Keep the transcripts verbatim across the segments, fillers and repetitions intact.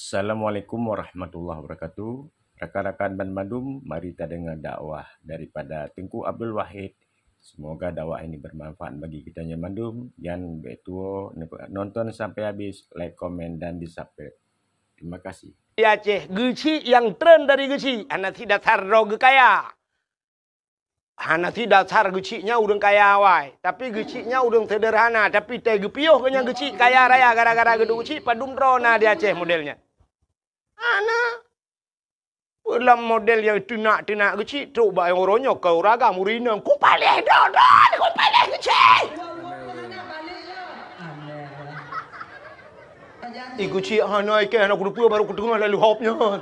Assalamualaikum warahmatullahi wabarakatuh. Rakan-rakan banmandum, mari tadeungoe dakwah daripada Teungku Abdul Wahid. Semoga dakwah ini bermanfaat bagi kita nyoe mandum. Jan bék tuwo nonton sampai habis, like, komen, dan di-subscribe. Terima kasih. Di Aceh, geuchik nyang tren dari geuchik, hana sidasar droe geukaya. Hana sidasar geuchik nyan ureuëng kaya awai, tapi geuchik nyan ureuëng sederhana, tapi teuh geupiôh keu nyang geuchik kaya raya gara-gara geuduek geuchik, padum droe na di Aceh model nyan. Hana. Peue lam model nyang teunak-teunak geuchik, trok bak nyang uroe nyoe keu uragam ureuëng inong, "Kupaléh droe-droe, kupaléh geuchik!" Ih, geuchik hana ikée, hana kuteupeu, baru kuteungoh lalu hop nyan.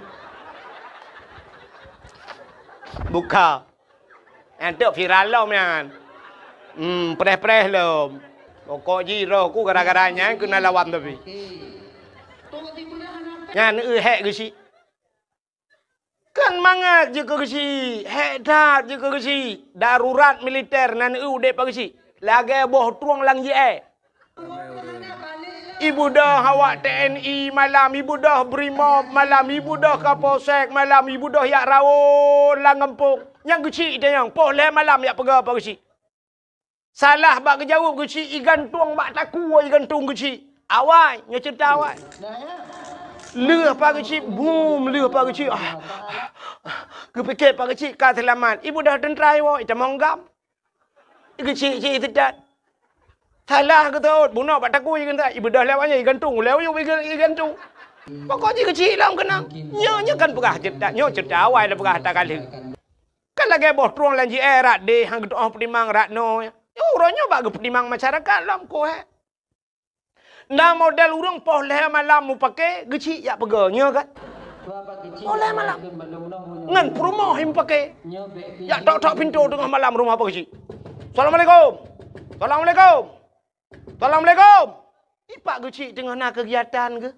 Buka. Nyan teuk viral lom nyan. Hmm, preh-preh lom. Pokok jih roh ku gara-gara nyan keuneuk lawan tapi. Nyan eu hék geuchik. Kan mangat jeuet keu geuchik, hék that jeuet keu geuchik. Darurat militer nan eu udeb bak geuchik. Lagée boh trueng lam jiée. Ibeudôh awak T N I malam, ibeudôh Brimob malam, ibeudôh Kapolsek malam, ibeudôh jak rawon lam gampông. Nyang geuchik tanyong, poh lhée malam jak peugah bak geuchik. Salah bak geujaweueb geuchik, igantung bak takue igantung geuchik. Awai, nyoe ceurita awai. Lheueh bak geuchik, bum, lheueh bak geuchik. Ah, ah, ah. Geupike bak geuchik ka seulamat. Ibeudôh teuntra iwoe, itamong gam. Geuchik-chik teutat. Salah geutot, bunoe bak takue geutot, ibeudôh lewat nyan igantung, ulée uyueb iga-, igantung. Pokok jih geuchik lom keunong. Nyoe, nyoe kan peugah ceurita, nyoe ceurita awai lôn peugah that ka lheueh. Kan lagée boh trueng lam jiée rot deh, han geutu'oh peutimang rot noe. Nyoe uroe nyoe bak geupeutimang masyarakat lom koh hék. Na model ureuëng poh lhée malam mupake, geuchik jak peugah, nyoe kan? Poh lhée malam. Ngon peurumoh mupake. Jak tok-tok pintoe teungoh malam rumoh bak geuchik. "Assalamualaikum. Assalamualaikum. Assalamualaikum." Ipak geuchik teungoh na keugiatan geuh.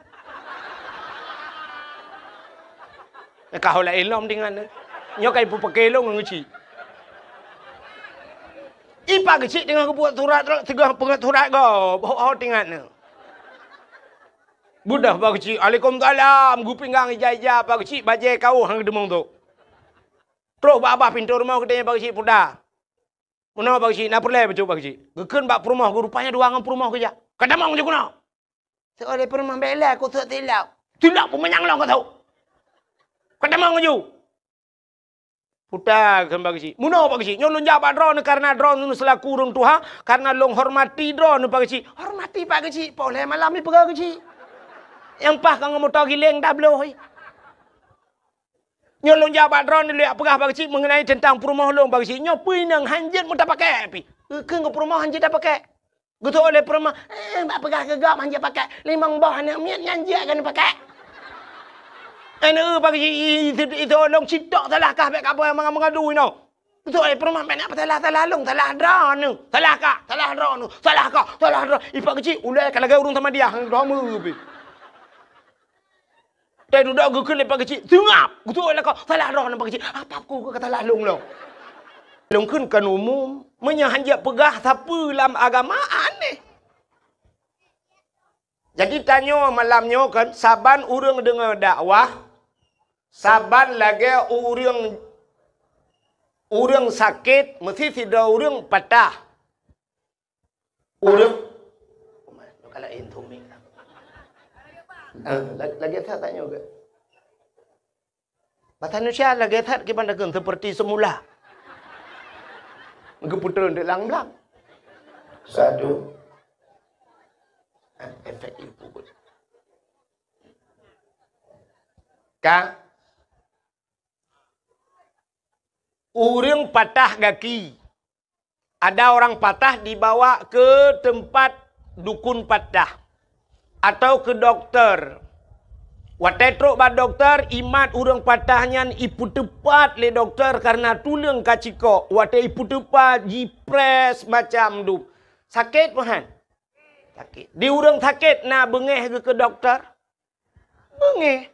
Ka ho laén lom dengan. Nyoe ka ipupake lôn ngon geuchik. Ipak geuchik teungoh geubuet surat, teungoh peungeut surat gob, ho-ho tingat nyoe. Beudôh bak geuchik, "Waalaikumsalam," geupinggang ija-ija bak geuchik, bajée kawöh han geudeumeung tu. Trok bak babah pintoe rumoh geutanyong bak geuchik, "Puda, meunoe bak geuchik, na peureulée bacut bak geuchik?" Geukheun bak peurumoh geuh, rupanya dua ngon peurumoh geujak. "Ka tamong ju keunoe." Seuleh peurumoh, "Bék lé, keu sôk silop." "Silop peue manyang lôn keu sôk? Ka tamong ju." Puta kheun bak geuchik. "Meunoe bak geuchik. Nyoe lôn jak bak droeneuh kareuna droeneuh seulaku ureuëng tuha, kareuna lôn hormati droeneuh bak geuchik." "Hormati bak geuchik, poh lhée malam ipeugah geuchik. Nyang paih ka ngon moto giléng tabloe." "Nyoe lôn jak bak droeneuh lôn jak peugah bak geuchik meungenai teuntang peurumoh lôn bak geuchik. Nyoe peue inong han jeuet meutapakée pih." "Keu ngon peurumoh han jeuet tapakée?" Geutôh lé peurumoh, "Eh, bak peugah keu gob han jeuet pakée. Limong boh aneuk miet nyan jeuet keuneuk pakée." "Aneuk bak geuchik, i, i, i, i, tolong citok salah kah bék ka boh meungadu inoe." Geutôh lé peurumoh, "Bék na peusalah-salah lôn, salah droeneuh. Salah kah, salah droeneuh. Salah kah, salah droe." Ipak geuchik, ulée ka lagée ureuëng samadiyah, droe meu pih. Teududoe geukheun lé Pak Geuchik, "Seungab!" Geutôi lakoe, "Salah droeneuh Pak Geuchik." "Apa ku ka salah lôn lom?" Lôn kheun kon umum, meunyoe han jeuet peugah sapeue lam agama, aneh. Jadi tanyoe malam nyoe kan, saban ureuëng deungoe dakwah, saban lagée ureuëng, ureuëng sakét, meusi sidroe ureuëng patah. Ureuëng, kalau intu mik. Eh, la-, lagée that tanyoe geuh. Basa Indonesia lagée that kiban dakeun seperti semula. Geupeutreun di lam blang. Sadu. Eh, efek ibu. Ka ureuëng patah gaki. Ada orang patah dibawa ke tempat dukun patah atau ke dokter. Watée trok bak dokter, imat ureuëng patah nyan ipeuteupat lé dokter kareuna tuleueng ka cikok. Watée ipeuteupat, jipress macam dup. Sakét meuhan? Sakét. Di ureuëng sakét na beungéh geuh keu dokter? Beungéh.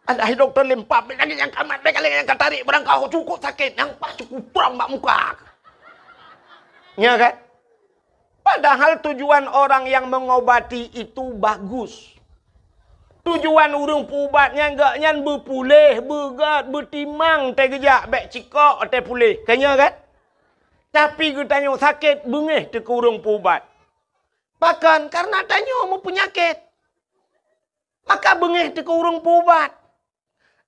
Alah, dokto lempap, bék lagée nyang ka mat, bék lagée nyang ka tarék, barangkaho cukôp sakét, nyang paih cukôp prong bak muka. Nya kan? Padahal tujuan orang yang mengobati itu bagus. Tujuan ureuëng peuubat nyan, gobnyan beupuléh, beugét, beutimang teuh geujak, bék cikok teuh puléh. Ka nyoe kan? Tapi geutanyoe sakét, beungéh teuh keu ureuëng peuubat. Pakon? Karena tanyoe meupeunyakét. Maka beungéh teuh keu ureuëng peuubat.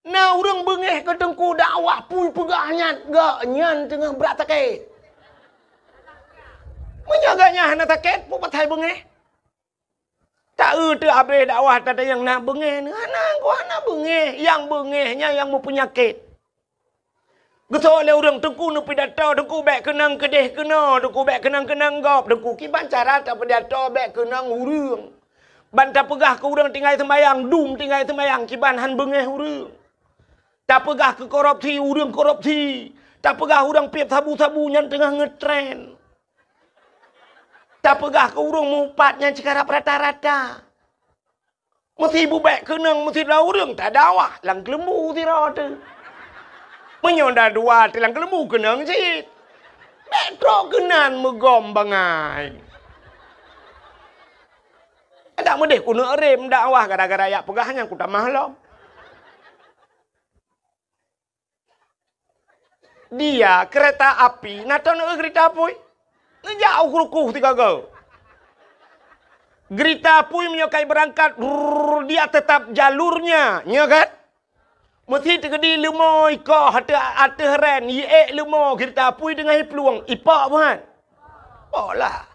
Na ureuëng beungéh keu teungku dakwah, peue peugah nyan, gobnyan teungoh brat sakét. Meunyoe gobnyan hana sakét, peue pasai beungéh? Ta-eu teuh abéh dakwah tatanyong na beungéh, hana, hana beungéh. Nyang beungéh nyan nyang meupeunyakét. Geusoe lé ureuëng, teungku neupidato, teungku bék keunong keudeh keunoe, teungku bék keunong keunong gob, teungku kiban cara tapidato bék keunong ureuëng. Ban tapeugah keu ureuëng tinggai seumayang, dum tinggai seumayang, kiban han beungéh ureuëng. Tapeugah keu korupsi, ureuëng korupsi. Tapeugah ureuëng piep sabu-sabu nyan teungoh ngetren. Tapeugah keu ureuëng mupat nyan cikarab rata-rata. Meusi bubek keunong, meusi dua ureuëng tadakwah lam keuleumbu sidroe teuh. Meunyoe dua teuh lam keuleumbu keunong cit. Bék trok keunan meugom bangai. Dak meudeh kuneuk rem dakwah gara-gara yak peugah nyan kutamah lom. Dia kereta api, na teuneuk kereta apui. Neujak u krukuh sigoe-goe. Kereta apui meunyoe kai beurangkat, rrrr, dia tetap jalurnya, nyo kan? Meusi teukeudi leumo ikoh ateueh, ateueh ren, iék leumo kereta apui teungoh iplueng, ipok buhan. Pok lah.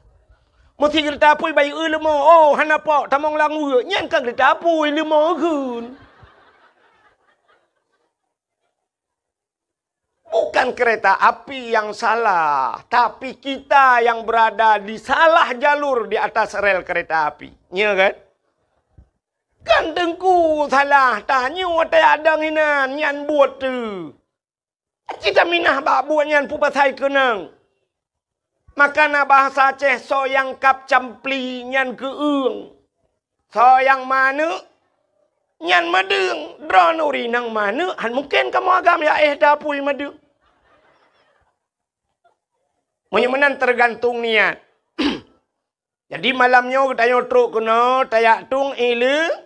Meusi kereta apui bayeue leumo, oh, hana pok, tamong lam ueue, nyan kan kereta apui leumo geun. Bukan kereta api yang salah, tapi kita yang berada di salah jalur di atas rel kereta api. Nya kan? Kan teungku salah, tanyoe watée adang inan nyan buet tu. Cita minah bak buet nyan peue pasai keunong. Maka na bahasa Aceh, soe nyang kab campli nyan keueung. Soe nyang maneuk nyan madeueng. Droeneuh ureuëng nyang maneuk, han mungken kamoe agam ya éh tapui madeueng. Meunyoe meunan teugantung niat. Jadi malam nyoe geutanyoe trok keunoe tajak tueng ileumèe.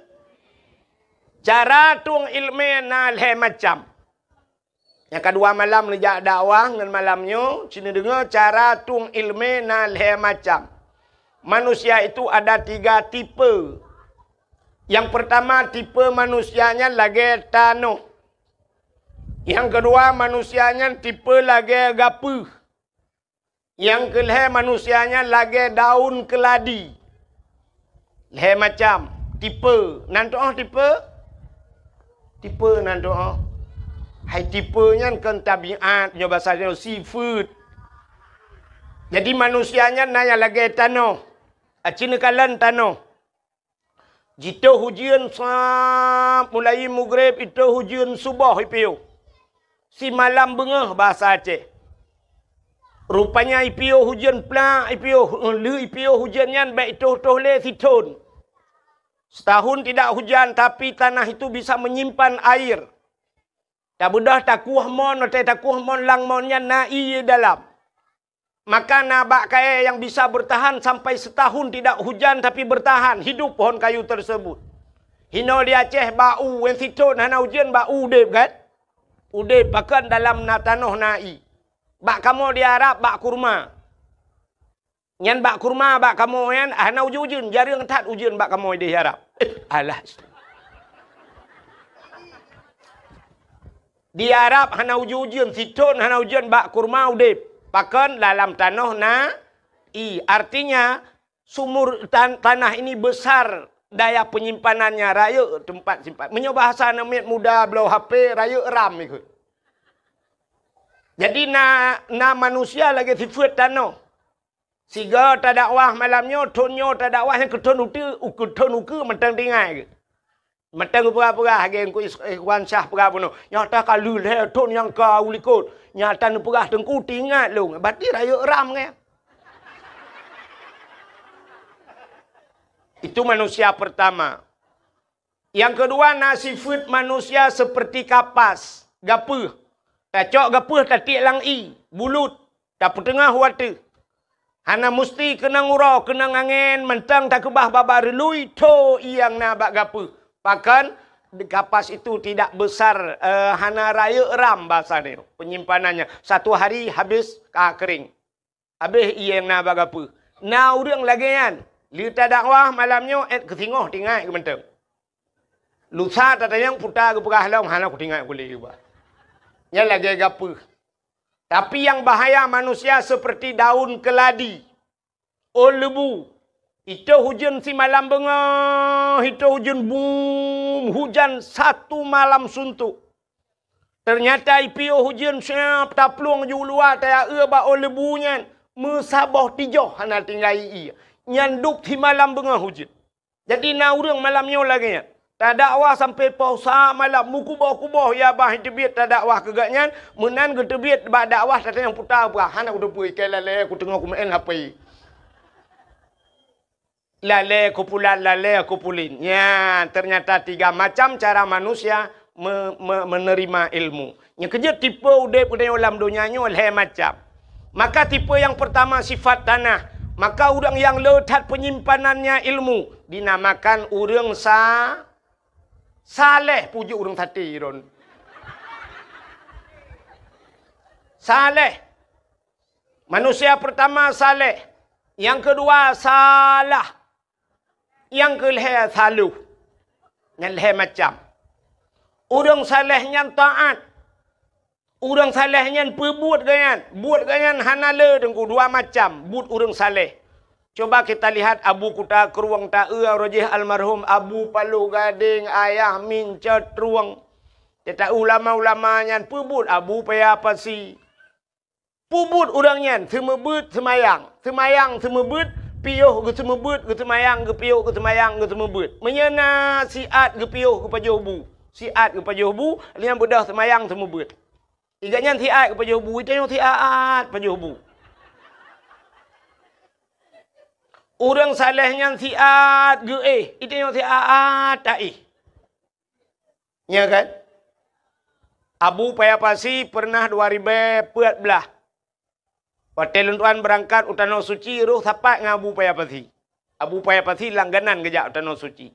Cara tueng ileumèe na lhée macam. Nyang keudua malam neujak dakwah ngon malam nyoe, ci neudeungoe cara tueng ileumèe na lhée macam. Manusia itu ada tiga tipe. Nyang peurtama tipe manusia nyan lagée tanoh. Nyang keudua manusia nyan tipe lagée gapeuh. Nyang keulhée manusia nyan lagée daun keuladi. Lhée macam tipe. Nan tuoh tipe? Tipe nan tuoh. Hai tipe nyan kon tabiat, nyoe basa nyoe sifeuet. Jadi manusia nyan na nyang lagée tanoh. Aci neukalon tanoh. Jitoh ujeuen sab mulai mugreb, itoh ujeuen suboh ipiôh. Simalam beungoh basa Aceh. Rupanya ipiôh ujeuen plak, ipiôh, lheueh ipiôh ujeuen nyan bék itoh-toh lé sithon. Setahun tidak hujan, tapi tanah itu bisa menyimpan air. Tabeudôh takueh mon, watée takueh mon lam mon nyan na ié dalam. Maka na bak kayée nyang bisa bertahan sampai setahun tidak hujan tapi bertahan hidup pohon kayu tersebut. Hinoe di Aceh bak u, wen sithon hana ujeuen bak u udeb kan? Udeb pakon dalam na tanoh na ié. Bak kamoe di Arab bak kurma. Nyan bak kurma bak kamoe nyan hana ujeuen-ujeuen, jareueng that ujeuen bak kamoe di Arab. Eh, alah. Di Arab hana ujeuen-ujeuen, sithon hana ujeuen, bak kurma udeb. Pakon dalam tanoh na ié. Artinya sumur tan-, tanah ini besar daya penyimpanannya, rayeuk tempat simpan. Meunyoe bahasa aneuk miet muda bloe H P, rayeuk RAM ikot. Jadi na, na manusia lagée sifeuet tanoh. Sigoe tadakwah malam nyoe, thon nyoe tadakwah nyang keu thon uteue, keu thon ukeue mantong tinggai keuh. Mantong geupeugah-peugah lagée Teungku Is-, Ikhwan Syah peugah bunoe. Nyata ka lheueh lhée thon nyang ka u likot. Nyata neupeugah Teungku teuingat lôn. Berarti rayeuk RAM nyan. Itu manusia pertama. Nyang keudua na sifeuet manusia seperti kapas, gapeuh. Tacok gapeuh tatiek lam ié, bulut, tapeuteungoh u ateueh. Hana musti keunong uroe, keunong angén, mantong takeubah babah reului, tho ié nyang na bak gapeuh. Bahkan kapas itu tidak besar, eh, hana rayeuk ram bahasa nyoe penyimpanannya. Satu hari habis ka kering. Habis ié nyang na bak gapeue. Na ureuëng lagée nyan, lheueh tadakwah malam nyoe ék keu singoh tinggai keu mantong. Lusa tatanyong puta geupeugah lom hana kutinggai kulé geuba. Nyan lagée gapeue. Tapi yang bahaya manusia seperti daun keladi. Ôn leubu, itôh ujeuen simalam beungoh, itôh ujeuen bum, hujan satu malam suntuk. Teunyata ipiôh ujeuen siab taplueng ju luwa tayaue bak ôn leubu nyan, meusaboh tijoh hana tinggai ié. Nyan dub simalam beungoh ujeuen. Jadi na ureuëng malam nyoe lagée nyan. Tadakwah sampai poh sa malam, meukuboh-kuboh ya bah teubiet tadakwah keu gobnyan, meunan geuteubiet bak dakwah tatanyong puta bah, hana kuteupeue, ikai lalée kuteungoh kumeu'en H P. Lalée kupulat, lalée kupulit. Nyan, ternyata tiga macam cara manusia me-, me-, menerima ilmu. Nyang keujeuet tipe udeb geutanyoe lam donya nyoe lhée macam. Maka tipe nyang peurtama sifat tanah. Maka ureuëng nyang le that penyimpanannya ilmu dinamakan ureuëng sa-, saleh, puji ureuëng sate ron. Saleh. Manusia peurtama saleh. Nyang keudua salah. Nyang keulhée saloh. Nyan lhée macam. Ureuëng saleh nyan taát. Ureuëng saleh nyan peubuet gobnyan. Buet gobnyan hana le teungku dua macam buet ureuëng saleh. Coba kita lihat Abu Kuta Krueng taeu roh jih almarhum Abu Paloh Gadeng, Ayah Mincot Trueng. Teuta ulama-ulama nyan peubuet Abu Paya Pasi. Peubuet ureuëng nyan seumeubeuet seumayang, seumayang seumeubeuet, piôh geuseumeubeuet, geuseumayang geupiôh, geuseumayang geuseumeubeuet. Meunyoe na siat geupiôh geupajoh bu, siat geupajoh bu, lheueh nyan beudôh seumayang seumeubeuet. Iga nyan siat geupajoh bu, itanyoe siat pajoh bu. Ureuëng saleh nyan siat geuéh, itanyoe siat taéh. Nya kan? Abu Paya Pasi pernah dua ribée peuet blaih. Watée lôn tuan beurangkat u Tanoh Suci, roh sapat ngon Abu Paya Pasi. Abu Paya Pasi langganan geujak u Tanoh Suci.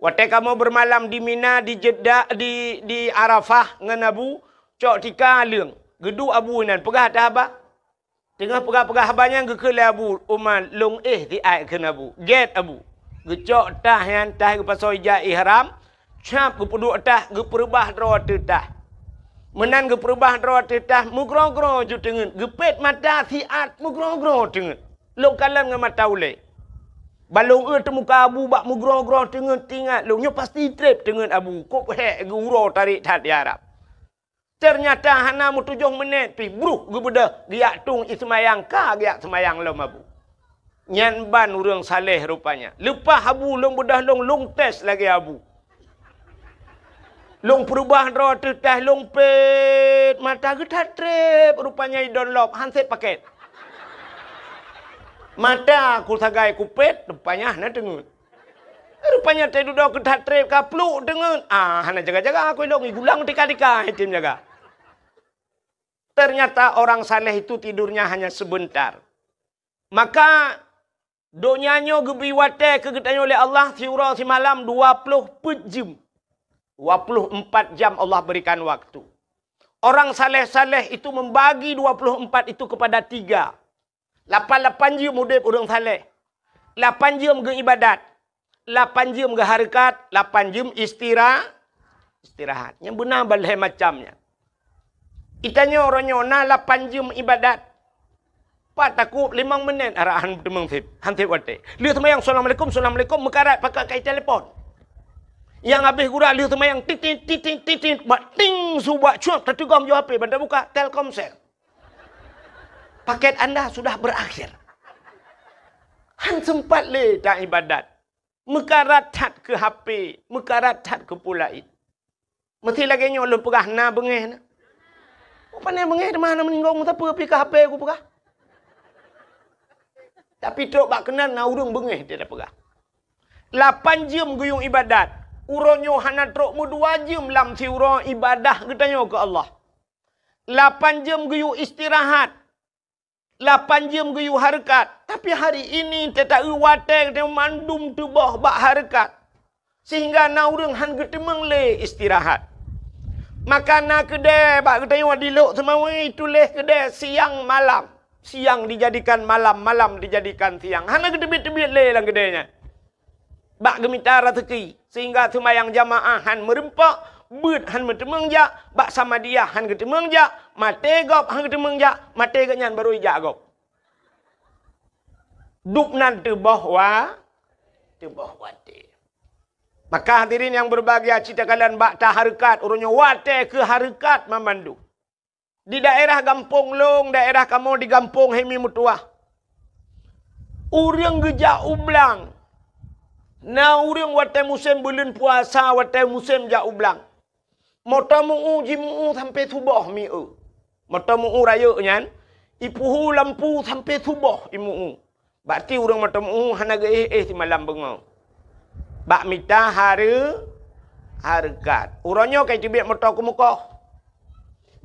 Watée kamoe beumalam di Mina, di Jeddah, di, di Arafah ngon Abu, cok tika leueng. Geuduek Abu inan, peugah that haba. Teungoh peugah-peugah haba nyan geukheun lé Abu Umar, "Lôn éh siat," kheun Abu. Gét Abu. Geucok tah nyan, tah geupasoe ija ihram, cap geupeuduek tah, geupeureubah droe ateueh tah. Meunan geupeureubah droe ateueh tah, meugroe-groe ju teungeut, geupét mata siat meugroe-groe teungeut. Lôn kalon ngon mata ulée. Ban lôn eu teumuka Abu bak meugroe-groe teungeut, teuingat lôn nyoe pasti treb teungeut Abu, kôb hék geu-uroe tarék that di Arab. Teunyata hana meutujoh meunet pih, bruh geubeudôh, geujak tueng ié seumayang, ka geujak seumayang lom Abu. Nyan ban ureuëng saleh rupanya. Leupah Abu lôn beudôh lôn, lôn tes lagée Abu. Lôn peureubah droe ateueh tah, lôn pét mata geuthat treb, rupanya idon lop, han sép pakét. Mata kusagai kupét, rupanya hana teungeut. Rupanya teududoe geuthat treb ka pluek teungeut. Ah, hana jaga-jaga aku ilong, igulang tika-tika item jaga. Ternyata orang saleh itu tidurnya hanya sebentar. Maka donya nyoe geubri watée keu geutanyoe lé Allah siuroe simalam dua ploh peuet jeuem. Dua ploh empat jam Allah berikan waktu. Orang saleh-saleh itu membagi dua ploh empat itu kepada tiga. Lapan-lapan jeuem udeb ureuëng saleh. Lapan jeuem geuibadat. Lapan jeuem geuhareukat, lapan jeuem istira-, istirahat. Nyang beuna ban lhée macam nyan. Itanyoe uroe nyoe na lapan jeuem ibadat. Pat takub limong menit arahan teumeung seb, han seb watée. Lheueh seumayang, "Assalamualaikum, assalamualaikum," meukarat pakai kai telepon. Nyang habéh gura lheueh seumayang, titit, titit, titit, bak ting su bak cuak, tateugom ju H P, ban tabuka, Telkomsel. Paket anda sudah berakhir. Han sempat lé ta ibadat. Meukarat that keu H P, meukarat that keu peue laén. Meusti lagée nyoe lôn peugah na beungéh na. Pane beungéh teuma na meuninggoe meusapeue pih keu H P kupeugah. Tapi trok bak keunan na ureuëng beungéh dia peugah. Lapan jeuem geuyue ibadat. Uroe nyoe hana trok meudua jeuem lam siuroe ibadah geutanyoe keu Allah. Lapan jeuem geuyue istirahat. Lapan jeuem geuyue hareukat. Tapi hari ini teuta-eu watée geutanyoe mandum tuboh bak hareukat. Sehingga na ureuëng hán geuteumeung lé istirahat. Maka na keudè bak geutanyoe di Lhokseumawe tuléh keudè siang malam. Siang dijadikan malam, malam dijadikan siang. Hana geuteubiet-teubiet lé lam keudè nyan. Bak geumita raseuki, sehingga seumayang jamaah hán meurumpok, beuet hán meuteumeung jak, bak samadiyah hán geuteumeung jak, maté gob hán geuteumeung jak, maté geuh nyan barô ijak gob. Dub nan teuboh wa-, teuboh watée. Maka hadirin nyang berbahagia, cit takalon bak tahareukat, uroe nyoe watée keu hareukat mamandum. Di daerah gampông lôn, daerah kamoe di gampông Hemi Meutuah. Ureuëng geujak u blang. Na ureuëng watée musém buleuen puasa, watée musém jak u blang. Moto meu-u, jimu-u sampoe suboh meu-u. Moto meu-u rayeuk nyan, ipuhu lampu sampoe suboh imu-u. Bak ti ureuëng moto meu-u hana geuéh-éh simalam beungoh. Bak mita hareu-, hareukat. Uroe nyoe ka iteubiet moto keumukoh.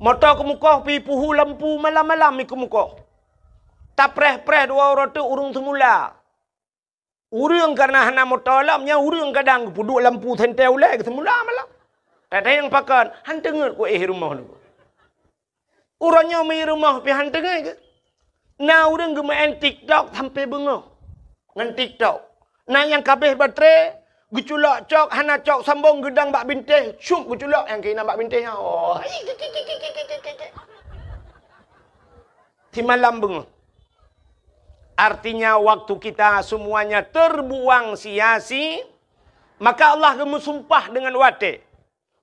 Moto keumukoh pi puhu lampu malam-malam i keumukoh. Tapreh-preh dua uroe teuk ureuëng seumula. Ureuëng kareuna hana moto lom, nyan ureuëng kadang geupeuduek lampu sentée ulée geuseumula malam. Teuntée nyang pakon, hán teungeut kuéh rumoh nyoe. Uroe nyoe meu rumoh pih hán teungeut keuh. Na ureuëng geumeu'en TikTok sampoe beungoh ngon TikTok. Na nyang ka abéh baterai, geuculok cok, hana cok sambong, geudong bak bintéh, cup geuculok nyang keunan bak bintéh nyan. Oh. Simalam beungoh. Artinya waktu kita semuanya terbuang sia-si, maka Allah geumeusumpah dengan watée.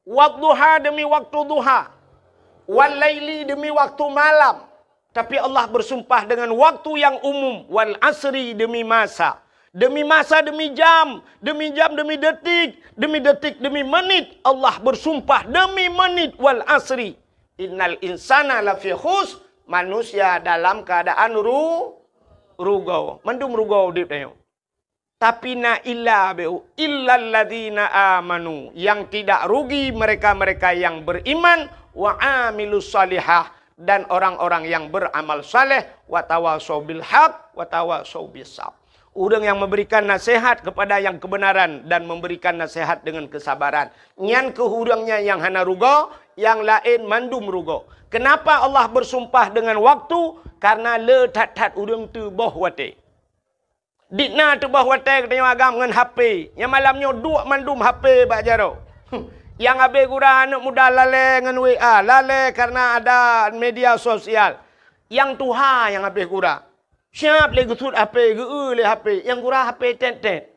Wadduha demi waktu duha. Wal laili demi waktu malam. Tapi Allah bersumpah dengan waktu yang umum. Wal asri demi masa. Demi masa, demi jam. Demi jam, demi detik. Demi detik, demi menit. Allah bersumpah demi menit. Wal asri. Innal insana lafi khus. Manusia dalam keadaan ru-, rugoe. Mandum rugoe udeb tanyoe. Tapi na illa beu, illalladzina amanu, yang tidak rugi mereka-mereka yang beriman, wa amilus salihah, dan orang-orang yang beramal saleh, wa tawasau bil haq, wa tawasau bis sabr. Ureuëng yang memberikan nasihat kepada yang kebenaran dan memberikan nasihat dengan kesabaran. Nyan keuh ureuëng nyan nyang hana rugoe, nyang laén mandum rugoe. Kenapa Allah bersumpah dengan waktu? Karena le that-that ureuëng teuboh watée. Dikna teuboh watée geutanyoe agam ngon H P. Nyang malam nyoe duek mandum H P bak jaroe. Nyang abéh gura aneuëk muda lalée ngon W A, lalée kareuna ada media sosial. Nyang tuha nyang abéh gura. Siab lé geusuet H P, geu-eu lé H P, nyang gura H P tét-tét.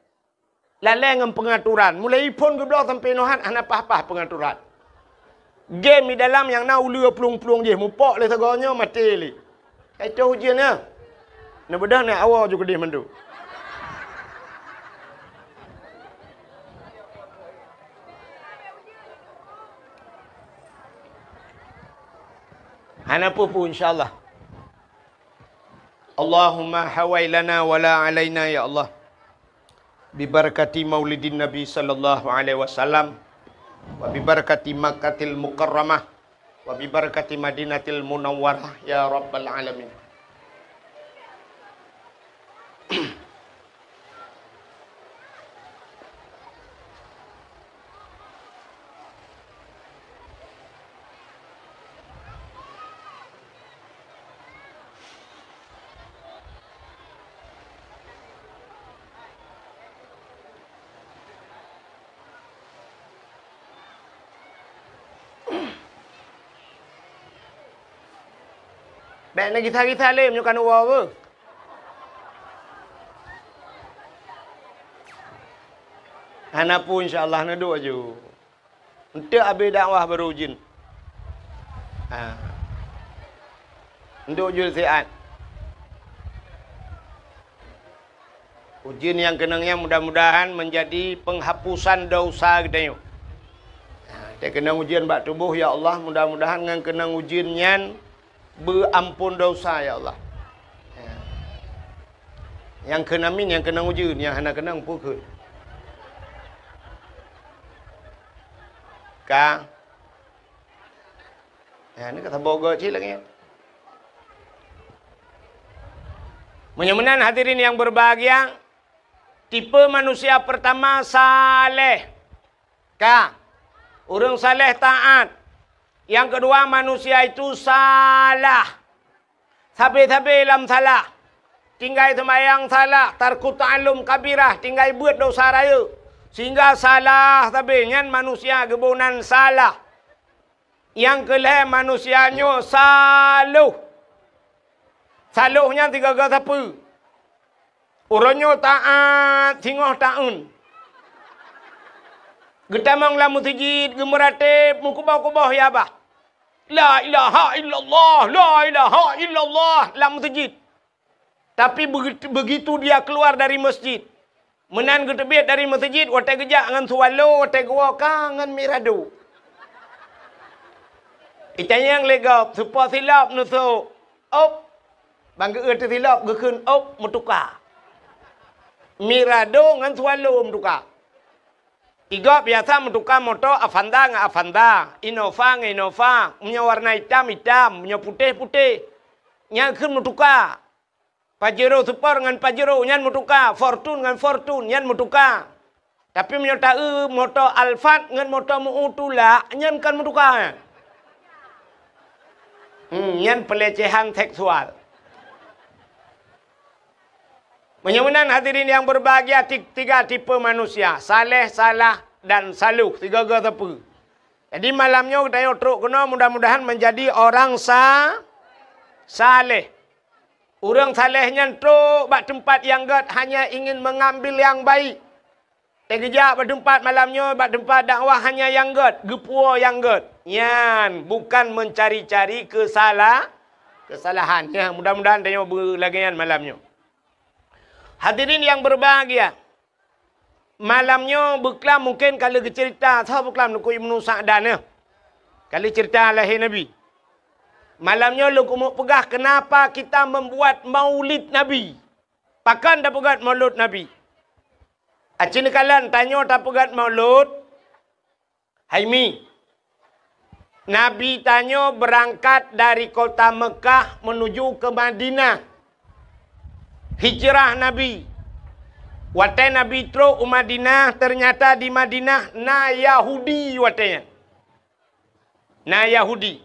Lalée ngon peungaturan. Mulai iphon geubloe sampoe nohat hana paih-paih peungaturan. Game di dalam nyang na uleue plueng-plueng jih, mupok lé sagoe nyoe maté lé. Ka itoh ujeuen nyan. Neubeudôh nyan awoe ju keudeh mandum. Hana peue-peue, insya Allah. Allahumma hawai lana wa la alaina, ya Allah. Bibarakati maulidin Nabi sallallahu alaihi wasallam, wa bibarakati Makkatil Mukarramah, wa bibarakati Madinatil Munawwarah, ya Rabbal Alamin. Bék neugisa-gisa lé meunyoe ka neuwoe beuh. Hana peue, insya Allah, neuduek aju. Eunteuk abéh dakwah barô ujeuen. Ha. Eunteuk ujeuen siat. Ujeuen nyang keunong nyan mudah-mudahan menjadi penghapusan dosa geutanyoe. Ha, teukeunong ujeuen bak tuboh, ya Allah, mudah-mudahan ngon keunong ujeuen nyan beuampon dosa, ya Allah. Ya. Nyang kheun amin, nyang keunong ujeuen, nyang hana keunong peue kheun. Ka. Ya, ni ka saboh goe cit lagée nyan. Meunyoe meunan hadirin yang berbahagia, tipe manusia pertama saleh. Ya. Ureuëng saleh taat. Nyang keudua, manusia itu salah. Sabe-sabe lam salah. Tinggai seumayang salah, tarku ta'allum kabirah, tinggai beuet dosa rayeuk. Sehingga salah sabe nyan manusia geuboh nan salah. Nyang keulhée manusia nyoe saloh. Saloh nyan sigoe-goe sapeue. Uroe nyoe taát singoh taeun. Geutamong lam meuseujid, geumeuratéb, meukuboh-kuboh ya bah. La ilaha illallah, la ilaha illallah lam meuseujid. Tapi begitu, begitu dia keluar dari masjid, meunan geuteubiet dari meuseujid, watée geujak ngon swallow, watée geuwoe ka ngon mirado. Itanyong lé gob, seupôt silop neusok, op, ban geu-eu teusilop geukheun op meutuka. Mirado ngon swallow meutuka. Igob biasa meutuka moto Avanza ngon Avanza, Innova ngon Innova, meunyoe warna itam, itam, meunyoe putéh, putéh. Nyan kheun meutuka. Pajero Sport ngon Pajero nyan meutuka, Fortuner ngon Fortuner nyan meutuka. Tapi meunyoe taeu moto Alphard ngon moto meu tulak, nyan kon meutuka. Hmm, nyan pelecehan seksual. Meunyoe meunan hadirin yang berbahagia, ti-, tiga tipe manusia, saleh, salah, dan saloh, sigoe-goe sapeue. Jadi malam nyoe geutanyoe trok keunoe mudah-mudahan menjadi orang sa-, saleh. Ureuëng saleh nyan trok bak teumpat nyang gét hanya ingin mengambil yang baik. Teugeujak bak teumpat malam nyoe, bak teumpat dakwah hanya nyang gét, geupuwoe nyang gét. Nyan bukan mencari-cari kesala-, kesalahan. Nyan mudah-mudahan tanyoe beulagée nyan malam nyoe. Hadirin yang berbahagia, malam nyoe beuklam mungken ka lheueh geuceurita, soe beuklam Teungku Ibnu Sa'dan nyoe. Ka lheueh ceurita lahé Nabi. Malam nyoe lôn keumeung peugah kenapa kita membuat maulid Nabi. Pakon tapeugét maulud Nabi? Aci neukalon tanyoe tapeugét maulud, hai mi. Nabi tanyoe beurangkat dari kota Meukah menuju ke Madinah. Hijrah Nabi. Watée Nabi trok u Madinah, ternyata di Madinah na Yahudi watée nyan. Na Yahudi.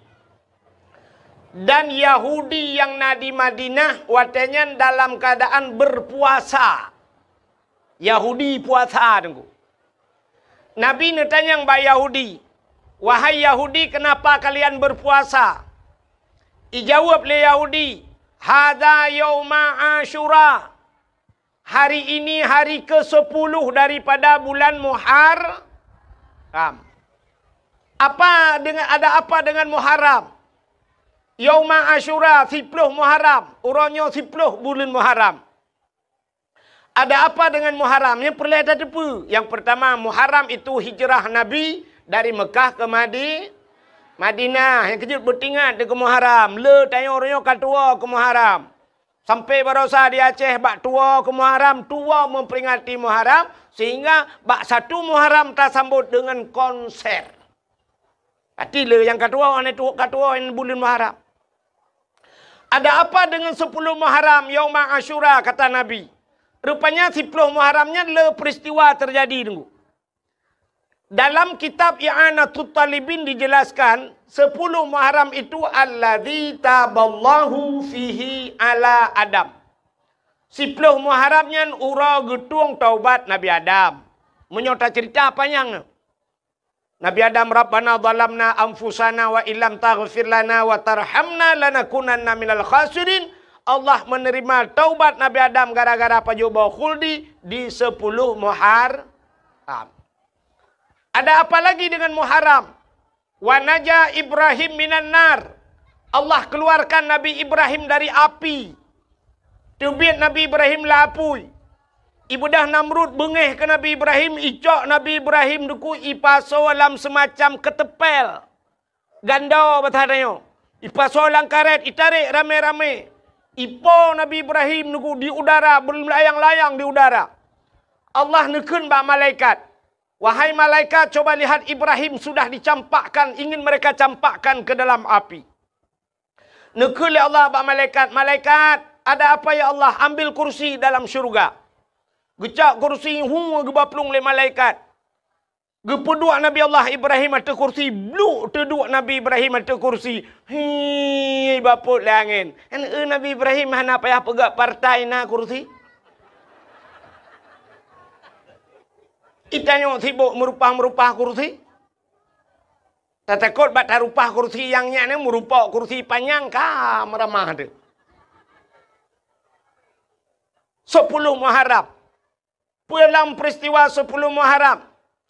Dan Yahudi nyang na di Madinah watée nyan dalam keadaan berpuasa. Yahudi puasa, Teungku. Nabi neutanyong bak Yahudi, "Wahai Yahudi, kenapa kalian berpuasa?" Ijaweueb lé Yahudi, "Hadza yauma Asyura." Hari ini hari kesepuluh daripada bulan Muharram. Apa dengan, ada apa dengan Muharram? Yauma Asyura, siploh Muharram. Uroe nyoe siploh buleuen Muharram. Ada apa dengan Muharram? Nyang peureulée tateupeue. Yang pertama, Muharram itu hijrah Nabi dari Mekah ke Madi-, Madinah. Nyang keujeuet beutingat deungon Muharram. Le tanyoe uroe nyoe ka tuwoe keu Muharram. Sampai barosa di Aceh bak tuwoe keu Muharram, tuwoe memperingati Muharram, sehingga bak satu Muharram tasambot dengan konser. Arti le nyang ka tuwoe, aneuëk tuwoe ka tuwoe nyan buleuen Muharram. Ada apa dengan sepuluh Muharram, Yauma Asyura, kata Nabi. Rupanya siploh Muharram nyan le peristiwa terjadi, Teungku. Dalam kitab I'anatut Talibin dijelaskan, sepuluh Muharram itu alladzi taballahu fihi ala Adam. Siploh Muharram nyan uroe geutueng taubat Nabi Adam. Meunyoe tacerita panyang. Nabi Adam, "Rabbana zalamna anfusana wa illam taghfir lana wa tarhamna lanakunanna minal khasirin." Allah menerima taubat Nabi Adam gara-gara pajoh boh khuldi di sepuluh Muharram. Ada apa lagi dengan Muharram? "Wa naja Ibrahim minan nar." Allah keluarkan Nabi Ibrahim dari api. Teubiet Nabi Ibrahim lam apui. Ibeudôh Namrud beungéh keu Nabi Ibrahim, icok Nabi Ibrahim Teungku, ipasoe lam seumacam keuteumpél. Gando basa tanyoe. Ipasoe lam karét, itarek ramé-ramé. Ipo Nabi Ibrahim Teungku di udara beulayang-layang di udara. Allah neukheun bak malaikat, "Wahai malaikat, coba lihat Ibrahim sudah dicampakkan, ingin mereka campakkan ke dalam api." Neukheun lé Allah bak malaikat, "Malaikat, ada apa ya Allah? Ambil kursi dalam syurga." Geucok kursi, hu, geuba plueng lé malaikat. Geupeuduek Nabi Allah Ibrahim ateueh kursi, bluk teuduek Nabi Ibrahim ateueh kursi. Hi, bapot lé angén. Kan, eh, Nabi Ibrahim hana payah peugah partai na kursi. Itanyoe sibok meurupah-meurupah kursi. Tatakot bak tarupah kursi nyang nyan, meurupok kursi panyang ka meuramah teuh. Sepuluh Muharram. Peue lam peristiwa sepuluh Muharram?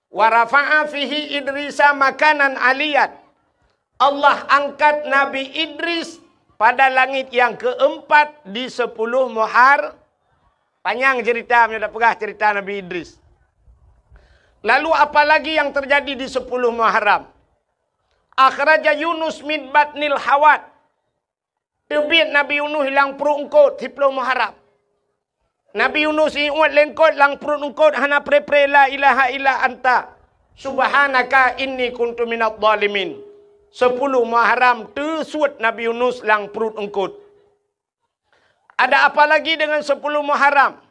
"Wa rafa'a fihi Idrisa makanan aliyan." Allah angkat Nabi Idris pada langit yang keempat di sepuluh Muhar-, panyang cerita, meunyoe tapeugah cerita Nabi Idris. Lalu apa lagi yang terjadi di sepuluh Muharram? "Akhraja Yunus min batnil hawat." Teubiet Nabi Yunus lam pruet eungkot, siploh Muharram. Nabi Yunus iuet lé eungkot, lam pruet eungkot hana pre-pre la ilaha illa anta subhanaka inni kuntu minadh dhalimin. Sepuluh Muharram teusuet Nabi Yunus lam pruet eungkot. Ada apa lagi dengan sepuluh Muharram?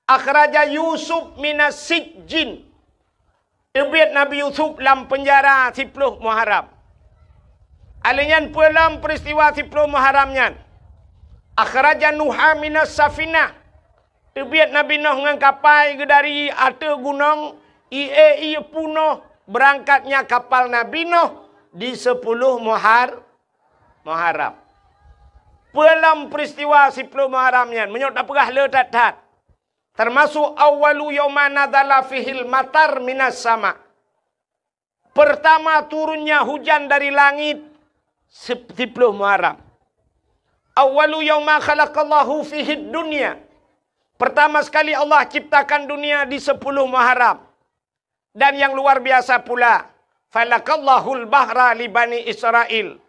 "Akhraja Yusuf minas sijjin." Teubiet Nabi Yusuf lam peunjara siploh Muharram. Alèh nyan peue lam peristiwa siploh Muharram nyan? "Akhraja Nuha minas safinah." Teubiet Nabi Nuh ngon kapai geuh dari ateueh gunong, ié-ié punoh beurangkatnya kapal Nabi Nuh di sepuluh Muhar-, Muharram. Peue lam peristiwa siploh Muharram nyan, meunyoe tapeugah le that-that. Termasuk awwalu yauma nazala fihil matar minas sama. Pertama turunnya hujan dari langit sip-, siploh Muharram. Awwalu yauma khalaqallahu fihid dunya. Pertama sekali Allah ciptakan dunia di sepuluh Muharram. Dan yang luar biasa pula, falakallahul bahra li Bani Israil.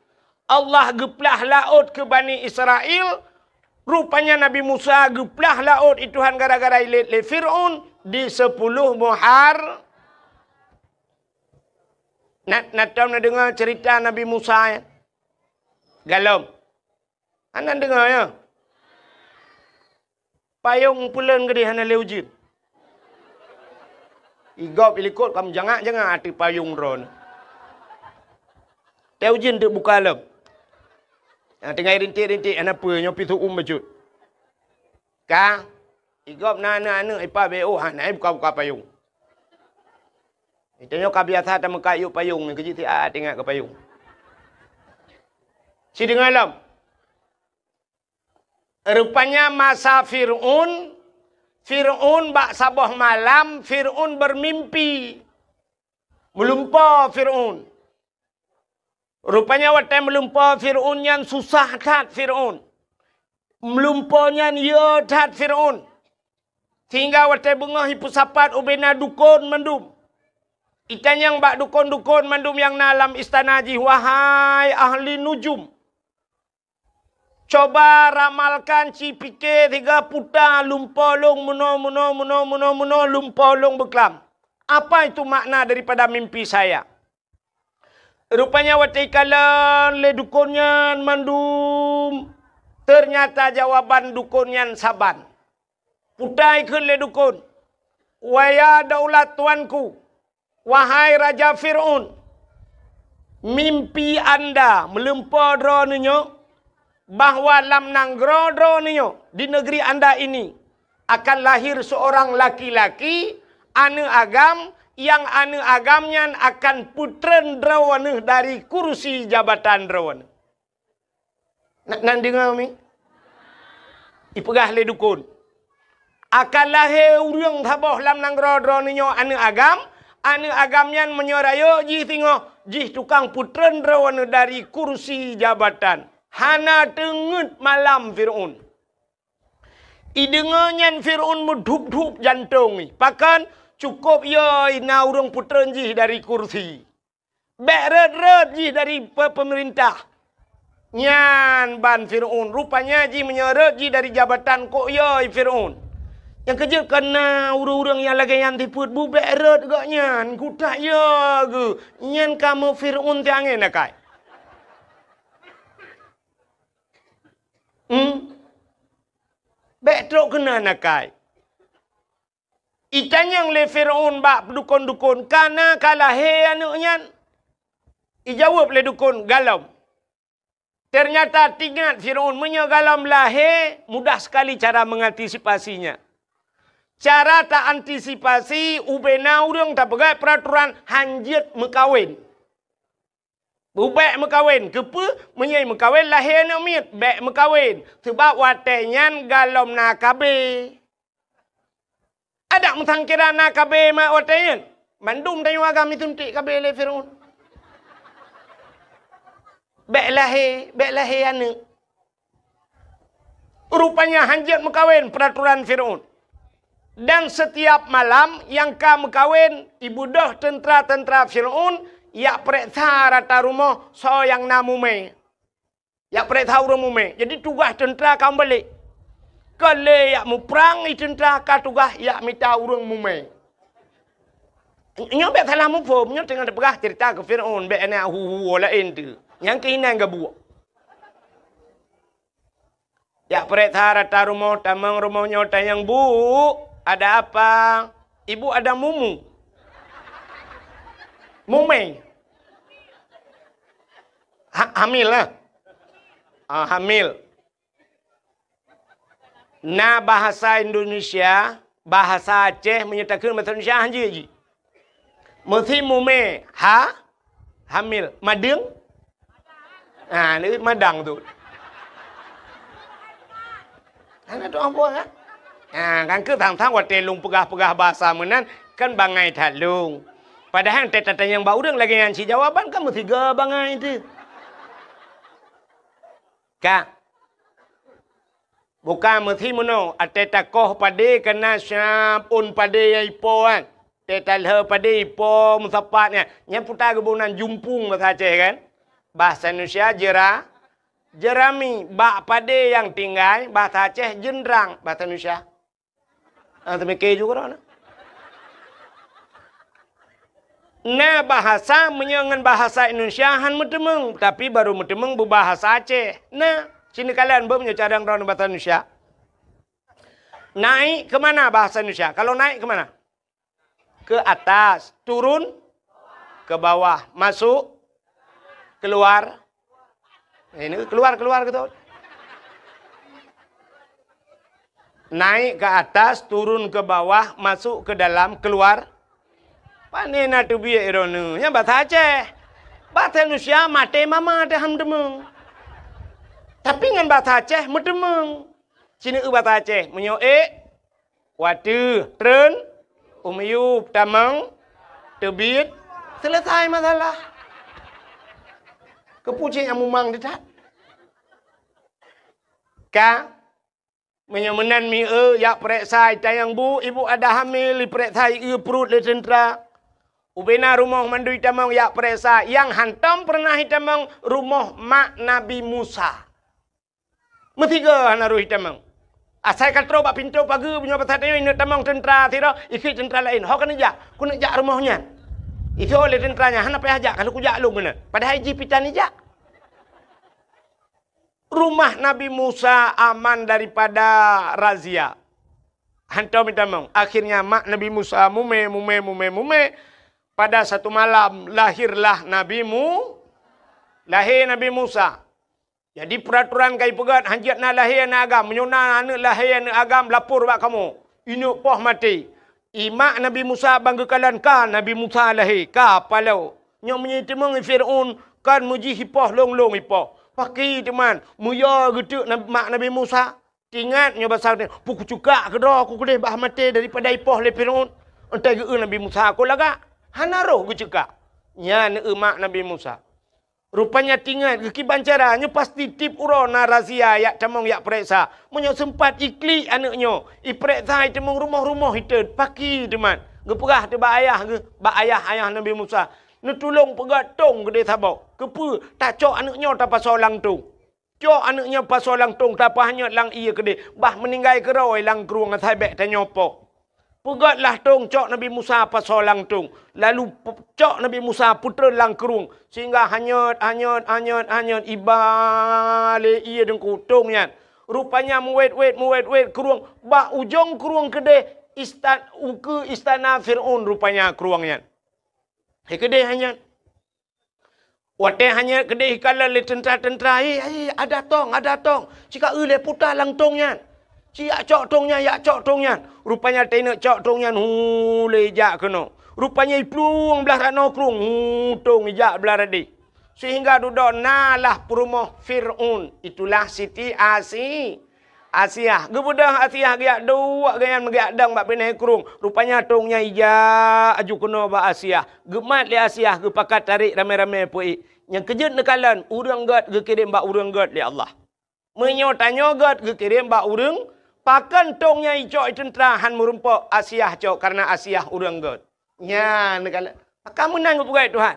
Allah geuplah laôt keu Bani Israil, rupanya Nabi Musa geuplah laôt i Tuhan gara-gara ilét lé Fir'aun di sepuluh Muhar-, na, na tom na deungoe cerita Nabi Musa, ya? Galom. Hana deungoe, ya? Payong peuleuen geudeh hana lé ujeuen. Igop ilikot ka meujangak-jangak ateueh payong droeneuh. Teu ujeuen teuk buka lom. Nyang teungoh rintik-rintik hana peue, nyoe pih seu-uem bacut. Ka, igop na aneuk-aneuk ipa B O hana buka-buka payong. Geutanyoe ka biasa tameukat yub payong nyoe, keu jih siat ingat keu payong. Sideungoe lom. Rupanya masa Fir'aun, Fir'aun bak saboh malam, Fir'aun beumimpi. Meulumpoe Fir'aun. Rupanya watèe meulumpoe Fir'aun nyan susah that Fir'aun. Meulumpoe nyan yö that Fir'aun. Sehingga watèe beungoh ipeusapat ubena dukon mandum. Itanyong bak dukon-dukon mandum nyang na lam istana jih, "Wahai ahli nujum, coba ramalkan, ci pike siga puta lumpoe lôn meunoe, meunoe, meunoe, meunoe, meunoe lumpoe lôn beuklam. Apa itu makna daripada mimpi saya?" Rupanya watèe ikalon lé dukon nyan mandum, ternyata jawaban dukon nyan saban. Puta ikheun lé dukon, "Waya daulat tuanku, wahai Raja Fir'aun, mimpi anda meulumpoe droeneuh nyoe bahwa lam nanggroe droeneuh nyoe, di negeri anda ini, akan lahir seorang laki-laki, aneuk agam, nyang aneuk agam nyan akan peutreun droeneuh dari kursi jabatan droeneuh." Na, na deungoe mi? Ipeugah lé dukon, "Akan lahé ureuëng saboh lam nanggroe droeneuh nyoe aneuk agam, aneuk agam nyan meunyoe rayeuk jih singoh, jih tukang peutreun droeneuh dari kursi jabatan." Hana teungeut malam Fir'aun. Ideungoe nyan Fir'aun meudhup-dhup jantong jih. Pakon? Cukôp yö na ureuëng peutreun jih dari kursi. Bék rhot-rhot jih dari pe-, peumeurintah. Nyan ban Fir'aun. Rupanya jih meunyoe rhot jih dari jabatan, kok yö Fir'aun. Nyang keujeuet kon na ureuëng-ureuëng nyang lagée nyan sifeuet, bu bék rhot gobnyan, kutak yö geuh. Nyan kamoe Fir'aun teuh angén akai. Hmm? Bék trok keunan akai. Itanyong lé Firaun bak dukon-dukon, "Ka na ka lahé aneuëk nyan?" Ijaweueb lé dukon, "Galom." Ternyata teuingat Firaun, meunyoe galom lahé, mudah sekali cara mengantisipasinya. Cara ta antisipasi, ubena ureuëng tapeugah peraturan hanjeuet meukawen. Bèk meukawen, keupeue? Meunyoe meukawen lahé aneuëk miet, bèk meukawen. Seubab watée nyan galom na K B. Adak meusangkira na K B mak watée nyan. Mandum tanyoe agam isuntik K B lé Firaun. Bèk lahé, bèk lahé aneuëk. Rupanya hanjeuet meukawen peraturan Firaun. Dan setiap malam nyang ka meukawen, ibeudôh teuntra-teuntra Firaun jak peuriksa rata rumoh soe nyang na mumè. Jak peuriksa ureuëng mumè. Jadi tugaih teuntra ka meubalek. Ka lé jak muprang i teuntra, ka tugaih jak mita ureuëng mumè. Nyoe bèk salah muphom, nyoe teungoh teupeugah cerita keu Firaun, bèk na hu-hu laén tu. Nyang keuh inan gabuek. Jak peuriksa rata rumoh, tamong rumoh nyoe tanyong, "Bu, ada apa?" "Ibu ada mumu." Mumè. Ha-, hamil lah. Ah, hamil. Na bahasa Indonesia, bahasa Aceh, meunyoe takheun bahasa Indonesia hanjeuet jih. Meusi mumè, ha? Hamil. Madeueng? Ha, ni madang tu. Hana tu ambo, ha? Ha, kan keu sang-sang watée lôn peugah-peugah bahasa meunan, kan bangai that lôn. Padahai teutatanyong bak ureuëng lagée nyan cit jawaban, kan meusiga bangai tu. Ka. Bukan meusi meunoe, até takoh padé kana siab ôn padé nyang ipo kan. Até talheu padé ipo meusapat nyan. Nyan puta geuboh nan jumpung bahasa Aceh kan. Bahasa Indonesia jera-, jerami. Bak padé nyang tinggai, bahasa Aceh jeundrang, bahasa Indonesia. Ah, teumike juga dah. Na bahasa, meunyoe ngon bahasa Indonesia han meuteumeung, tapi baru meuteumeung beubahasa Aceh. Na, sini kalian beu meunyoe cadang droe bahasa Indonesia. Naik ke mana bahasa Indonesia? Kalau naik ke mana? Ke atas, turun ke bawah, masuk, keluar. Eh, ini keluar, keluar gitu. Naik ke atas, turun ke bawah, masuk ke dalam, keluar. Pane na teubiet droeneuh? Nyan bahasa Aceh. Bahasa Indonesia maté mama teuh han meuteumeung. Tapi ngon bahasa Aceh meuteumeung. Sini eu bahasa Aceh, meunyoe ék, watèe, treun, u miyueb, tamong, teubiet, selesai masalah. Keupeue cit nyang mumang teutab? Ka, meunyoe meunan mi eu, jak peuriksa, itanyong, "Bu, ibu ada hamil," ipeuriksa, ieu pruet lé teuntra. Ubena rumoh mandum itamong jak peuriksa, nyang hantom peureunah itamong rumoh mak Nabi Musa. Meusigoe hana roh itamong. Asai ka troh bak pintoe pageue, meunyoe basa tanyoe ineuk tamong teuntra sidroe, ikheun teuntra laén, "Ho keuneuk jak, keuneuk jak rumoh nyan." Itho lé teuntra nyan, "Hana payah jak, ka lheueh kujak lôn keunoe." Padahai jih pih tan ijak. Rumah Nabi Musa aman daripada razia. Hantom itamong. Akhirnya mak Nabi Musa mumè, mumè, mumè, mumè. Pada satu malam lahirlah Nabi Mu-, lahé Nabi Musa. Jadi, peuratoran ka ipeugét, hanjeuet na lahé aneuëk agam. Meunyoe na aneuëk lahé aneuëk agam, lapor bak kamoe. Ineuk poh maté. I mak Nabi Musa ban geukalon ka Nabi Musa lahé, ka paloe. Nyoe meunyoe iteumeung Fir'aun, kon meujih ipoh lôn-lôn ipoh. Pakri teuma, meuyue geuteuk nab-, mak Nabi Musa. Teuingat nyoe basa, "Peu kuceukak keudroe ku keudeh bah maté daripada ipoh lé Fir'aun." Entai geu-eu Nabi Musa, "Kon lagak." Hana roh geuceukak. Nyan eu mak Nabi Musa. Rupanya teuingat geukiban cara, nyoe pasti tiep uroe na razia jak tamong jak peuriksa. Meunyoe seumpat iklik aneuëk nyoe, ipeuriksa iteumeung rumoh-rumoh iteuet, pakri teuma. Geupeugah teuh bak ayah geuh, bak ayah, ayah Nabi Musa, "Neutulông peugét tông keudeh saboh. Keupeue? Tacok aneuëk nyoe tapasoe lam tông." Cok aneuëk nyan pasoe lam tông, tapeuhanyot lam ié keudeh, bah meuninggai keudroe lam krueng asai bék tanyoe poh. Peugét lah tông, cok Nabi Musa pasoe lam tông, lalu pe-, cok Nabi Musa peutreun lam krueng, sehingga hanyot, hanyot, hanyot, hanyot, iba lé ié deungku tông nyan. Rupanya meuwét-wét, meuwét-wét krueng, bak ujong krueng keudeh, istat-, ukeue istana Fir'aun rupanya krueng nyan. Hai keudeh nyan. Watée hana keudeh ikalon lé teuntra-teuntra, "Hei, hei, ada tong, ada tong! Ci ka eu lé puta lam tong nyan! Ci yak cok tong nyan, yak cok tong nyan!" Rupanya teuneuk cok tong nyan, hu, lé jak keunoe. Rupanya iplueng blaih ranoe krueng, hu, tong ijak blaih radeh. Sehingga dudoe na lah peurumoh Fir'aun, itulah Siti Asi-, Asiah. Geubeudôh Asiah geujak duek gobnyan meugeuyak dong bak binéh krueng. Rupanya tong nyan ijak aju keunoe bak Asiah. Geumat lé Asiah, geupakat tarek ramé-ramé peuék. Nyang keujeuet neukalon, ureuëng gét geukirém bak ureuëng gét lé Allah. Meunyoe tanyoe gét geukirém bak ureuëng, pakon tong nyan icok i teuntra hán meurumpok Asiah cok kareuna Asiah ureuëng gét. Nyan neukalon. Maka meunan geupeugah Tuhan.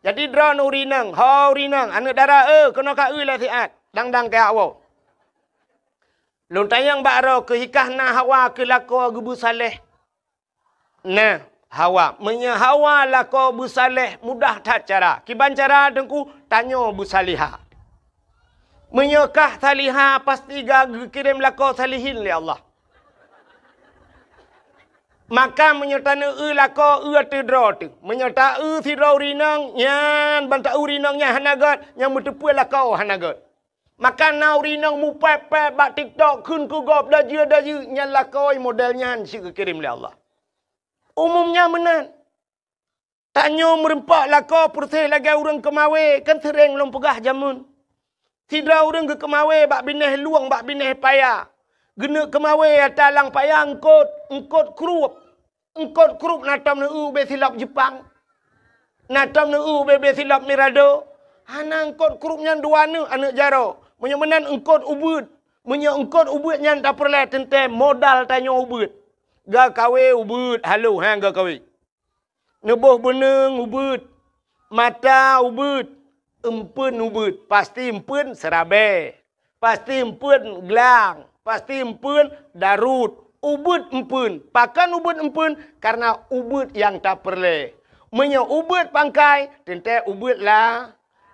Jadi droeneuh ureuëng inong, ho ureuëng inong, aneuëk dara, eh, keunoe ka eu lé siat, dang-dang keu awoe. Lôn tanyong bak droe keuhikah na Hawa keu lakoe geubeusaléh. Nah, Hawa. Meunyoe Hawa lakoe beusaléh mudah that cara. Kiban cara Teungku, tanyoe beusaléha. Meunyoe kah saléha, pasti ka geukirém lakoe salihin lé Allah. Maka meunyoe taneueu lakoe eu ateueh droe teuh. Meunyoe taeu sidroe ureuëng inong, nyan ban taeu ureuëng inong nyan hana gét, nyang meuteupeu lakoe hana gét. Maka na ureuëng inong mupéb-péb bak TikTok kheun keu gob dajeu-dajeu, nyan lakoe model nyan cit geukirém lé Allah. Umum nyan meunan. Tanyoe meurumpok lakoe peureuseh lagée ureuëng keumawé, kan seuréng lôn peugah jameun. Sidroe ureuëng geukeumawé bak binéh lueng, bak binéh paya. Geuneuk keumawé ata lam paya eungkot, eungkot krueb. Eungkot krueb na tom neueu ubé silop Jeupang. Na tom neueu ubé-bé silop Mirado. Hana, eungkot krueb nyan dua neuk aneuëk jaroe. Meunyoe meunan eungkot ubeuet. Meunyoe eungkot ubeuet nyan tapeureulée teuntée modal tanyoe ubeuet. Geukawé ubeuet, halo, ha, geukawé. Neuboh beuneueng ubeuet, mata ubeuet, eumpeuen ubeuet, pasti eumpeuen seurabée, pasti eumpeuen glang, pasti eumpeuen darut, ubeuet eumpeuen. Pakon ubeuet eumpeuen? Kareuna ubeuet nyang tapeureulée. Meunyoe ubeuet pangkai, teuntée ubeuet la-,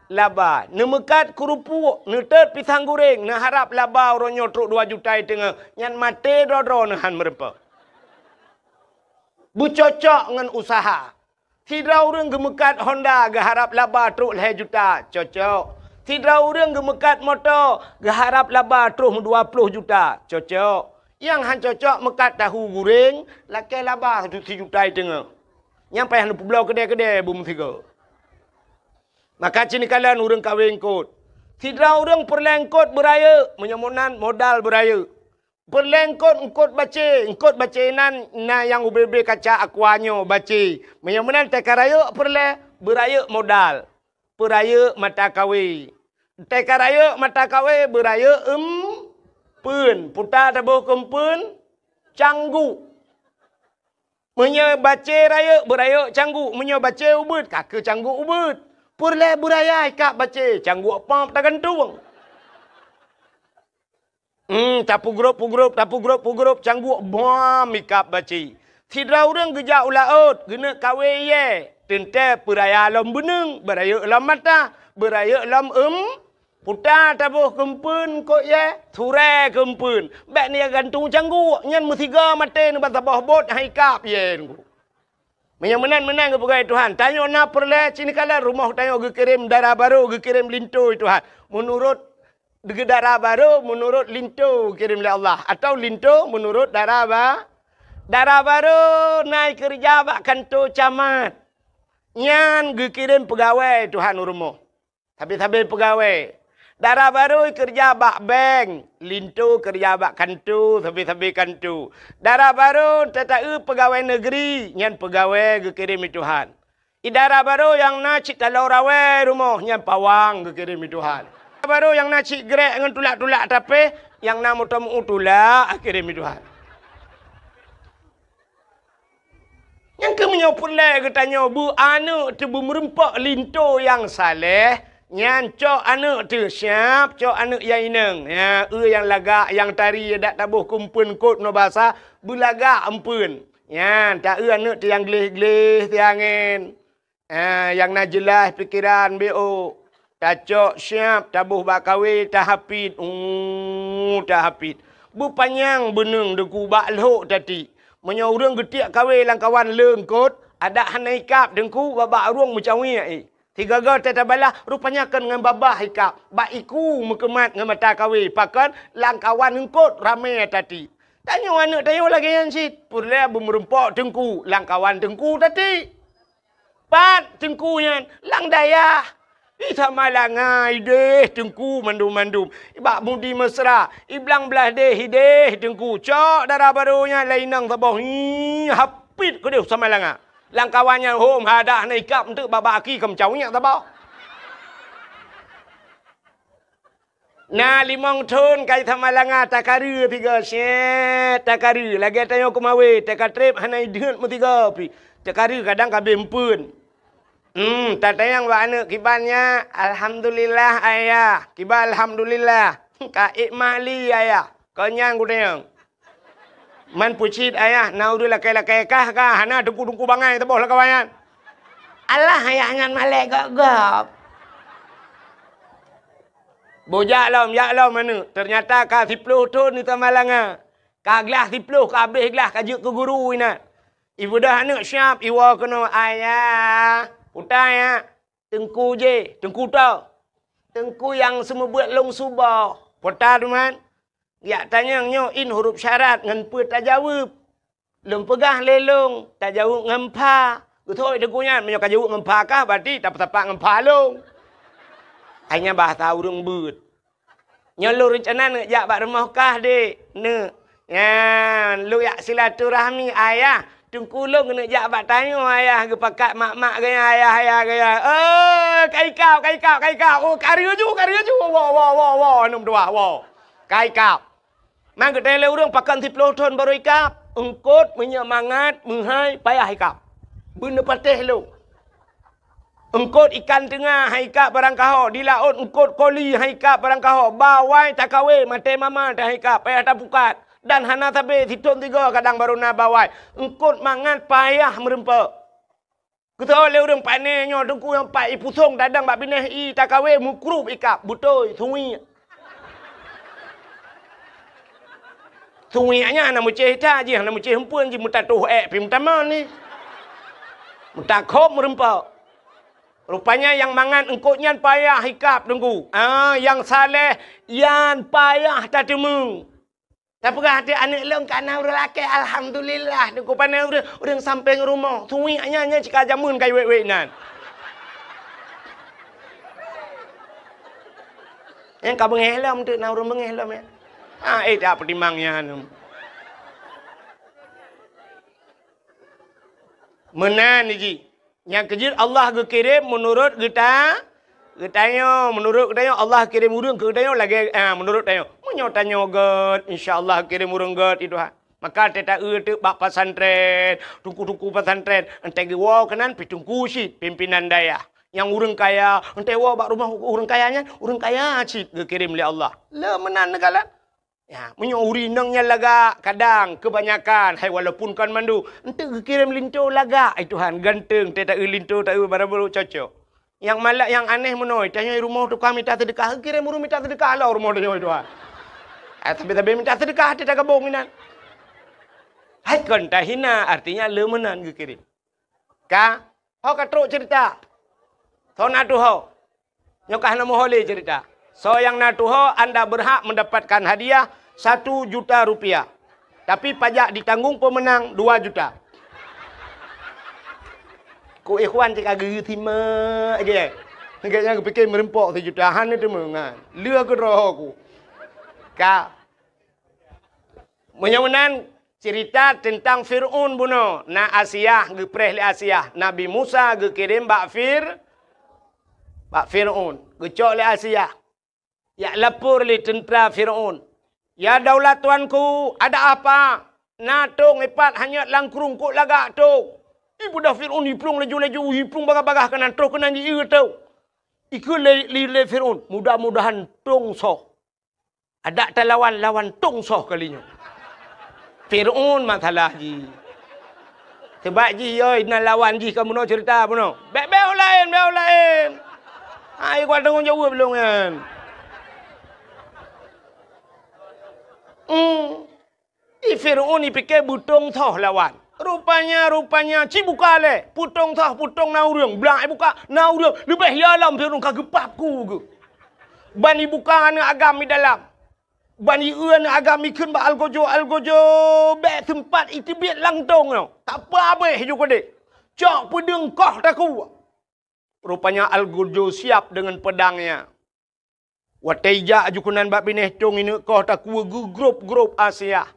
laba. Neumeukat keurupuek, neutot pisang guréng, neuharab laba uroe nyoe trok dua juta i teungoh, nyan maté droe-droe neuhan meurumpok. Beucocok ngon useuha. Sidroe ureuëng geumeukat Honda geuharab laba trok lhée juta, cocok. Sidroe ureuëng geumeukat moto geuharab laba troh dua ploh juta, cocok. Nyang han cocok meukat tahu guréng, lakée laba sijuta i teungoh. Nyang payah neupeubloe keudée-keudée beumeusigoe. Maka cit neukalon ureuëng kawé eungkot. Sidroe ureuëng peureulée eungkot beurayeuk, meunyoe meunan modal beurayeuk. Peureulée eungkot, eungkot bacé, eungkot bacé nan na nyang ubé-bé kaca aqua nyoe bacé. Meunyoe meunan teuka rayeuk peureulée, beurayeuk modal, beurayeuk mata kawé. Teuka rayeuk mata kawé, beurayeuk eumpeuen, puta taboh keu eumpeuen, cangguk. Meunyoe bacé rayeuk, beurayeuk cangguk. Meunyoe bacé ubeuet, ka keu cangguk ubeuet. Peureulée beuraya ikab bacé, cangguk pop tagantung. Hmm, tapeugrop-peugrop, tapeugrop-peugrop, cangguk bom ikab bacé. Sidroe ureuëng geujak u laôt, geuneuk kawé iyée, teuntée peuraya lom beuneueng, beurayeuk lom mata, beurayeuk lom eum-, puta taboh keu eumpeuen eungkot iyée, surée keu eumpeuen. Bék neugantung cangguk, nyan meusigoe maté neuban saboh bot hai kab iyée. Meunyoe meunan, meunan geupeugah Tuhan, tanyoe na peureulée cit neukalon rumoh tanyoe geukirém dara barô, geukirém linto Tuhan. Meunurot dara barô, meunurot linto geukirém lé Allah, atawa linto meunurot dara ba-, dara barô na ikeureuja bak kanto camat. Nyan geukirém peugawée Tuhan u rumoh. Sabe-sabe peugawée. Dara barô keureuja bak bank, linto keureuja bak kanto, sabe-sabe kanto. Dara barô tata-eu peugawée negeri, nyan peugawée geukirém lé Tuhan. I dara barô nyang na cit taloe rawée rumoh, nyan pawang geukirém lé Tuhan. Dara barô nyang na cit grék ngon tulak-tulak tapéh, nyang na moto meu tulak geukirém lé Tuhan. Nyang keuh meunyoe peureulée geutanyoe beu aneuëk teuh beumeurumpok linto nyang saléh, nyan cok aneuëk teuh siab, cok aneuëk nyang inong. Ya, eu nyang lagak, nyang tari, dak taboh keu eumpeuen eungkot meunyoe basa, beulagak eumpeuen. Nyan, ta-eu aneuëk teuh nyang gleh-gleh siangén. Ah, nyang na jeulaih pikeran B O. Tacok siab, taboh bak kawé, tahapit, uh, tahapit. Beupanyang beuneueng deungon bak lhok tati. Meunyoe ureuëng geutiek kawé lam kawan le eungkôt, adak hana ikab teungku, babah ureuëng meucawiek i. Sigoe-goe teutabalaih, rupanya kon ngon babah ikab, bak iku meukeumat ngon mata kawé, pakon lam kawan eungkôt ramé tatiek. Tanyoe aneuëk tanyoe lagée nyan cit, peureulée beumeureumpok teungku, lam kawan teungku tatiek. Pat teungku nyan? Lam dayah. I Samalanga ideh teungku mandum-mandum. Bak Mudi Mesra, i Blang Blahdeh ideh teungku. Cok dara barô nyan lam inong saboh. Hi, hapit keudeh Samalanga. Lam kawan nyan hom hadah na ikab enteuk babah aki keu meucawiek saboh. Na limong thon ka i Samalanga, takareu tiga, syet, takareu. Lagée tanyoe keumawé, takatreb hana ideuet meusigoe pih. Takareu kadang ka abéh eumpeuen. Hmm, tatanyong bak aneuëk kiban nyan, "Alhamdulillah, Ayah." Kiban alhamdulillah. "Ka ék mak li, Ayah?" Kon nyan kutanyong. Man peucit ayah, na ureuëng lakée-lakée kah ka, hana teungku-teungku bangai saboh lam kawan nyan. Alah ayah nyan malée gob-gob. Boh jak lom, jak lom aneuëk. Teunyata ka siploh thon di Samalanga. Ka glah siploh, ka abéh glah, ka jeuet keu guru inan. Ibeudôh aneuëk siab, iwoe keunoe, "Ayah, puta ya?" "Teungku jih." "Teungku toh?" "Teungku nyang seumeubeuet lôn suboh." Puta teuma. Jak tanyong nyoe in huruf syarat ngon peue tajaweueb. Lôn peugah lé lôn, tajaweueb ngon pha. Geutôi teungku nyan, meunyoe ka jaweueb ngon pha kah, berarti tapeutapak ngon pha lôn. Hai nyan bahasa ureuëng beuet. Nyoe lôn reuncana neuk jak bak rumoh kah, Dek. Neuk. Nyan, lôn jak silaturahmi, Ayah. Teungku lôn keuneuk jak bak tanyoe, Ayah, geupakat mak-mak gaya, ayah-ayah gaya. Oh, ka ikab, ka ikab, ka ikab. Oh, ka reuju, ka reuju. Woe, woe, woe, woe, aneuëk meutuwah, woe. Ka ikab. Man geutanyong lé ureuëng, pakon siploh thon barô ikab? Eungkôt, meunyoe mangat, meuhai, payah ikab. Beuneupatéh lôn. Eungkôt ikan teunga hai ikab barang kaho, di laôt eungkôt koli hai ikab barang kaho, bawai takawé maté mama teuh hai ikab, payah tapukat. Dan hana sabé sithon sigoe kadang barô na bawai. Eungkôt mangat payah meurumpok. Geutôi lé ureuëng, pane nyoe teungku nyang pat ipusong tadong bak binéh i takawé meukrub ikab, beutôi, suwiek. Suwiek nyan hana meucéh that jih, hana meucéh eumpeuen jih, meutatoh ék pih meutamong ni. Meutakhob meurumpok. Rupanya nyang mangat eungkôt nyan payah ikab teungku. Ah, nyang saleh nyan payah tateumeung. Tapeugah até aneuëk lôn ka na ureuëng lakée, alhamdulillah. Teungku pane ureuëng, ureuëng sampéng rumoh. Suwiek nyan, nyan cit ka jameun ka iwét-wét nan. Nyang ka beungéh lom teuk na ureuëng beungéh lom ya. Ah, eh, tak peutimang nyan. Meunan jih. Nyang keujeuet Allah geukirém meunurot geuta-, geutanyoe. Meunurot geutanyoe Allah kirém ureuëng keu geutanyoe lagée, ah, meunurot tanyoe. Meunyoe tanyoe gét, insya Allah kirém ureuëng gét i Tuhan. Maka teuta-eu teuk bak pesantren, teungku-teungku pesantren, entée geuwoe keunan pih teungku cit pimpinan dayah. Nyang ureuëng kaya, entée woe bak rumoh ureuëng kaya nyan, ureuëng kaya cit geukirém lé Allah. Le meunan neukalon. Ya, meunyoe ureuëng inong nyan lagak, kadang keubanyakan, hai walaupun kon mandum, enteuk geukirém linto lagak, ai Tuhan, ganteng, teuta-eu linto, ta-eu barang baru cocok. Nyang malak, nyang aneh meunoe, tanyoe rumoh tukang mita seudeukah, geukirém ureuëng mita seudeukah lom rumoh tanyoe, ai Tuhan. Ah, sabe-sabe mita seudeukah, teuta gabong inan. Hai kon tahina, artinya le meunan geukirém. Ka, ho ka trok cerita. Soe na tuho? Nyoe ka hana muho lé cerita. Soe nyang na tuho, anda berhak mendapatkan hadiah satu juta rupiah. Tapi pajak ditanggung pemenang dua juta. Ku ikhwan cit ka geu simak je. Gobnyan geupike meureumpok sijuta, hana teumeungan. Lheueh keudroe ku. Ka. Meunyoe meunan, cerita teuntang Fir'aun bunoe. Na Asiah, geupreh lé Asiah. Nabi Musa geukirém bak Fir-, bak Fir'aun. Geucok lé Asiah. Jak lapor lé teuntra Fir'aun. "Ya daulat tuanku, ada apa? Na tong ipat hanyot lam krueng, kok lagak tong?" Ibeudôh Fir'aun, iplueng laju-laju, iplueng bagah-bagah keunan, troh keunan jieu tong. Ikheun lé, lé, lé Fir'aun, "Mudah-mudahan tong soh." Adak talawan, lawan tong soh kali nyoe. Fir'aun masalah jih. Sabab jih, yoi, na lawan jih ka bunoe cerita bunoe. Bék, bék u laén, bék u laén. Hai, kuat tanggong jaweueb lôn nyan. Hmm. Di Fir'aun ipike beutong soh lawan. Rupanya, rupanya, ci buka lé. Peutong soh, peutong na ureuëng. Blang ibuka, na ureuëng. Leubeh ya lom Fir'aun ka geupap ku geuh. Ban ibuka aneuëk agam di dalam. Ban ieu aneuëk agam ikheun bak algojo-algojo, bék seumpat iteubiet lam tong nyoe. Tak apa abéh ju keudeh. Cok peudeueng koh takue. Rupanya algojo siap deungon peudangnya. Watée ijak aju keunan bak binéh tong ineuk koh takue geugrôp-grôp Asiah.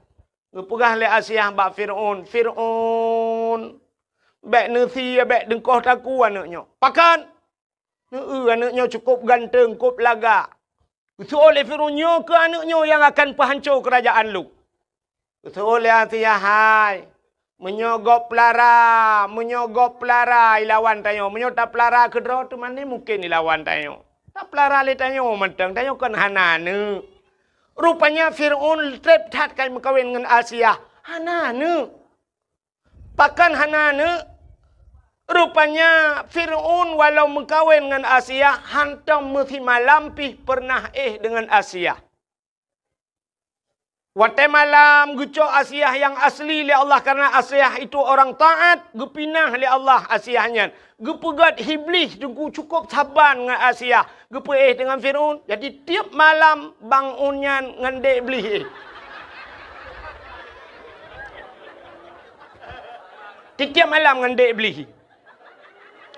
Geupeugah lé Asiah bak Fir'aun, "Fir'aun, bék neusie, bék deungkoh takue aneuëk nyoe." "Pakon?" "Neu-eu aneuëk nyoe cukôp ganteueng, kôp lagak." Geuseuôt lé Fir'aun, "Nyoe keuh aneuëk nyoe nyang akan peuhanco keurajeuen lôn." Geuseuôt lé Asiah, "Hai, meunyoe gob peulara, meunyoe gob peulara ilawan tanyoe, meunyoe tapeulara keudroe teuma ni mungken ilawan tanyoe. Tapeulara lé tanyoe mantong, tanyoe kon hana aneuëk." Rupanya Fir'aun treb that ka meukawen ngon Asiah, hana aneuëk. Pakon hana aneuëk? Rupanya Fir'aun walau meukawen ngon Asiah, hantom meusimalam pih peureunah éh deungon Asiah. Watée malam geucok Asiah nyang asli lé Allah, karena Asiah itu orang taat, geupinah lé Allah Asiah nyan. Geupeugét Iblih teungku cukôp saban ngon Asiah, geupeuéh deungon Fir'aun. Jadi tieb malam Bang Un nyan ngon Dek Iblih éh. Tieb-tieb malam ngon Dek Iblih.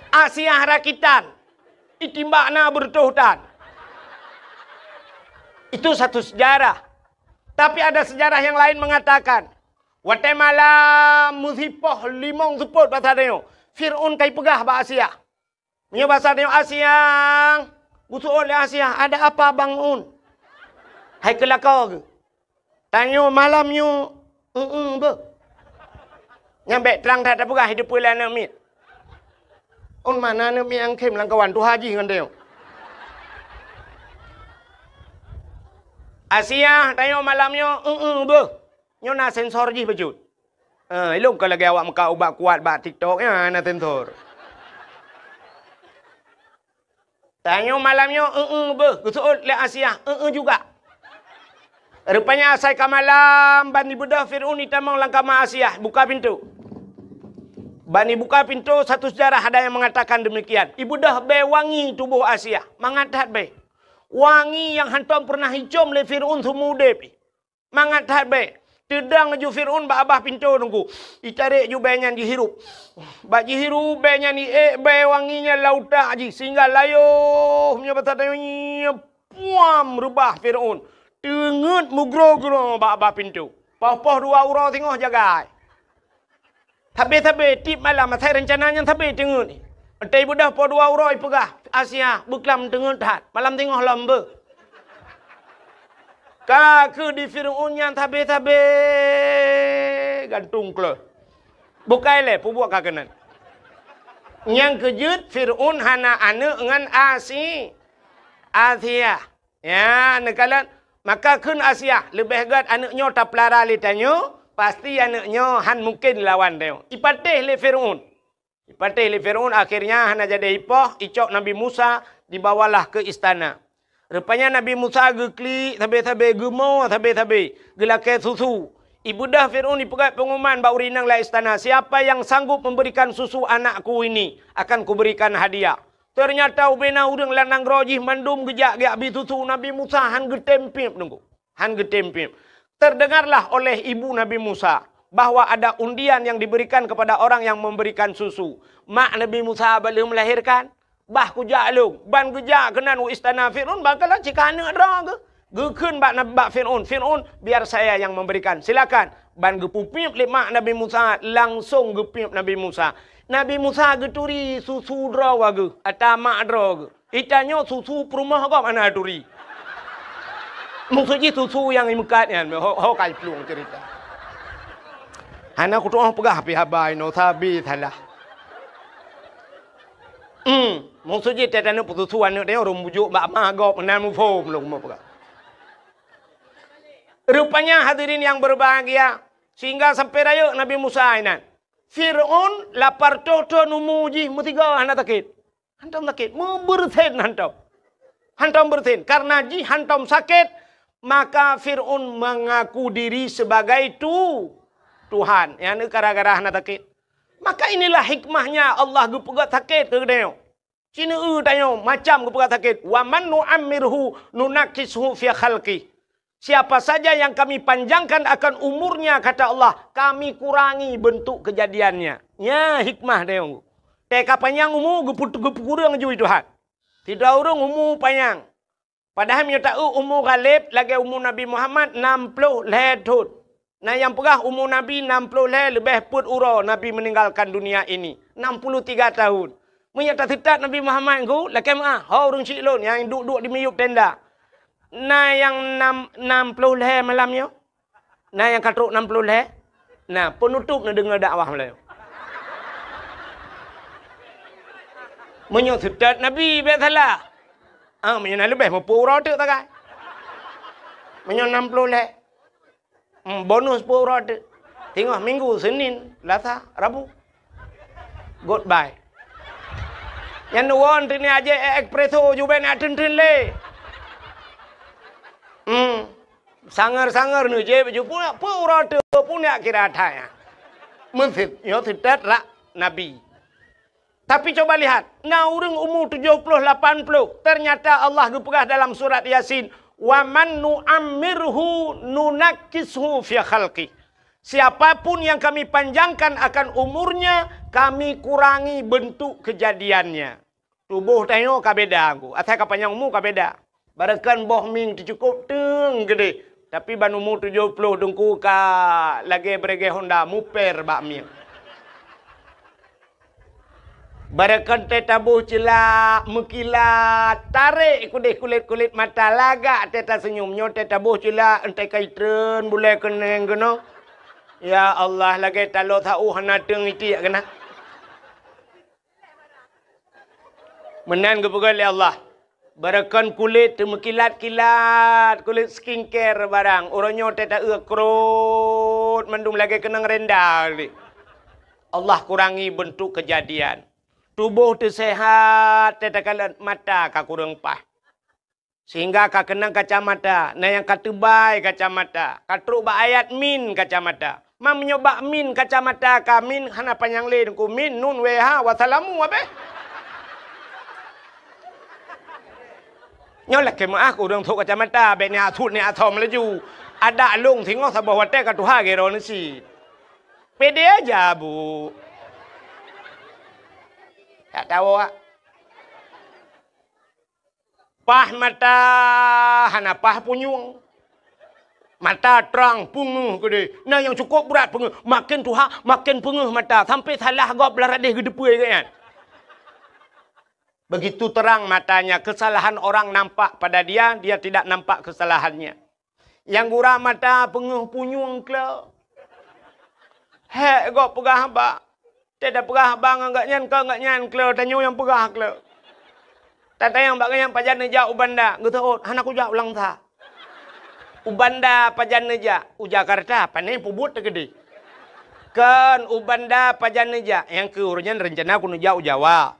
Asiah rakitan. Itimbak na beureutoh tan. Itu satu sejarah. Tapi ada sejarah yang lain mengatakan, watée malam meusipoh limong seupôt basa tanyoe, Fir'aun ka ipeugah bak Asiah. Meunyoe basa tanyoe Asiah, geuseuôt lé Asiah, "Ada apa, Bang Un?" Hai keu lakoe geuh. Tanyoe malam nyoe, eu-eu beuh. Nyan bék trang that tapeugah di depan aneuëk miet. Un mana aneuëk miet nyang khém lam kawan tuha jih ngon tanyoe. Asiah, tanyoe malam nyoe, eu-eu beuh. Nyoe na sensor jih bacut. Eh, ilong ka lagée awak meukat ubat kuat bak TikTok nyan na sensor. Tanyoe malam nyoe, eu-eu beuh, geuseuôt lé Asiah, eu-eu juga. Rupanya asai ka malam, ban ibeudôh Fir'aun itamong lam kama Asiah, buka pintoe. Ban ibuka pintoe, satu sejarah ada yang mengatakan demikian. Ibeudôh bée wangi tuboh Asiah, mangat that bée. Wangi nyang hantom peureunah icom lé Fir'aun seumeu udeb. Mangat that bée. Teudong ju Fir'aun bak babah pintoe teungku. Itarek ju bée nyan jihirup. Bak jihirup bée nyan iék bée wangi nyan lam utak jih sehingga layoh meunyoe basa tanyoe nyoe puam reubah Fir'aun. Teungeut meugroe-groe bak babah pintoe. Poh-poh dua uroe singoh jagai. Sabe-sabe tieb malam asai reuncana nyan sabe teungeut. Watée ibeudôh poh dua uroe ipeugah, "Asiah, beuklam teungeut that, malam singoh lom beuh." Ka kheueh di Fir'aun nyan sabe-sabe gantung kleuh. Bukai lé peubuet ka keunan. Nyang keujeuet Fir'aun hana aneuëk ngon Asi-, Asiah. Ya, neukalon, maka kheun Asiah, leubeh gét aneuëk nyoe tapeulara lé tanyoe, pasti aneuëk nyoe han mungken lawan tanyoe. Ipatéh lé Fir'aun. Ipatéh lé Fir'aun, akhirnya hana jadi ipoh, icok Nabi Musa, dibawalah ke istana. Rupanya Nabi Musa geuklik sabe-sabe, geumo sabe-sabe, geulakée susu. Ibeudôh Fir'aun ipeugét pengumuman bak ureuëng inong lam istana, "Siapa yang sanggup memberikan susu anakku ini, akan kuberikan hadiah." Teunyata ubena ureuëng lam nanggroe jih mandum geujak geubri susu, Nabi Musa han geutem piep teungku. Han geutem piep. Terdengarlah oleh ibu Nabi Musa bahwa ada undian yang diberikan kepada orang yang memberikan susu. Mak Nabi Musa bak lheueh melahirkan, "Bah kujak lôn." Ban geujak keunan u istana Fir'aun, ban kalon cit ka aneuëk droe geuh. Geukheun bak Nab-, bak Fir'aun, "Fir'aun, biar saya yang memberikan. Silakan." Ban geupeupiep lé mak Nabi Musa, langsong geupiep Nabi Musa. Nabi Musa geuturi susu droe geuh, ata mak droe geuh. Itanyoe susu peurumoh gob hana turi. Maksud jih susu nyang imeukat nyan, ho, ho ka iplueng cerita. Hana kutu'oh peugah pih haba inoe sabe salah. Hmm, maksud jih teutanyoe peususu aneuëk tanyoe ureuëng bujok bak ma gob hana muphom lôn meupeugah. Rupanya hadirin yang berbahagia, sehingga sampai rayeuk Nabi Musa inan. Fir'aun lapar toh-toh numu jih meusigoe hana sakét. Hantom sakét, meubeureusen hantom. Hantom beureusen, karena jih hantom sakét, Maka Fir'aun mengaku diri sebagai tu-, Tuhan. Nyan gara-gara hana sakét. Maka inilah hikmahnya Allah geupeugah sakét keu geutanyoe. Sineue tanyoe macam geupeugah sakét. "Wa man nu'ammirhu nunakkishu fi khalqi." Siapa saja yang Kami panjangkan akan umurnya, kata Allah, Kami kurangi bentuk kejadiannya. Nya hikmah tanyoe. Teuka panyang umu geupeu-, geupeukureueng jui Tuhan. Sidroe ureuëng umu panyang. Padahai meunyoe taeu umu ghaleb lagée umu Nabi Muhammad nam ploh lhée thon. Na nyang peugah umu Nabi nam ploh lhée leubeh peuet uroe Nabi meninggalkan dunia ini, enam puluh tiga tahun. Meunyoe taseutôt Nabi Muhammad ngon lakée meuah, ho ureuëng syiek lôn nyang duek-duek di miyueb tenda. Na nyang nam, nam ploh lhée malam nyoe? Na nyang ka trok nam ploh lhée? Na, peunutôb neudeungoe dakwah meulayeue. Meunyoe seutôt Nabi bék salah. Ah, meunyoe na leubeh meupeu uroe teuk tagai. Meunyoe nam ploh lhée. Hmm, bonus peuet uroe teuk. Singoh Minggu, Senin, Selasa, Rabu. Goodbye. Nyan neuwon teuk ni aje espresso jubek nak treun-treun lé. Hmm. Sanger-sanger neujép ju pun, peuet uroe teuk pun jak kira that nyan. Meuseutôt, nyoe seutôt rak Nabi. Tapi coba lihat, na ureuëng umu tujoh ploh lapan ploh, ternyata Allah geupeugah dalam surat Yasin, "Wa man nu'ammirhu nunakkishu fi khalqi." Siapapun yang Kami panjangkan akan umurnya, Kami kurangi bentuk kejadiannya. Tuboh tanyoe ka beda, Teungku. Asai ka panyang umu ka beda. Barakon boh mieng teucukôb teung geudeh, tapi ban umu tujoh ploh Teungku ka lagée bregeh honda muper bak mieng. Barakon teuh taboh ceulak meukilat, tarek keudeh kulét-kulét mata, lagak teuh taseunyum. Nyoe teuh taboh ceulak, enteuk ka itreun bulée keuneng keunoe. Ya Allah, lagée taloe sa-ueh hana teung itiek keunan. Meunan geupeugah lé Allah, "Barakon kulét teumeukilat-kilat, kulét skincare barang, uroe nyoe teuh taeu krot mandum lagée keunong renda lé." Allah kurangi bentuk kejadian. Tuboh teuh seuhat, teuh takalon, mata ka kureueng paih. Sehingga ka keunong kacamata, na nyang ka teubai kacamata, ka trok bak ayat min kacamata. Ma meunyoe bak min kacamata ka min hana panyang lé Teungku, min, nun, weh, ha, wassalamu, abéh. Nyoe lakée meuáh keu ureuëng trok kacamata, bék niat sut niat asom laju. Adak lôn singoh saboh watée ka tuha geuroe neusi. Pede aja, Bu. Tak tahu, ah. Paih mata hana paih punyueng. Mata trang, peungeuh keudeh. Na nyang cukôp brat peungeuh. Maken tuha, maken peungeuh mata. Sampai salah gob lam radeh geuteupeue geuh nyan. Begitu terang matanya, kesalahan orang nampak pada dia, dia tidak nampak kesalahannya. Nyang gura mata peungeuh punyueng kle. Hék gob peugah haba. Teuh tapeugah haba ngon gobnyan, kon gobnyan kle, tanyoe nyang peugah kle. Tatanyong bak gobnyan, "Pajan neujak u Banda?" Geuteuôt, "Hana kujak u Langsa." "U Banda pajan neujak?" "U Jakarta, pane peubuet teukeudeh." "Kon, u Banda pajan neujak?" "Nyang keu uroe nyan reuncana kuneujak u Jawa."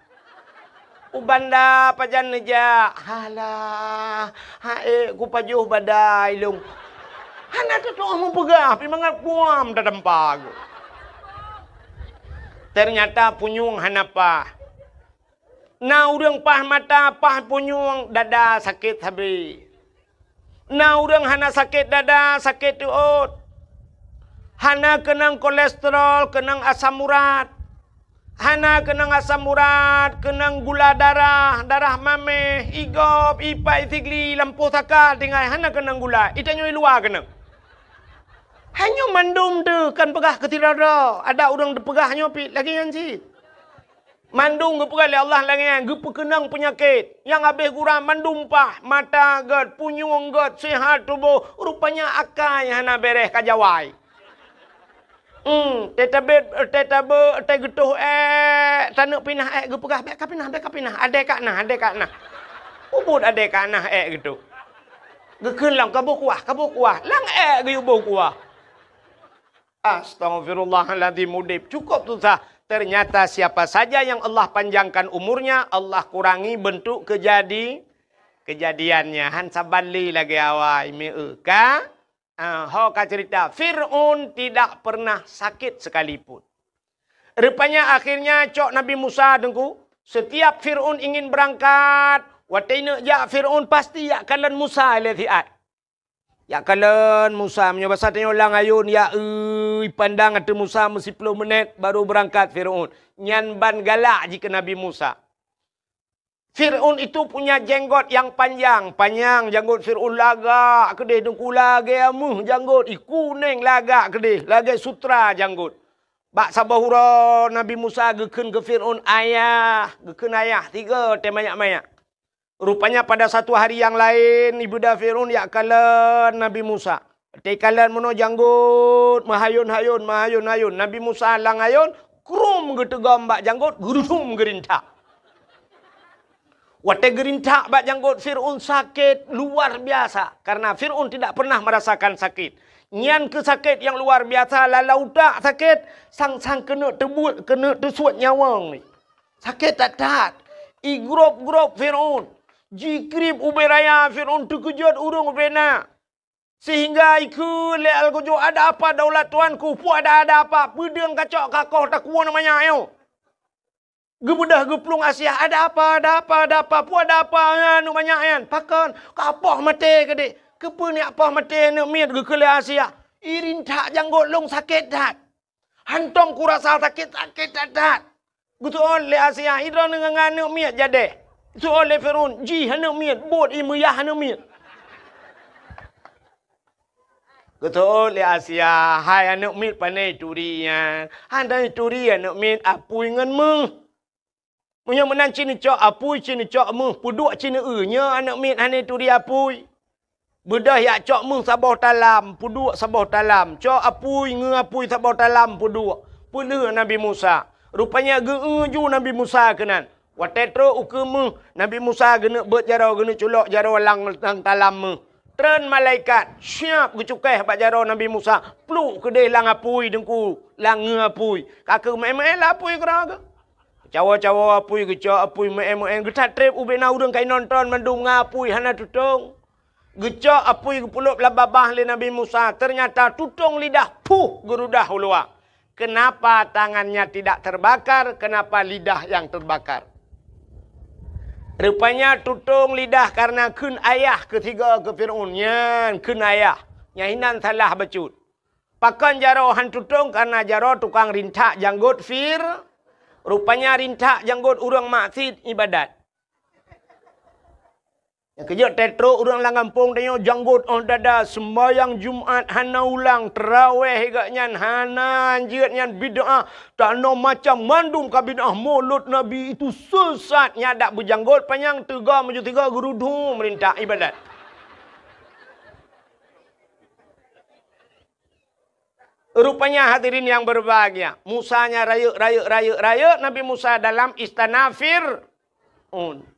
"U Banda pajan neujak?" "Halah, ha'ék kupajoh badai lôn." Hana teutoh meupeugah, pih mangat kuam tatampa geuh. Ternyata punyueng hana paih. Na ureuëng paih mata, paih punyueng, dada sakét sabe. Na ureuëng hana sakét dada, sakét teuôt. Hana keunong kolesterol, keunong asam urat. Hana keunong asam urat, keunong gula darah, darah maméh, igob, ipat, isigli, lampôh saka, tinggai hana keunong gula. Itanyoe i luwa keunong. Hanyoe mandum teuh kan peugah keu sidroe-droe. Ada ureuëng teupeugah nyoe pih lagée nyan cit. Mandum geupeugah lé Allah lagée nyan, geupeukeunong peunyakét nyang habéh gura mandum paih, mata gét, punyueng gét, seuhat tuboh, rupanya akai hana béréh ka jawai. Hmm, teutabét, teutabé, teugeutôh ék, taneuk pinah ék geupeugah, "Bék kapinah, bék kapinah, adé ka na, adé ka na." Ubit adé ka na ék geutoh. Geukheun lom, "Kaboh kuah, kaboh kuah." Lam ék geuyue boh kuah. Astaghfirullahalazim, udeb cukôp susah. Ternyata siapa saja yang Allah panjangkan umurnya, Allah kurangi bentuk kejadi-, Keujadian nyan han saban lé lagée awai, meu ka? Ah, ho ka cerita, Fir'aun tidak pernah sakit sekalipun. Rupanya akhirnya cok Nabi Musa teungku, setiap Fir'aun ingin berangkat, watée neuk jak Fir'aun pasti jak kalon Musa lé siat. Jak kalon Musa, meunyoe basa tanyoe lam ayôn, ya ui, pandang ateueh Musa meusiploh menét baru berangkat Fir'aun. Nyan ban galak jih keu Nabi Musa. Fir'aun itu punya jenggot yang panjang, panjang janggot Fir'aun lagak keudeh, teungku lagée meuh janggot, i kunéng lagak keudeh, lagée sutra janggot. Bak saboh uroe Nabi Musa geukheun keu Fir'aun, "Ayah," geukheun ayah, tiga watée manyak-manyak. Rupanya pada satu hari yang laén, ibuda Fir'aun jak kalon Nabi Musa. Watée kalon meunoe janggot, meuhayôn-hayôn, meuhayôn-hayôn. Nabi Musa lam ayôn, krum geuteugom bak janggot, geurudum geurintak. Watée geurintak bak janggot Fir'aun sakét luar biasa, karena Fir'aun tidak pernah merasakan sakit. Nyan keuh sakét nyang luar biasa, lam utak sakét, sang-sang keuneuk teubuet, keuneuk teusuet nyawöng ni. Sakét that-that. Igrôb-grôb Fir'aun. Jikrieb ubé raya, Fir'aun teukeujot ureuëng ubé na. Sehingga ikheun lé algojo, "Ada apa daulat tuanku? Peue ada, ada apa? Peudeueng kacok kakoh takuwoe manyak nyoe?" Geubeudôh geuplueng Asia, "Ada apa, ada apa, ada apa? Peue ada apa, aneuk manyak nyan? Pakon? Ka poh maté keudeh." "Keupeue neujak poh maté aneuk miet?" geukheun lé Asia. "Irintak janggot lôn sakét that. Hantom kurasa sakét, sakét that-that." Geuseuôt lé Asia, "Idroe ngon aneuk miet jadeh." Geuseuôt lé Fir'aun, "Jih aneuk miet, buet ie meuyah aneuk miet." Geuseuôt lé Asia, "Hai aneuk miet, pane turi nyan? Hana turi aneuk miet, apui ngon méuh. Meunyoe meunan ci neucok apui, ci neucok méuh, peuduek ci neueu, nyoe aneuk miet hana turi apui." Beudôh jak cok méuh saboh talam, peuduek saboh talam. Cok apui, ngeu apui saboh talam, peuduek. Peulheueh Nabi Musa. Rupanya geu-eu ju Nabi Musa keunan. Watée trok ukeue méuh, Nabi Musa geuneuk beuet jaroe, geuneuk culok jaroe lam, lam talam méuh. Treun malaikat, siab geucukéh bak jaroe Nabi Musa. Pluek keudeh lam apui teungku, lam ngeu apui. Ka keuh meu'én-meu'én lam apui keudroe geuh. Cawoe-cawoe apui, geucok apui, meu'én-meu'én. Geutatreb ubé na ureuëng ka inonton mandum ngon apui, hana tutong. Geucok apui geupulop lam babah lé Nabi Musa, ternyata tutong lidah, puh, geurudah u luwa. Kenapa tangannya tidak terbakar? Kenapa lidah yang terbakar? Rupanya tutong lidah karena kheun ayah keu tiga keu Fir'aun. Nyan kheun ayah. Nyan hinan salah bacut. Pakon jaroe han tutong? Karena jaroe tukang rintak janggot Fir-, rupanya rintak janggot ureuëng maksiet ibadat. Nyang keujeuet teutro ureuëng lam gampông tanyoe janggot óh dada, seumbahyang Jumat hana ulang, teurawéh geuh nyan hana, jeuet nyan bid'ah, tanoh macam mandum ka bid'ah, mulod Nabi itu sesat, nyan dak beujanggot panyang teuga meujeuet tiga geurudhu meurintak ibadat. Rupanya hadirin yang berbahagia, Musa nya rayeuk, rayeuk, rayeuk, rayeuk Nabi Musa dalam istana Fir'aun.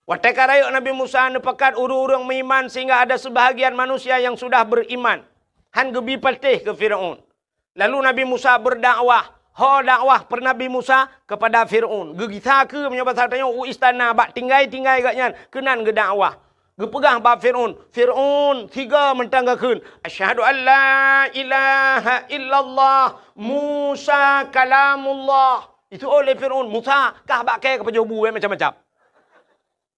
Watée ka rayeuk Nabi Musa neupakat ureuëng-ureuëng meuiman sehingga ada sebahagian manusia yang sudah beriman, han geubi patéh keu Fir'aun. Lalu Nabi Musa berdakwah. Ho dakwah per Nabi Musa kepada Fir'aun. Geugisa keu meunyoe basa tanyoe u istana bak tinggai-tinggai geuh nyan keunan geudakwah. Geupeugah bak Fir'aun, "Fir'aun, tiga mantong geukheun, 'Asyhadu an la ilaha illallah, Musa kalamullah.'" Itu oleh Fir'aun, "Musa, kah bak kée ka pajoh bu, eh, macam-macam."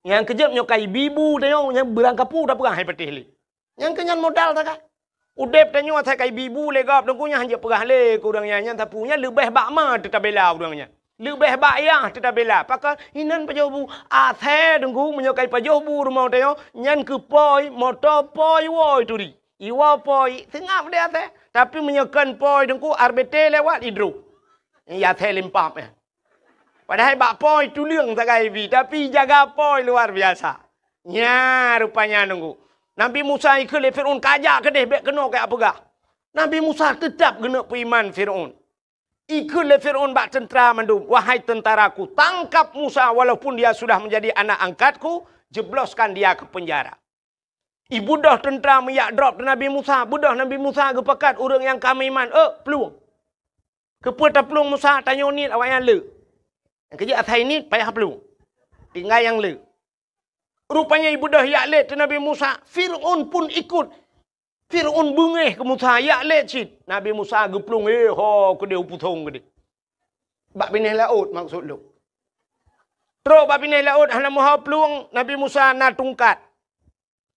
Nyang keujeuet nyoe ka ibi bu tanyoe, nyang beurangkapu tapeugah hai patéh lé. Nyang keu nyan modal taga. Udeb tanyoe asai ka ibi bu lé gob teungku nyan hanjeuet peugah lé keu ureuëng nyan, nyan sapeue nyan leubeh bak ma teutabela ureuëng nyan. Leubeh bak yah teutabela. Pakon inan pajoh bu asai teungku meunyoe ka ipajoh bu rumoh tanyoe, nyan keu poi, moto poi woi turi. Iwoe poi, seungab deh asai. Tapi meunyoe kon poi teungku, R B T lewat idroh. Ya asai limpap ya. Padahai bak poi tuleueng sagai ibi, tapi jaga poi luar biasa. Nya rupanya nunggu. Nabi Musa ikheun lé Fir'aun, "Kajak keudeh bék keunoe kajak peugah." Nabi Musa teutab geuneuk peuiman Fir'aun. Ikheun lé Fir'aun bak teuntra mandum, "Wahai tentaraku, tangkap Musa walaupun dia sudah menjadi anak angkatku, jebloskan dia ke penjara." Ibeudôh teuntra meuyak drob teuh Nabi Musa, beudôh Nabi Musa geupakat ureuëng nyang ka meuiman, "Eh, plueng!" Keupeue taplueng Musa? Tanyoe niet awaknyan le. Nyang keujeuet asai niet payah plueng. Tinggai nyang le. Rupanya ibeudôh jak lét teuk Nabi Musa, Fir'aun pun ikot. Fir'aun beungéh keu Musa, jak lét cit. Nabi Musa geuplueng, eh, ho keudéh u pusong keudéh. Bak binéh laôt maksud lôn. Trok bak binéh laôt hana meuho plueng, Nabi Musa na tungkat.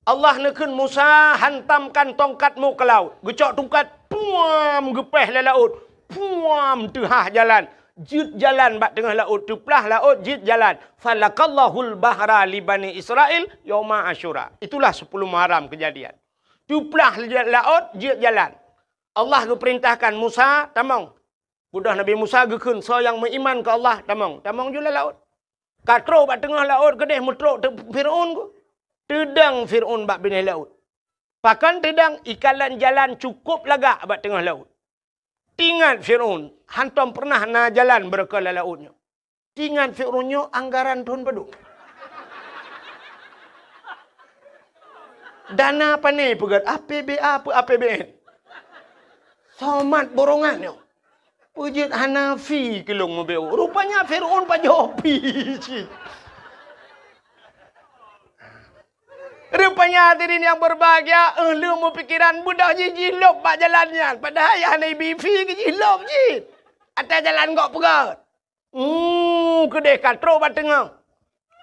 Allah neukheun Musa, "Hantamkan tongkatmu ke laut." Geucok tungkat, puam, geupéh lé laôt. Puam, teuhah jalan. Jeuet jalan bak teungoh laôt, teuplah laôt, jeuet jalan. "Falakallahul bahra li Bani Israil yauma Asyura." Itulah sepuluh Muharram kejadian. Teuplah laôt, jeuet jalan. Allah geupeurintahkan Musa, "Tamong." Beudôh Nabi Musa geukheun, "Soe nyang meuiman keu Allah, tamong." Tamong ju lam laôt. Ka trok bak teungoh laôt keudéh meutrok teuk Fir'aun ku. Teudong Fir'aun bak binéh laôt. Pakon teudong, ikalon jalan cukôp lagak bak teungoh laôt. Teuingat Fir'aun, hantom peureunah na jalan beureukat lam laôt nyoe. Teuingat Fir'aun nyoe anggaran thôn padum. Dana pane peugét, A P B A peu A P B N. Somat borongan nyoe. Peujeuet hana fi keu lôn meubeuet. Rupanya Fir'aun pajoh fi cit. Rupanya hadirin yang berbahagia, eh, lôn meupikiran beudôh jih jilôb bak jalan nyan. Padahai hana ibi fi keu jilôb jih. Até jalan gok peugét. Hmm, keudéh ka trok bak teungoh.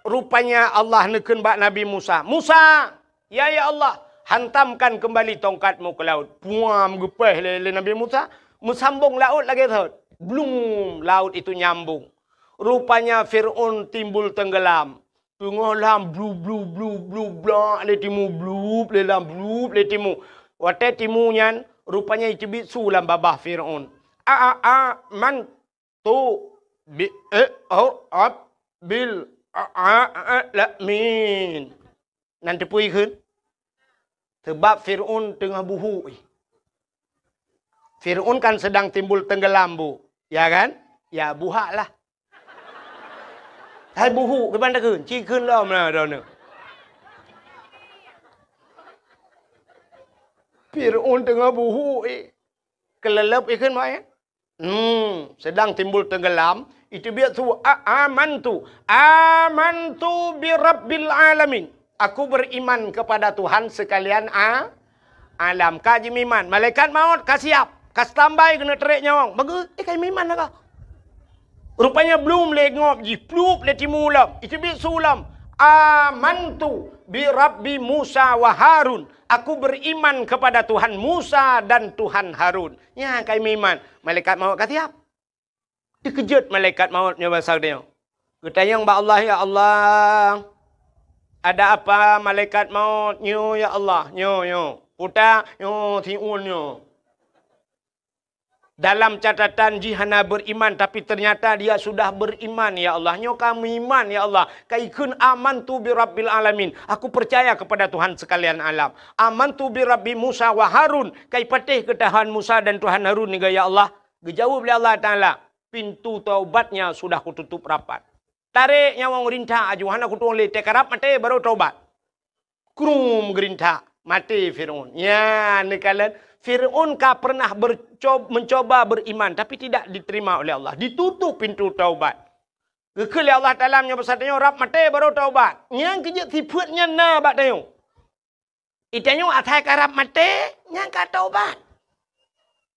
Rupanya Allah neukheun bak Nabi Musa, "Musa, ya, ya Allah, hantamkan kembali tongkatmu ke laut." Puam, geupéh lé, lé Nabi Musa, meusambong laôt lagée thot. Blum, laut itu nyambung. Rupanya Fir'aun timbul tenggelam. Teungoh lam blu, blu, blu, blu, blak lé timu, blup lé lam, blup lé timu. Watée timu nyan, rupanya iteubiet su lam babah Fir'aun. A, a, a, man tu bi, eh, oh, ab, bil, a, a, a, la, min. Nan teupeue kheun? Sebab Fir'aun teungoh buhuk. Fir'aun kan sedang timbul tenggelam, Bu. Ya kan? Ya, buhak lah. Hai buhuk, kiban takheun? Ci kheun lom lah droeneuh. Fir'aun teungoh buhuk, eh. Keuleuleub ikheun, Mak, ya? Hmm, sedang timbul tenggelam, iteubiet su, a, amantu, amantu bi rabbil alamin. Aku beriman kepada Tuhan sekalian a, alam. Ka jimeuiman, malaikat maut ka siap, ka standby keuneuk trek nyawöng. Bagus, eh, ka jimeuiman dah ka. Rupanya blum lé ngop jih, plup lé timu lom, iteubiet su lom. Amantu bi rabbi Musa wa Harun. Aku beriman kepada Tuhan Musa dan Tuhan Harun. Nyan ka jimeuiman, malaikat maut ka siap. Teukeujot malaikat maut nyoe basa geutanyoe. Geutanyong bak Allah, "Ya Allah, ada apa malaikat maut nyoe, ya Allah?" "Nyoe, nyoe. Puta, nyoe, siun nyoe. Dalam catatan jih hana beriman, tapi ternyata dia sudah beriman, ya Allah. Nyoe ka meuiman, ya Allah. Ka ikheun, 'Amantu bi rabbil alamin.' Aku percaya kepada Tuhan sekalian alam. 'Amantu bi rabbi Musa wa Harun.' Ka ipatéh keu Tuhan Musa dan Tuhan Harun nyoe, ya Allah." Geujaweueb lé Allah Taala, "Pintu taubatnya sudah kututup rapat." Tarek nyawöng rintak aju, hana kutueng lé, teukarab maté baru taubat. Krum geurintak, maté Fir'aun. Nyan neukalon, Fir'aun ka pernah berco-, mencoba beriman, tapi tidak diterima oleh Allah. Ditutup pintu taubat. Geukheun lé Allah Taala meunyoe basa tanyoe rab maté baru taubat. Nyan keujeuet sifeuet nyan na bak tanyoe. Itanyoe asai ka rab maté, nyan ka taubat.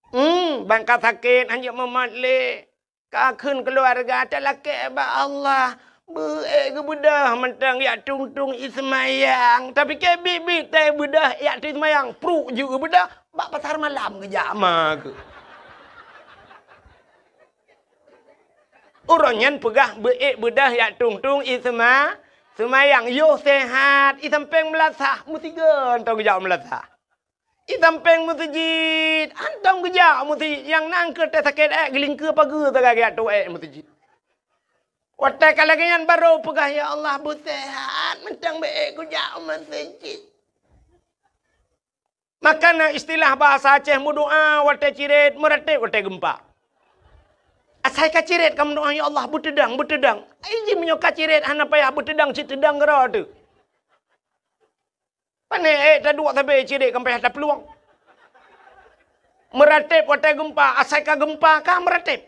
Hmm, ban ka sakét, hanjeuet mumat lé. Ka kheun keuluwarga talakée bak Allah. Beu-ék geubeudôh mantong jak tueng-tueng i seumayang. Tapike biet-biet tée beudôh jak tueng seumayang. Pruek jeuet geubeudôh, bak pasar malam geujak ma keuh. Uroe nyan peugah beu-ék beudôh jak tueng-tueng i seuma-, seumayang, yoh sehat, i sampéng meulasah, meusigoe tong geujak meulasah. I sampéng meuseujid, hantom geujak meuseujid, nyang na keuh teuh sakét ék, geulingkeue pageue sagai geujak tueng ék meuseujid. Watée ka lagée nyan barô peugah, "Ya Allah, beu sehat, mantong beu-ék kujak meuseujid." Maka na istilah bahasa Aceh meudoá watée cirét, meuratéb watée geumpa. Asai ka cirét ka meudoá, "Ya Allah, beuteudong, beuteudong." Ai jih meunyoe ka cirét hana payah beuteudong, cit teudong keudroe teuh. Pane ék taduek sabe cirét ka payah taplueng. Meuratéb watée geumpa, asai ka geumpa ka meuratéb.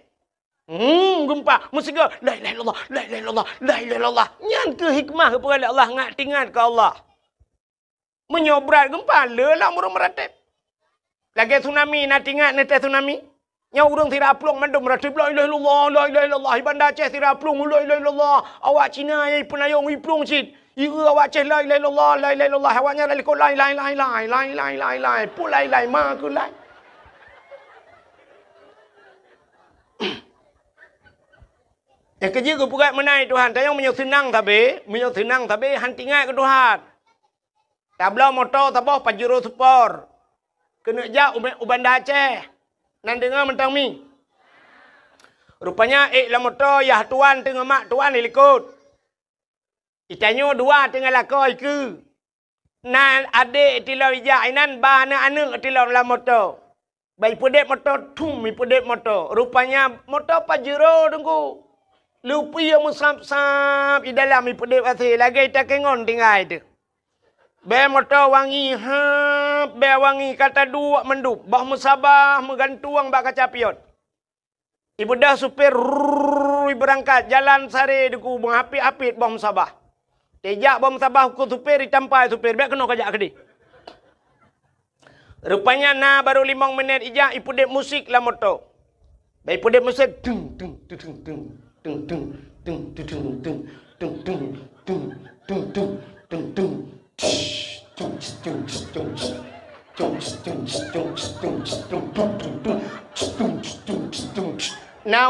Hmm, geumpa, meusigoe, "La ilaha illallah, la ilaha illallah, la ilaha illallah." Nyan keuh hikmah geupeugah lé Allah, ngat tingat keu Allah. Meunyoe brat geumpa, le lam ureuëng meuratéb. Lagée tsunami, na tingat neuteh tsunami? Nyoe ureuëng sira plueng mandum meuratéb, "La ilaha illallah, la ilaha illallah." Di Banda Aceh sira plueng, "La ilaha illallah." Awak Cina nyang ipeunayong iplueng cit. Ieu awak Aceh, "La ilaha illallah, la ilaha illallah." Awaknyan lalikot, "Lai, lai, lai, lai, lai, lai, lai, lai." Peue lai, lai, ma keuh lai. Nyang keujeuet geupeugah meunan Tuhan, tanyoe meunyoe seunang sabe, meunyoe seunang sabe, han tingat keu Tuhan. Tabloe moto saboh Pajero Sport. Keuneuk jak u, u Banda Aceh. Nan deungoe mantong mi. Rupanya ék lam moto yah tuan teungoh mak tuan dilikot. Itanyoe dua teungoh lakoe ikeue. Na adék tilom ijak inan, ba na aneuëk tilom lam moto. Ba ipeudeb moto, thum ipeudeb moto. Rupanya moto Pajero teungku. Lupie meusab-sab i dalam ipeudeb até lagée takengon tinggai teuh. Bée moto wangi, hab, bée wangi ka taduek mandum, boh meusabah meugantueng bak kaca pion. Ibeudôh supir, rrrr, ibeurangkat, jalan sare teungku, meuhapit-hapit boh meusabah. Teujak boh meusabah keu supir, itampa supir, bék keunoe kajak keudeh. Rupanya na barô limong minét ijak ipeudeb musik lam moto. Bék ipeudeb musik, tung, tung, tung, tung. Na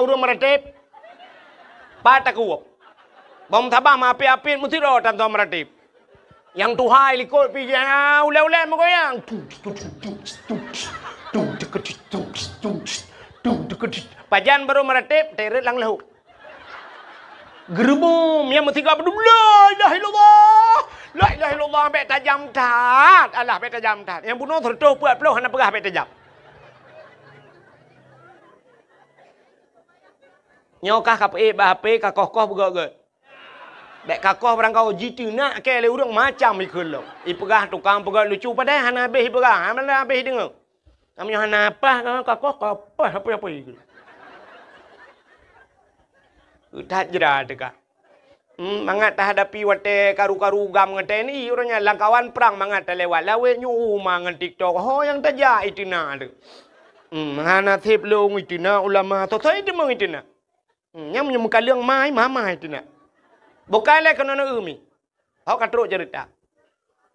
ureuëng meuratéb? Pat takue. Boh meusabah meuhapit-hapit meusidroe tantoe meuratéb. Nyang tuha ilikot pih jih na ulée-ulée meugoyang. Pajan barô meuratéb, teret lam leuhok. Geureuboh, nyang meusigoe beudôh, "La ilaha illallah! La ilaha illallah!" Bék tajam that. Alah, bék tajam that. Nyang bunoe sireutôh peuet ploh hana peugah bék tajam. Nyoe kah ka peuék bak H P, ka koh-koh beugét-gét. Bék ka koh barang kau jiteunak keu lé ureuëng macam ikheun lom. Ipeugah tukang peugét lucu padahai hana habéh ipeugah, hana habéh ideungoe. Kami hana apah ka koh, ka apah apa-apa ikheun. That jera teuka. Hmm, mangat tahadapi watée karu-karu GAM ngon T N I, uroe nyan lam kawan prang mangat talewat lawét nyoe uma ngon TikTok. Ho nyang tajak iteunak teuh. Hmm, hana sép lôn iteunak ulama, soe-soe iteumeung iteunak. Hmm, nyang meunyoe meukaleueng mai, mamai teunak. Bukai lé keunoe neueu mi. Hok ka trok ceurita.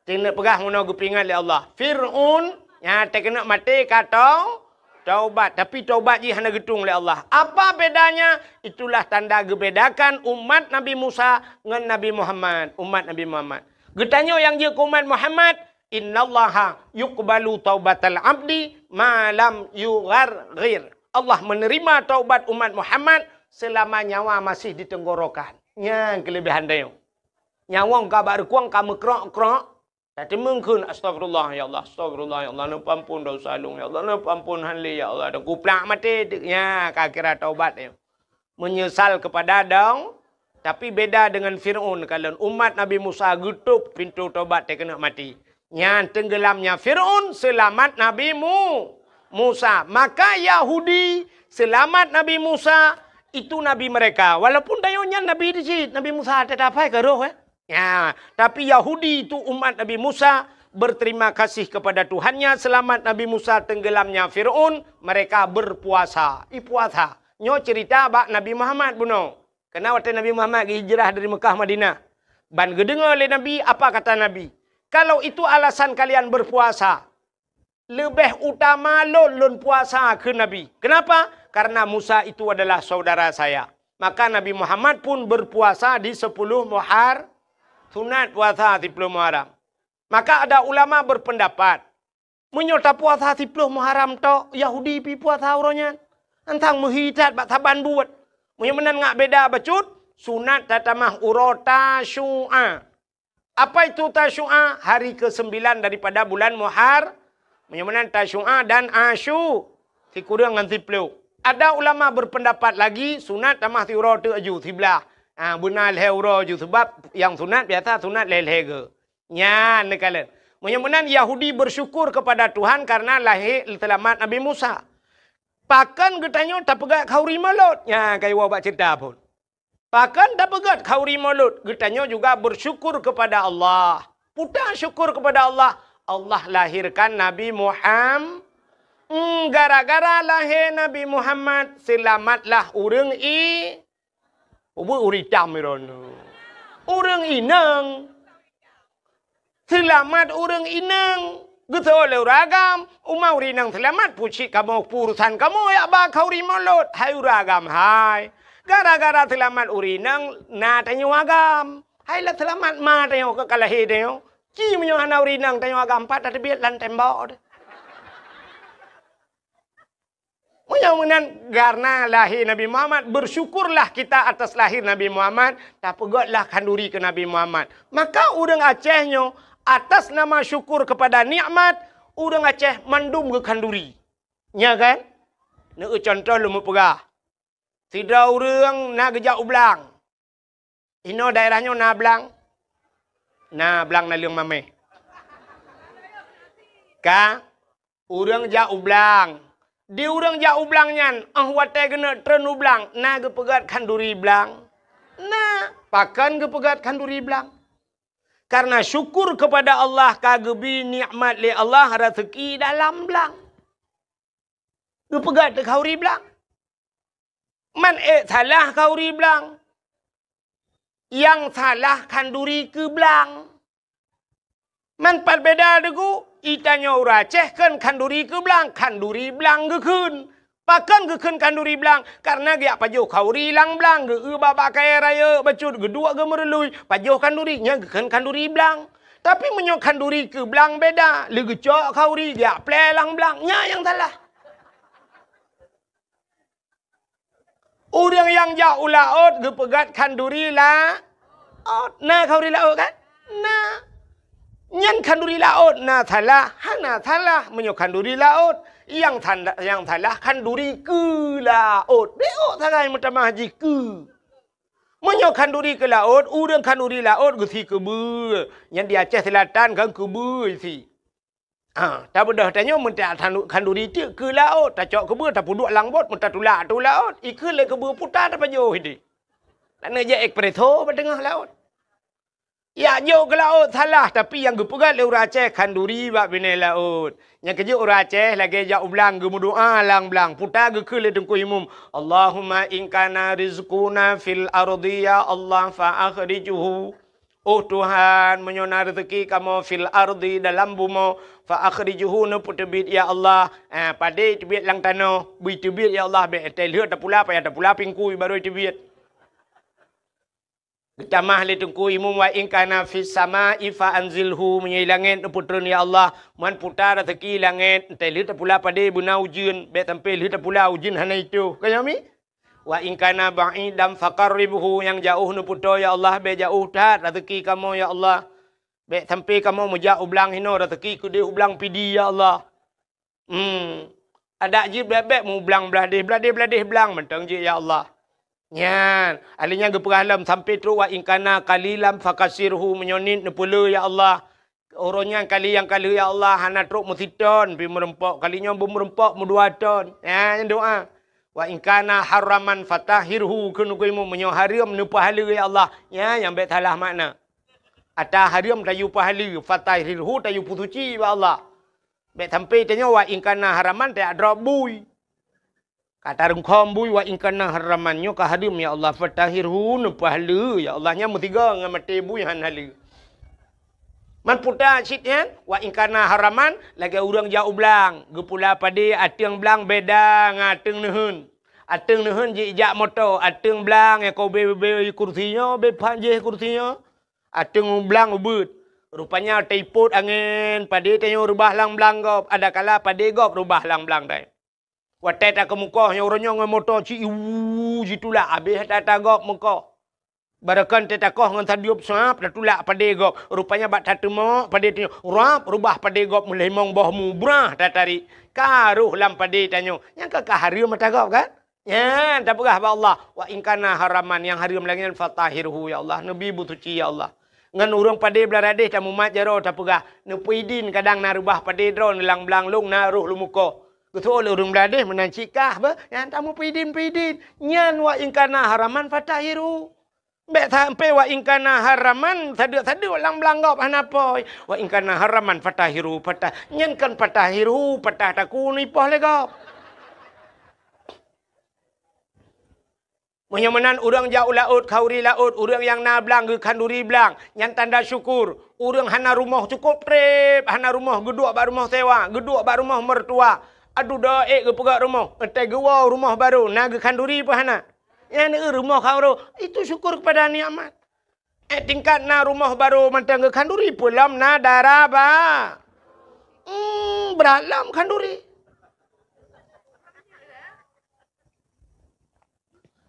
Teuneuk peugah meunoe geupeuingat lé Allah. Fir'aun nyang teukeunok maté ka tau-, taubat, tapi taubat jih hana geutueng lé Allah. Apa bedanya? Itulah tanda geubedakan umat Nabi Musa ngon Nabi Muhammad, umat Nabi Muhammad. Geutanyoe nyang jeuet keu umat Muhammad, "Innallaha yuqbalu taubatal abdi ma lam yugharghir." Allah menerima taubat umat Muhammad selama nyawa masih di tenggorokan. Nyan keulebihan tanyoe. Nyawöng ka bak rukong ka meukrok-krok, tateumeung kheun, "Astagfirullah, ya Allah, astagfirullah, ya Allah, neupeuampon desya lôn, ya Allah, neupeuampon han lé, ya Allah." Dan kuplak maté, nya ka kira taubat nyoe. Menyesal kepada dong, tapi beda dengan Fir'aun. Kalon umat Nabi Musa geutôp pintoe tobat teukeunok maté. Nyan tenggelamnya Fir'aun, selamat Nabi Mu-, Musa. Maka Yahudi selamat Nabi Musa, itu nabi mereka. Walaupun tanyoe nyan nabi di cit, Nabi Musa teutab hai ka roh, eh. Ya, tapi Yahudi itu umat Nabi Musa berterima kasih kepada Tuhannya, selamat Nabi Musa tenggelamnya Fir'aun, mereka berpuasa. Ipuasa. Nyoe cerita bak Nabi Muhammad bunoe. Kena watée Nabi Muhammad geuhijrah dari Mekah Madinah. Ban geudeungoe lé Nabi, apa kata Nabi? "Kalau itu alasan kalian berpuasa, leubeh utama lôn, lôn puasa," kheun Nabi. Kenapa? "Karena Musa itu adalah saudara saya." Maka Nabi Muhammad pun berpuasa di sepuluh Muhar-, sunat puasa sepuluh Muharram. Maka ada ulama berpendapat, meunyoe tapuasa siploh Muharram tok, Yahudi pi puasa uroe nyan. Antang meuhi that bak saban buet. Meunyoe meunan ngat beda bacut, sunat tatamah uroe Tasyu'a. Apa itu Tasyu'a? Hari kesembilan daripada bulan Muhar-, meunyoe meunan Tasyu'a dan Asyu, sikureueng ngon siploh. Ada ulama berpendapat lagi, sunat tamah siuroe teuk aju, siblah. Ha, beuna lhée uroe aju, sebab nyang sunat biasa sunat lhée-lhée geu. Nyan neukalon. Meunyoe meunan Yahudi bersyukur kepada Tuhan karena lahé seulamat Nabi Musa. Pakon geutanyoe tapeugét khanduri mulod? Nyan ka iwoe bak ceurita phon. Pakon tapeugét khanduri mulod? Geutanyoe juga bersyukur kepada Allah. Peue ta syukur kepada Allah? Allah lahirkan Nabi Muhammad. Hmm, gara-gara lahé Nabi Muhammad, seulamatlah ureuëng i-, ubeuet ureuëng itam droeneuh. Ureuëng inong. Seulamat ureuëng inong. Geusoe lé ureuëng agam, uma ureuëng inong seulamat, peue cit kamoe, peue urusan kamoe jak ba khanduri mulod, hai ureuëng agam hai. Gara-gara seulamat ureuëng inong na tanyoe agam. Hai lah seulamat ma tanyoe ka lahé tanyoe. Ci meunyoe hana ureuëng inong tanyoe agam, pat tateubiet lam tembok deh. Meunyoe meunan, karena lahé Nabi Muhammad, bersyukurlah kita atas lahir Nabi Muhammad, tapeugétlah khanduri keu Nabi Muhammad. Maka ureuëng Aceh nyoe, atas nama syukur kepada nikmat, ureuëng Aceh mandum geukhanduri. Nya kan? Neueu contoh lôn meupeugah. Sidroe ureuëng na geujak u blang. Inoe daerah nyoe na blang? Na blang naleueng mamèh. Ka, ureuëng jak u blang. Di ureuëng jak u blang nyan, óh watèe geuneuk treun u blang, na geupeugét khanduri blang? Na, pakon geupeugét khanduri blang? Karena syukur kepada Allah ka geubri nikmat lé Allah raseuki dalam blang. Geupeugét khanduri blang. Man ék salah khanduri blang. Nyang salah khanduri keu blang. Man pat beda deungon geutanyoe ureuëng Aceh kheun khanduri keu blang, khanduri blang geukheun. Pakon geukheun khanduri blang? Karena geujak pajoh khanduri lam blang, geueu bak-bak kayèe rayeuk bacut, geuduek geumeurului, pajoh khanduri, nyan geukheun khanduri blang. Tapi meunyoe khanduri keu blang beda, lé geucok khanduri geujak plè lam blang, nyan nyang salah. Ureuëng nyang jak u laôt geupeugét khanduri laôt. Na khanduri laôt kan? Na. Nyan khanduri laôt na salah, hana salah meunyoe khanduri laôt. Nyang sanda-, nyang salah khanduri keu laôt. Bék sagai meutamah jih keu. Meunyoe khanduri keu laôt, ureuëng khanduri laôt geusi keubeue. Nyan di Aceh Selatan kan keubeue isi. Ha, tabeudôh tanyoe meuntak khanduri teuk keu laôt, tacok keubeue tapeuduek lam bot, meutatulak ateueh laôt, ikheun lé keubeue puta tapajoh idéh. Taneuk jak espresso bak teungoh laôt. Jak jok keu laôt salah, tapi nyang geupeugét lé ureuëng Aceh khanduri bak binéh laôt. Nyang keujeuet ureuëng Aceh lagèe jak u blang geumeudoá lam blang, puta geukheun lé Teungku Imum, "Allahumma in kana rizquna fil ardi, ya Allah, fa akhrijhu." Oh Tuhan, meunyoe na reuzeuki kamoe fil ardi, dalam bumoe, fa akhrijhu, neupeuteubiet ya Allah. Ah, padé teubiet lam tanoh, bri teubiet ya Allah, bék teuh lheueh tapula, payah tapula pingkui barô teubiet. Geutamah lé Teungku Imum, wa in kana fis samai fa anzilhu, meunyoe langét neupeutreun ya Allah, man puta reuzeuki langét, teuh lheueh tapula padé beuna ujeuen, bék sampai lheueh tapula ujeuen hana itoh. Ka nyoe mi? Wa in kana ba'idan faqarribhu, nyang jaoh neupeutoe ya Allah, bék jaoh that reuzeuki kamoe ya Allah. Bék sampai kamoe meujak u blang hinoe, reuzeuki keudéh u blang Pidie ya Allah. Hmm. Adak jih bék-bék mu blang blah déh, blah déh, blah déh blang mantong jih ya Allah. Nyan, ahli nyan geupeugah lom sampai trok wa in kana qalilan fakatsirhu, meunyoe niet neupeule ya Allah. Uroe nyan kali nyang ka lheueh, ya Allah, hana trok meusiton pih meurumpok, kali nyoe beumeurumpok meudua ton. Nyan doa. Wa in kana haraman fatahhirhu, kheun Teungku Imum, meunyoe hareuem neupeuhaleue, ya Allah. Nyan nyang bék salah makna. Ata hareuem tayue peuhaleue, fatahhirhu tayue peusuci bak Allah. Bék sampai tanyoe wa in kana haraman tajak drob bui. Ka tarungkhom bui wa in kana haraman, nyoe ka hareuem ya Allah, fatahhirhu, neupeuhaleue ya Allah, nyan meusigoe ngon maté bui han haleue. Man puta cit nyan, wa in kana haraman, lagèe ureuëng jak u blang, geupula padé ateueng blang beda ngon ateueng neuheun. Ateueng neuheun jijak moto, ateueng blang nyang ka ubé-ubé kursi nyoe, ubé phan jih kursi nyoe. Ateueng blang ubeuet. Rupanya taipot angén, padé tanyoe reubah lam blang gob, adakala padé gob reubah lam blang dai. Watèe takeumeukoh nyoe uroe nyoe ngon moto ci iwu jitulak, abéh that tagob meukoh. Barokon tatakoh ngon sadeueb suab tatulak padé gob. Rupanya bak tateumok padé tanyoe rab reubah padé gob meulimong boh mu brah tatarék. Ka roh lam padé tanyoe. Nyang ka, ka hareuem ata gob kan? Nyan tapeugah bak Allah, wa in kana haraman, nyang hareuem lagèe nyan fatahhirhu ya Allah, neubi beusuci ya Allah. Ngon ureuëng padé blah radéh tamumat jaroe tapeugah, neupeuidin kadang na reubah padé droe neulang blang lôn na roh lôn meukoh. Geuseuôt lé ureuëng Bangladesh meunan cit kah beh, nyan tamu pidin-pidin. Nyan wa in kana haraman fatahiru. Bék sampai wa in kana haraman sadeuk-sadeuk lam blang gob hana poi. Wa in kana haraman fatahiru patah. Nyan kan fatahiru patah takue nipoh lé gob. Meunyoe meunan ureuëng jak u laôt, khanduri laôt, ureuëng nyang na blang geukhanduri blang, nyan tanda syukur. Ureuëng hana rumoh cukôp treb, hana rumoh geuduek bak rumoh sewa, geuduek bak rumoh mertua. Aduh doa ék geupeugöt rumoh, ék geuwoe rumoh barô, na geukhanduri peue hana? Nyan rumoh khanduri, itu syukur kepada nikmat. Ék tingkat na rumoh barô mantong geukhanduri peue lom na dara ba. Hmm, brat lom khanduri.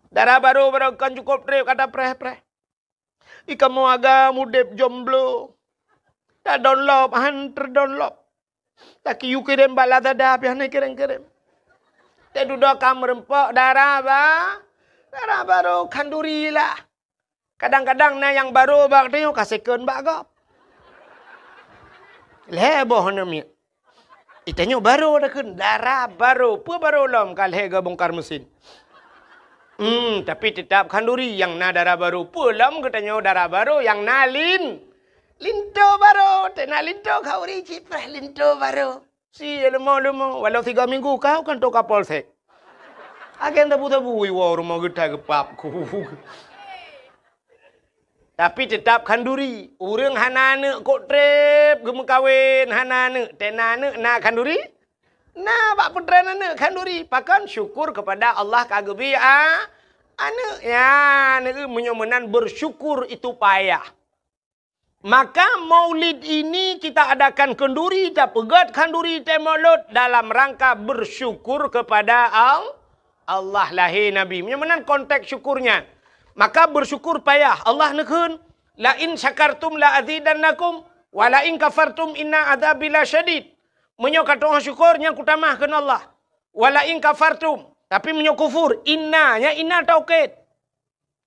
Dara barô-barô kon cukôp treb ka tapreh-preh. Di kamoe agam udeb jomblo. Tadonlop han teudonlop. Laki yue kirém bak Lazada pih hana kirém-kirém. Teududoe ka meureumpok dara ba, dara barô khanduri lah. Kadang-kadang na nyang barô bak tanyoe ka second bak gob. Lhée boh aneuk miet. Itanyoe barô takheun, dara barô. Peue barô lom ka lhée geubongkar mesin. Hmm, tapi teutap khanduri nyang na dara barô. Peue lom geutanyoe dara barô nyang na lin-, linto barô. Teuna linto khanduri cit preh linto barô. Si leumo-leumo, walau tiga minggu kau kan toka polsek. Agen tabu-tabu iwoe rumoh geutai geupap ku. Tapi teutap khanduri. Ureuëng hana aneuk kok treb geumeukawen, hana aneuk, teuna aneuk na khanduri? Na bak peutren aneuk khanduri. Pakon? Syukur kepada Allah ka geubri a-, aneuk. Ya, aneuk meunyoe meunan bersyukur itu payah. Maka maulid ini kita adakan khanduri, tapeugöt khanduri teuh maulud dalam rangka bersyukur kepada Al-, Allah lahé Nabi. Meunyoe meunan konteks syukur nyan. Maka bersyukur payah. Allah neukheun, "La in syakartum la azidannakum, wa la in kafartum inna adzabi lasyadid." Meunyoe ka tu'oh syukur, nyan kutamah kheun Allah. "Wa la in kafartum." Tapi meunyoe kufur, inna, nyan inna taukid.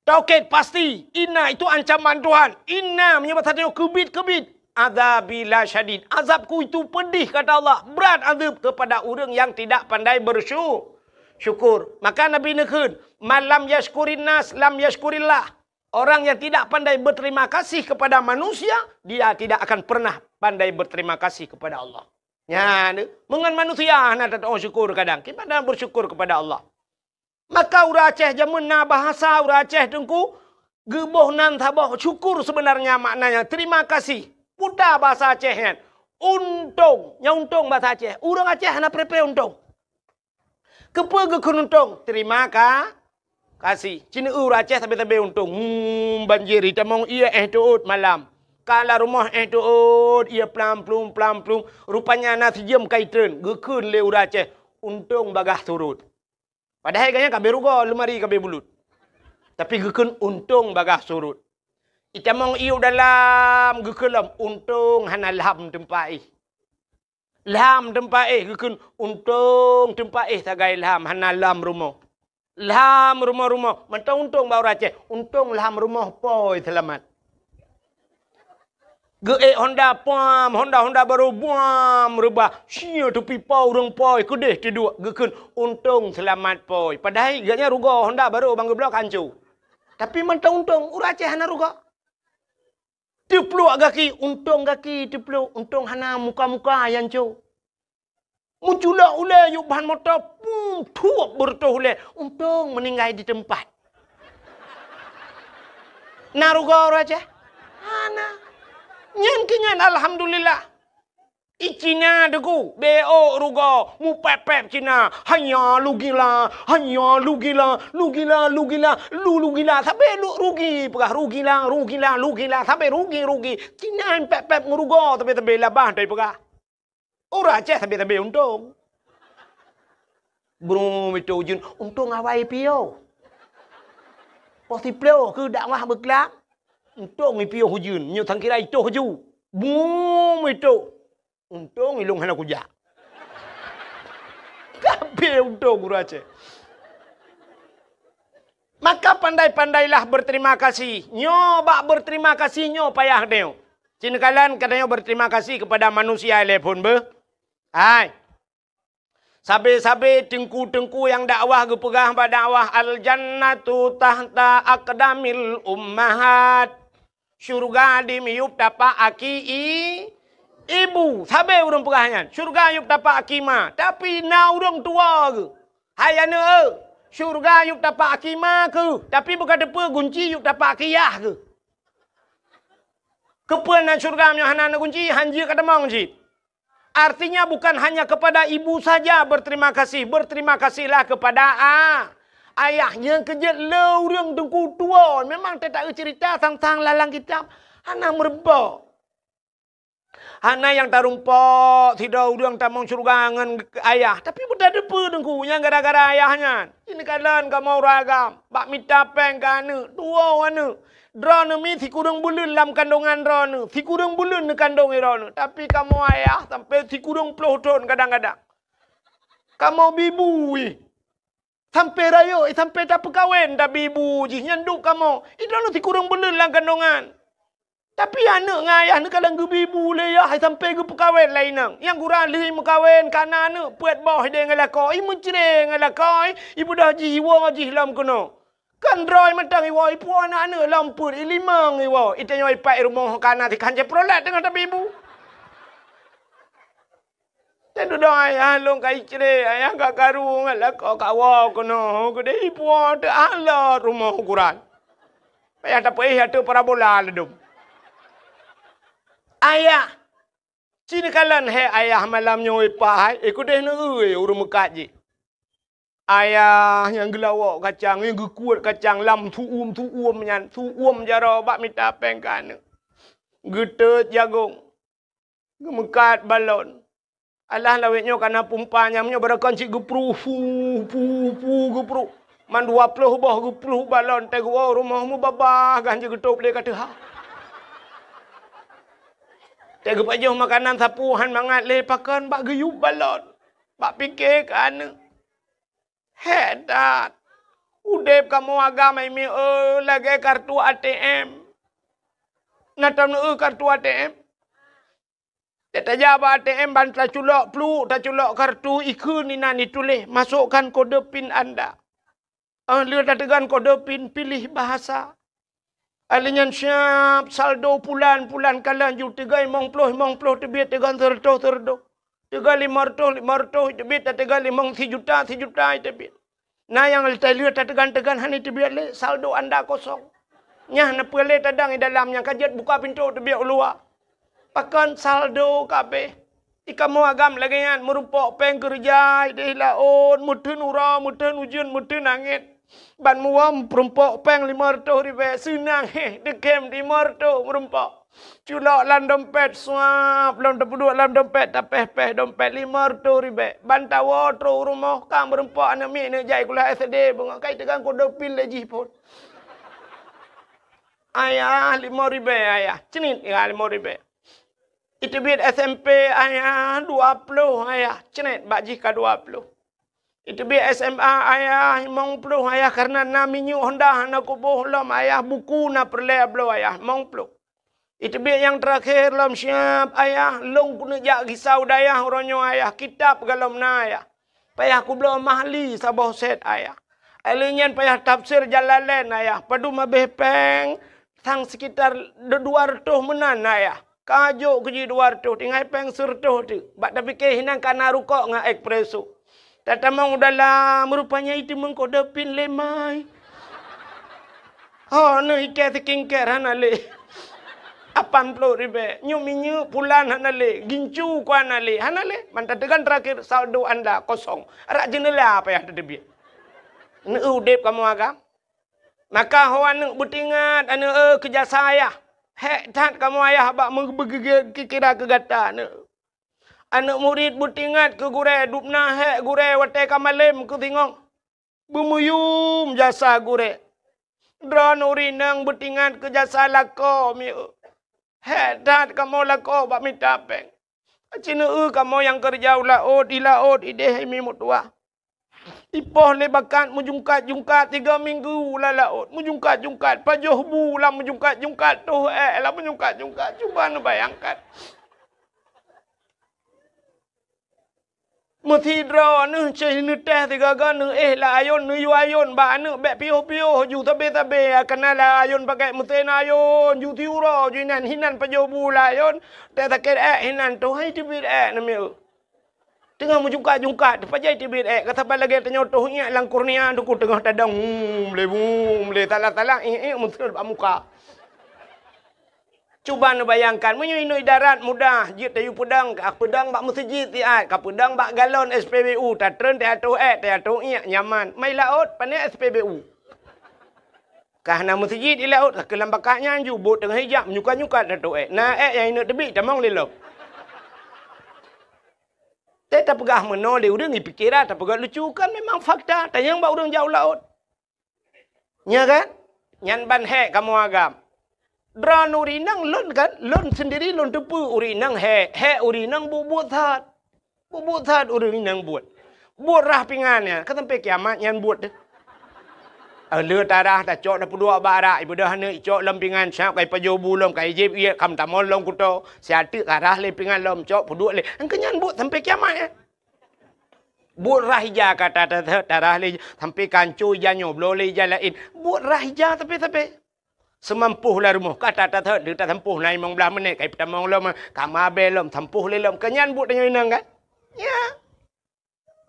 Taukid pasti, inna itu ancaman Tuhan. Inna meunyoe bahasa tanyoe keubiet-keubiet. Adzabi lasyadid. Azabku itu pedih, kata Allah. Berat azab kepada ureuëng yang tidak pandai bersyu-, syukur. Maka Nabi neukheun, "Man lam yashkurin nas, lam yashkurillah." Orang yang tidak pandai berterima kasih kepada manusia, dia tidak akan pernah pandai berterima kasih kepada Allah. Nyan, meungon manusia hana tatu'oh syukur kadang. Kiban bersyukur kepada Allah. Maka ureuëng Aceh jameun na bahasa ureuëng Aceh teungku, geuboh nan saboh syukur sebenarnya maknanya terima kasih. Puta bahasa Aceh nyan. Untông, nyan untông bahasa Aceh. Ureuëng Aceh hana preh-preh untông. Keupeue geukheun untông? Terima ka-, kasih. Cina ureuëng Aceh sabe-sabe untông. Hmm, banjir itamong ié éh teuôt malam. Ka lam rumoh éh teuôt, ié plam-plum, plam-plum. Rupanya na sijeuem ka itreun. Geukheun lé ureuëng Aceh, untông bagaih surut. Padahai gobnyan ka abéh rugoe, leumari ka abéh bulut. Tapi geukheun untông bagaih surut. Itamong ié u dalam geukheun lom untông hana lham teumpat éh. Lham teumpat éh geukheun untông teumpat éh sagai lham hana lham rumoh. Lham rumoh-rumoh, mantong untông bak ureuëng Aceh, untông lham rumoh pôi seulamat. Geuék honda puam, honda-honda barô buam reubah. Sia tupi po ureuëng pôi keudeh teuduek geukheun untông seulamat pôi. Padahai gobnyan rugoe honda barô ban geubloe ka hanco. Tapi mantong untông, ureuëng Aceh hana rugoe. Teupluek gaki, untông gaki teupluek, untông hana muka-muka nyang co. Meuculok ulée yub ban moto, pum, thuep beureutoh ulée, untông meuninggai di teumpat. Na rugoe ureuëng Aceh? Hana. Nyan keuh nyan alhamdulillah. I Cina deungoe, beu rugoe, mupép-pép Cina, hanya lugila, hanya lugila, lugila, lugila, lu lugila, sabe lu rugi, peugah rugila, rugila, lugila, sabe rugi, rugi. Cina pép-pép ngon rugoe, sabe-sabe labah dai peugah. Ureuëng Aceh sabe-sabe untông. Brum itu ujeuen, untông awai piôh. Poh siplôh keu dakwah beuklam, untông ipiôh ujeuen, nyoe sangkira itoh ju. Brum itu. Untông ilông hana kujak. Kabeh untông ureuëng Aceh. Maka pandai-pandailah berterima kasih. Nyoe bak berterima kasih nyoe payah tanyoe. Cina kalan katanya berterima kasih kepada manusia ilée phon beuh. Hai. Sabe-sabe teungku-teungku nyang dakwah geupeugah bak dakwah, "Al-jannatu tahta aqdamil ummahat." Syurga di miyueb tapak aki i-, ibu. Sabe ureuëng peugah nyan, syurga yueb tapak aki ma. Tapi na ureuëng tuwoe geuh, "Hai aneuëk, syurga yueb tapak aki ma keuh, tapi beuka teupeue gunci yueb tapak aki yah keuh." Keupeue na syurga meunyoe hana na gunci, hanjeuet ka tamong cit. Artinya, bukan hanya kepada ibu saja berterima kasih, berterima kasihlah kepada a-, ayah. Nyang keujeuet le ureuëng teungku tuwoe. Memang teutak cerita tentang lalang kitab hana meureubok. Hana nyang tarumpok sidroe ureuëng tamong syurga ngon ayah. Tapi beutateupeue teungku nyang gara-gara ayah nyan. Ini kalon kamoe ureuëng agam, bak mita péng keu aneuëk, tuwoe aneuëk. Droeneuh mi sikureueng buleuen lam kandongan droeneuh, sikureueng buleuen neukandong droeneuh. Tapi kamoe ayah sampai sikureueng ploh thon kadang-kadang. Kamoe bibu ih. Sampai rayeuk, sampai tapeukawen tabibu jih nyan duek kamoe. Ih, droeneuh sikureueng buleuen lam kandongan. Tapi aneuëk ngon ayah neukalon geubibu lé yah sampai geupeukawen lé inong. Nyang gura lheueh meukawen ka na aneuëk peuet boh ideh ngon lakoe, ih meucre ngon lakoe, ih beudôh jih iwoe jih lom keunoe. Kan droe mantong iwoe, ipuwoe aneuëk-aneuëk lom peuet, ilimong iwoe, itanyoe ipat i rumoh ka na tikhan Chevrolet teungoh tabibu. Teududoe ayah lôn ka icre, ayah ka karu ngon lakoe ka woe keunoe, keudeh ipuwoe teuh alot rumoh ukuran. Payah tapeuéh ateueh parabola ladôm. Ayah, ci neukalon hé ayah malam nyoe ipat hai, eh keudeh neueu ureuëng meukat jih. Ayah nyang geulawok kacang, nyang geukuet kacang lam su'uem-su'uem nyan, su'uem jaroe bak mita péng keu aneuëk. Geutot jagong, geumeukat balon. Alah lawét nyoe ka na pumpa nyang nyoe barokon cit geupruh, pu, pu, pu, geupruh. Man dua ploh boh geupruh balon, teuh geuwoe rumoh meubabah gan jeuet geutôb lé ka teuha. Teuh geupajoh makanan sapeue han mangat lé pakon bak geuyueb balon. Bak pike keu aneuëk. Hék that! Udeb kamoe agam hai mieu lagée kartu A T M. Na tam neueu kartu A T M? Tajak bak A T M ban taculok pluek, taculok kartu, ikheun inan ituléh, "Masukkan kode pin Anda." Óh lheueh tateugan kode pin, pilih bahasa. Alheuh nyan siab saldo pulan-pulan kalon ju teuga limong ploh, limong ploh teubiet, teuga seureutôh, seureutôh. Teuga limong reutôh, limong reutôh teubiet, tateuga limong sijuta, sijuta teubiet. Na nyang lheueh tateugan-teugan hana teubiet lé, saldo anda kosong. Nyan na peue lé tadang i dalam nyang ka jeuet buka pintoe teubiet u luwa. Pakon saldo kabeh. I kamoe agam lagée nyan, meurumpok péng keureuja ideh laôt, meuteun uroe, meuteun ujeuen, meuteun angén. Ban muwöm peurumpok péng limong reutôh ribée, seunang héh, deukem limong reutôh meurumpok. Culok lam dompet, suab, lom tapeuduek lam dompet, tapéh-péh dompet limong reutôh ribée. Ban tawoe trok u rumoh, ka meurumpok aneuëk miet neuk jak sikula S D, beungoh kai teugang kode pin lé jih phon. "Ayah, limong ribée, Ayah." Cnit, "Ya, limong ribée." Iteubiet S M P, "Ayah, dua ploh, Ayah." Cret, bak jih ka dua ploh. Iteubiet S M A, "Ayah, limong ploh, Ayah, karena na minyeuk Honda hana kuboh lom, Ayah, buku na peureulée bloe, Ayah, limong ploh." Iteubiet nyang teurakhé lom siab, "Ayah, lôn keuneuk jak gisa u dayah uroe nyoe, Ayah, kitab galom na, Ayah. Payah kubloe Mahli saboh set, Ayah. Alheuh nyan payah tafsir Jalalain, Ayah. Padum habéh péng, sang sekitar dua reutôh meunan, Ayah." Ka jok keu jih dua reutôh, tinggai péng seureutôh teuk. Bak tapike hinan ka na rukok ngon espresso. Tatamong u dalam, rupanya iteumeung kode pin lé mai. Ho, neuh ikée skincare hana lé. Lapan ploh ribée. Nyoe minyeuk pulan hana lé. Gincu ku hana lé. Hana lé. Man tateugan terakhir, saldo anda kosong. Arak jeuneula payah tateubiet. Neueu udeb kamoe agam. Maka ho aneuëk beutingat, aneuëk, eh, keu jasa ayah. Hék that kamoe ayah bak meubeugeugét kira keu gata, aneuëk. Aneuëk murit beutingat keu gurée, dubna hék gurée watée ka malém keu singoh. Beumeuyum jasa gurée. Droeneuh ureuëng inong beutingat keu jasa lakoe, mieu. Hék that kamoe lakoe bak mita péng. Aci neueu kamoe nyang keureuja u laôt, di laôt ideh hai mi meutuwah. Ipoh lé bakat meujungkat-jungkat tiga minggu lam laôt, meujungkat-jungkat, pajoh bu lam meujungkat-jungkat, toh ék lam meujungkat-jungkat. Cuba neubayangkan. Meusidroe neuh ceh neuteh sigaga neuéh lam ayôn, neuyue ayôn bak aneuk bék piôh-piôh ju sabe-sabe, kana lam ayôn pakai meusén ayôn ju siuroe ju inan, hinan pajoh bu lam ayôn, teuh sakét ék hinan toh hai teubiet ék namiet. Teungoh meujungkat-jungkat, teupajai teubiet ék, ka saban lagée tanyoe toh iék lam kornea, teungku teungoh tadong, hmm, lé, hmm, lé, salah-salah, iék-iék meuseuet bak muka. Cuba neubayangkan, meunyoe inoe idarat mudah, jeuet tayue peudong, ka peudong bak meuseujid siat, ka peudong bak galon S P B U, tatreun teuatoh ék, teuatoh iék, nyaman. Mai laôt, pané S P B U. Ka hana meuseujid di laôt, ka keulam bakat nyan ju, bot teungoh ijak, menyukat-nyukat teuatoh ék. Na ék nyang ineuk teubiet, tamong lé lom. Teuh tapeugah meunoe lé ureuëng, ipikeran, tapeugah lucu, kan memang fakta, tanyong bak ureuëng jak u laôt. Nya kan? Nyan ban hék kamoe agam. Droeneuh ureuëng inong lôn kan, lôn sendiri lôn teupeue ureuëng inong hék, hék ureuëng inong buet-buet that. Buet-buet that ureuëng inong buet. Buet rhah pingan nyan, ka sampai kiamat nyan buet teuh. Eh, le tarhah tacok tapeuduek bak arak, ibeudôh aneuk icok lom pingan, siap ka ipajoh bu lom, ka ijieb iék, kam tamong lom kuto, siat teuk tarhah lé pingan lom, cok peuduek lé. Engkeu nyan buet sampai kiamat nyan. Buet rhah ija ka ta-, ta-, ta-, tarhah lé, sampai ka ancô ija nyoe, bloe lé ija laén. Buet rhah ija sabe-sabe. Seumampôh lam rumoh, ka ta-, ta-, ta-, tasampôh na limong blaih menit, ka ipeutamong lom, ka mabée lom, sampôh lé lom. Keu nyan buet tanyoe inong kan? Ya.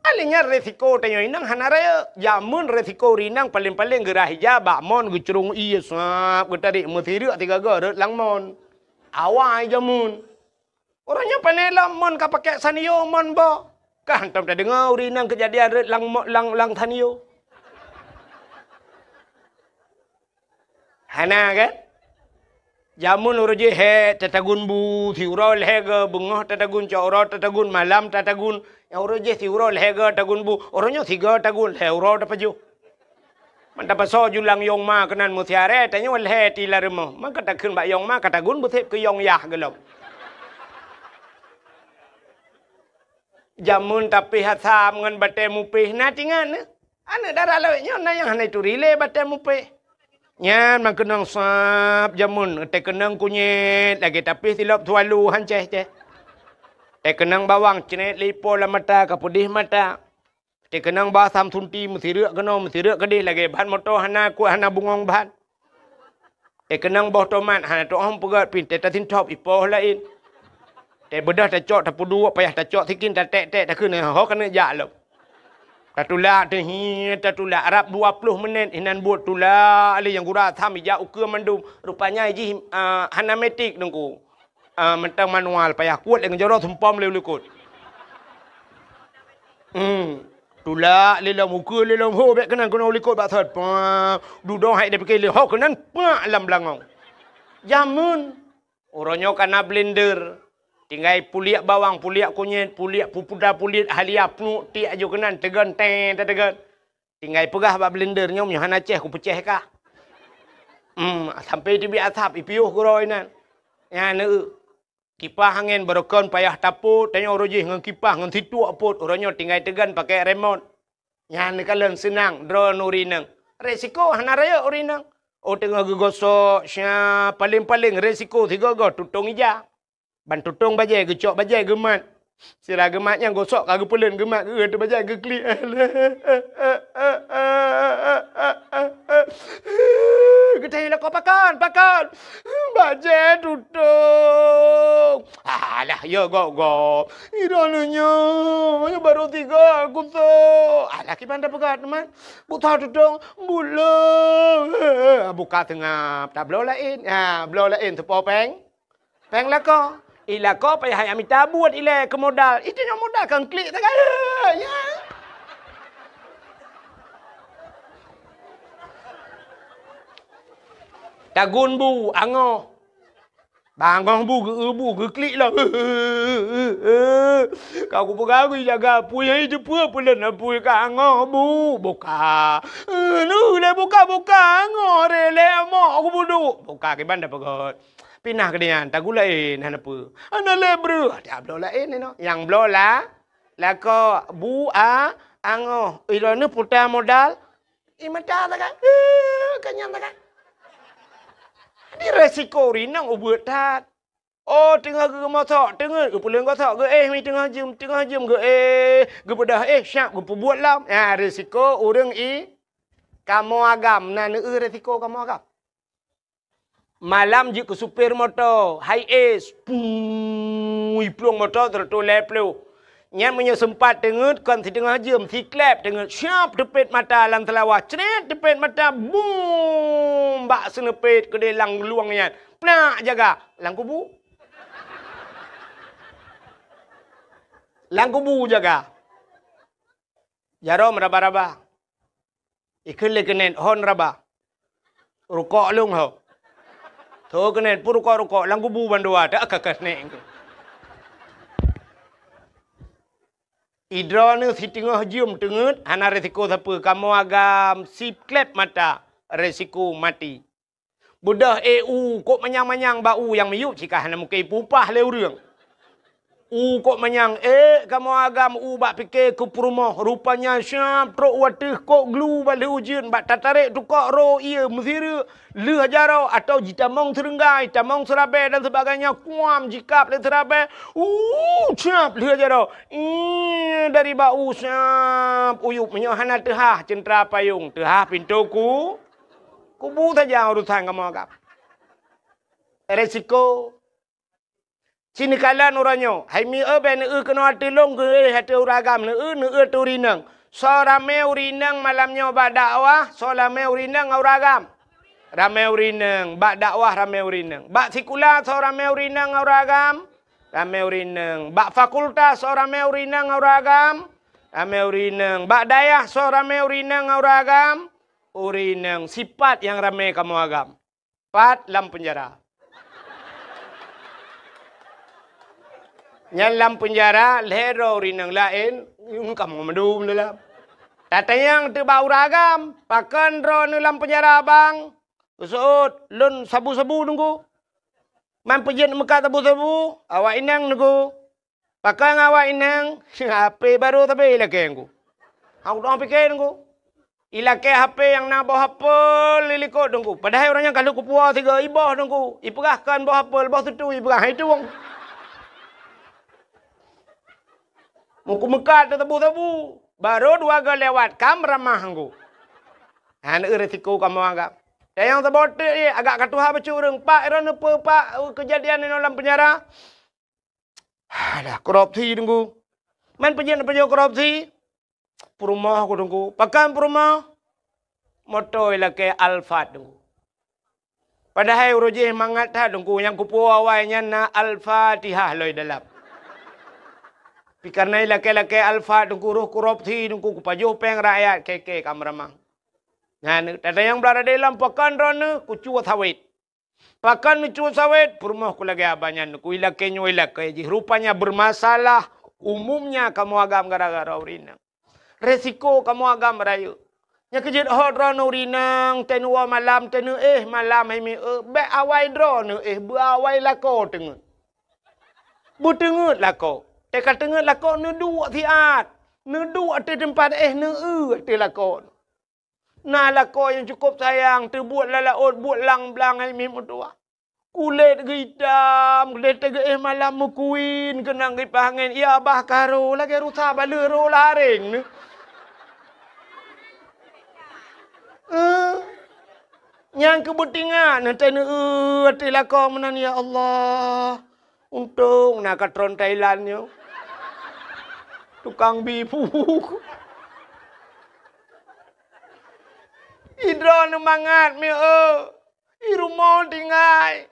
Akhé nyan resiko tanyoe inong hana rayeuk. Jameun resiko ureuëng inong paleng-paleng geurhah ija bak mon geucrông ié sab geutarék meusireuk sigaga rot lam mon. Awai jameun. Uroe nyoe pane lom mon ka pakai sanio mon boh. Ka hantom tadeungoe ureuëng inong keujadian rot lam mo-, lam, lam sanio. Hana kan? Jameun uroe jih hék tatagun bu, siuroe lhée go, beungoh tatagun, cok uroe tatagun, malam tatagun. Nyang uroe jih siuroe lhée go tagun bu, uroe nyoe sigo tagun, lhée uroe tapajoh. Man tapasoe ju lam yong ma keunan meusiaré, tanyoe lhée ti lam rumoh. Man ka takheun bak yong ma, ka tagun beuseb keu yong yah gohlom. Jameun tapéh asam ngon batée mupéh na tingan. Aneuk dara lawét nyoe na nyang hana ituri lé batée mupéh. Nyan meukeunong sab jameun, teukeunong kunyét lagée tapéh silop swallow han céh-céh. Teukeunong bawang cret lé ipo lam mata ka peudeh mata. Teukeunong bak asam sunti meusireuk keunoe meusireuk keudeh lagée ban moto hana kuat hana bungong ban. Teukeunong boh tomat hana teuoh peugét pih teuh tasintop ipoh laén. Teubeudôh tacok tapeuduek payah tacok sikin taték-ték takheun ho keuneuk jak lom. Tatulak teuh hi tatulak rab dua ploh menit inan buet tulak lé nyang gura asam ijak ukeue mandum. Rupanya jih, ah, hana metik teungku. Ah, mantong manual payah kuet lé ngon jaroe sumpom lé u likot. Hmm. Tulak lé lom ukeue lé lom ho bék keunan keunoe u likot bak thot. Pah, dudoe hai dipike lé ho keunan pak lam beulangong. Jameun. Uroe nyoe ka na blender. Tinggai puliek bawang, puliek kunyét, puliek pupuda, puliek halia, pnuek tiek aju keunan teugon teng tateugon. Tinggai peugah bak blender nyoe meunyoe hana céh kupeucéh kah. Hmm, sampai teubiet asap ipiôh keudroe inan. Nyan eu. Kipah angén barokon payah tapot, tanyoe uroe jih ngon kipah ngon situek pot, uroe nyoe tinggai teugon pakai remot. Nyan neukalon seunang droeneuh ureueng inong. Resiko hana rayeuk ureueng inong. Oh teungoh geugosok, sya, paleng-paleng resiko sigoe-goe tutong ija. Ban tutong bajée geucok bajée geumat. Sira geumat nyang gosok ka geupeuleuen geumat geueu teuh bajée geuklik. Geutanyoe lakoe pakon, pakon. Bajée tutong. Alah, ya gok-gok. Droeneuh nyoe, nyoe barô tiga kusok. Alah, kiban tapeugah teuma. Buta tutong, buleue. Buka seungab, tabloe laén. Ha, bloe laén teupo péng. Péng lakoe. I lakoe payah jak mita buet ilée keu modal. Itu nyoe modal keu klik sagai. Ya. Tagun bu, angoh. Bangoh bu, geu-, bu, geuklik lah. Ka kupeugah jaga apui, hai teupeue peulon apui ka angoh bu. Buka. Nu lé buka-buka, angoh re lé amok kubuduek. Buka kiban tapeugah. Pinah keudinyan, tagun laén hana peue. Hana lé breuh, tabloe laén inoe. Nyang bloe la, lakoe bu a, angoh. Ilôn puta modal, i mata sagai. Eh, ka nyan sagai. Jadi resiko rinong ubeut that. Oh, teungoh geumosok, teungeut geupuléng gosok, geuéh mi teungoh jeuem, teungoh jeuem geuéh, geubeudoh éh, siap geupeubuet lom. Nyan risiko ureuëng i kamoe agam, na neueu risiko kamoe agam. Malam jeuet keu supir moto, Hiace, pui plueng moto seratus lhèe ploh. Nyan meunyoe seumpat teungeut kon siteungoh jeuem, siklep teungeut, siap teupet mata lam seulawah, crét teupet mata, bum! Bak seuneupet keudéh lam lueng nyan. Plak jaga, lam kubu. Lam kubu jaga. Jaroe meuraba-raba. Ikheun lé keuneuk hon raba. Rukok lôn ho. Tho keuneuk pun rukok-rukok lam kubu bandua tak ka ka snek. Idroeneuh siteungoh jeuem teungeut hana risiko sapeue, kamoe agam siklep mata risiko maté. Beudoh éh u kok manyang-manyang bak u nyang miyueb cit ka hana mungken ipupah lé ureuëng. U kok manyang ék kamoe agam u bak pike keu peurumoh, rupanya siap trok u ateueh kok glu bak lheueh ujeuen bak tatarek tukok ro ié meusireuk lheueh jaroe atau jitamong seureunggai, tamong seurabée dan sebagainya kuam jikab lé seurabée. U siap lheueh jaroe. Ih, dari bak u siap uyueb meunyoe hana teuhah ceuntra payong, teuhah pintoe ku. Kubu saja urusan kamoe agam. Resiko. Ci neukalon uroe nyoe, hai mi-, eu, bèk neueu keunoe ateueh lôn geuéh ateueh ureuëng agam, neueu, neueu ateueh ureuëng inong. Soe ramé ureuëng inong malam nyoe bak dakwah, soe ramé ureuëng inong ngon ureuëng agam. Ramé ureuëng inong, bak dakwah ramé ureuëng inong. Bak sikula soe ramé ureuëng inong ngon ureuëng agam. Ramé ureuëng inong. Bak fakultas soe ramé ureuëng inong ngon ureuëng agam. Ramé ureuëng inong. Bak dayah soe ramé ureuëng inong ngon ureuëng agam. Ureuëng inong. Sipat nyang ramé kamoe agam. Pat lam peunjara. Nyan lam peunjara lhèe droe ureuëng inong laén, ngon kamoe mandum dalam. Tatanyong teuk bak ureuëng agam, pakon droeneuh lam peunjara bang? Geuseuôt, lôn sabu-sabu teungku. Man peujeuet meukat sabu-sabu, awak inong teungku. Pakon awak inong, H P barô sabe ilakée teungku. Aku dong pike teungku. Ilakée H P nyang na boh apel di likot teungku. Padahai ureuëng nyan ka lheueh kupuwoe sigoe iboh teungku. Ipeugah kon boh apel, boh sutui ipeugah hai tueng. Muku meukat teutabu-tabu. Barô dua goe lewat, kam ramah teungku. Hana risiko kamoe agam. Dan nyang saboh teuk jih, agak ka tuha bacut ureuëng. Pak, droeneuh peue pak keujadian inoe lam peunjara? Alah, korupsi teungku. Man peujeuet-peujeuet korupsi? Peurumoh ku teungku. Pakon peurumoh? Moto ilakée Alphard teungku. Padahai uroe jih mangat that teungku, nyang kupuwoe awai nyan na Al-Fatihah lom dalam. Tapi kareuna ilakée-lakée Alphard teungku, roh korupsi teungku, kupajoh péng rakyat, keke ka meuramang. Nyan, tatanyong blah radé lom, pakon droeneuh? Kucue sawét. Pakon neucue sawét? Peurumoh ku lagée abah nyan, ku ilakée nyoe ilakée jih. Rupanya bermasalah umumnya kamoe agam gara-gara ureuëng inong. Resiko kamoe agam rayeuk. Nyang keujeuet hot droeneuh ureuëng inong, teuh neuwoe malam, teuh neuéh malam hai mi-, eu, bék awai droeneuh éh, beu awai lakoe teungeut. Beuteungeut lakoe. Teuka teungeut lakoe neuduek siat. Neuduek ateueh teumpat éh, neueu ateueh lakoe. Na lakoe nyang cukôp sayang, teubuet lam laôt, buet lang-blang hai mi meutuwah. Kulét geuitam, kulét teugeue éh malam meukuin, keunong kipaih angén, ya bah ka ro, lagée rusa baleue ro lam aréng nyoe. Eh, nyang keu beutingat, neutai neueu ateueh lakoe meunan, ya Allah. Untông na katron Thailand nyoe. Tukang bi phu. Idroe neumangat mi-, eu. I rumoh tinggai.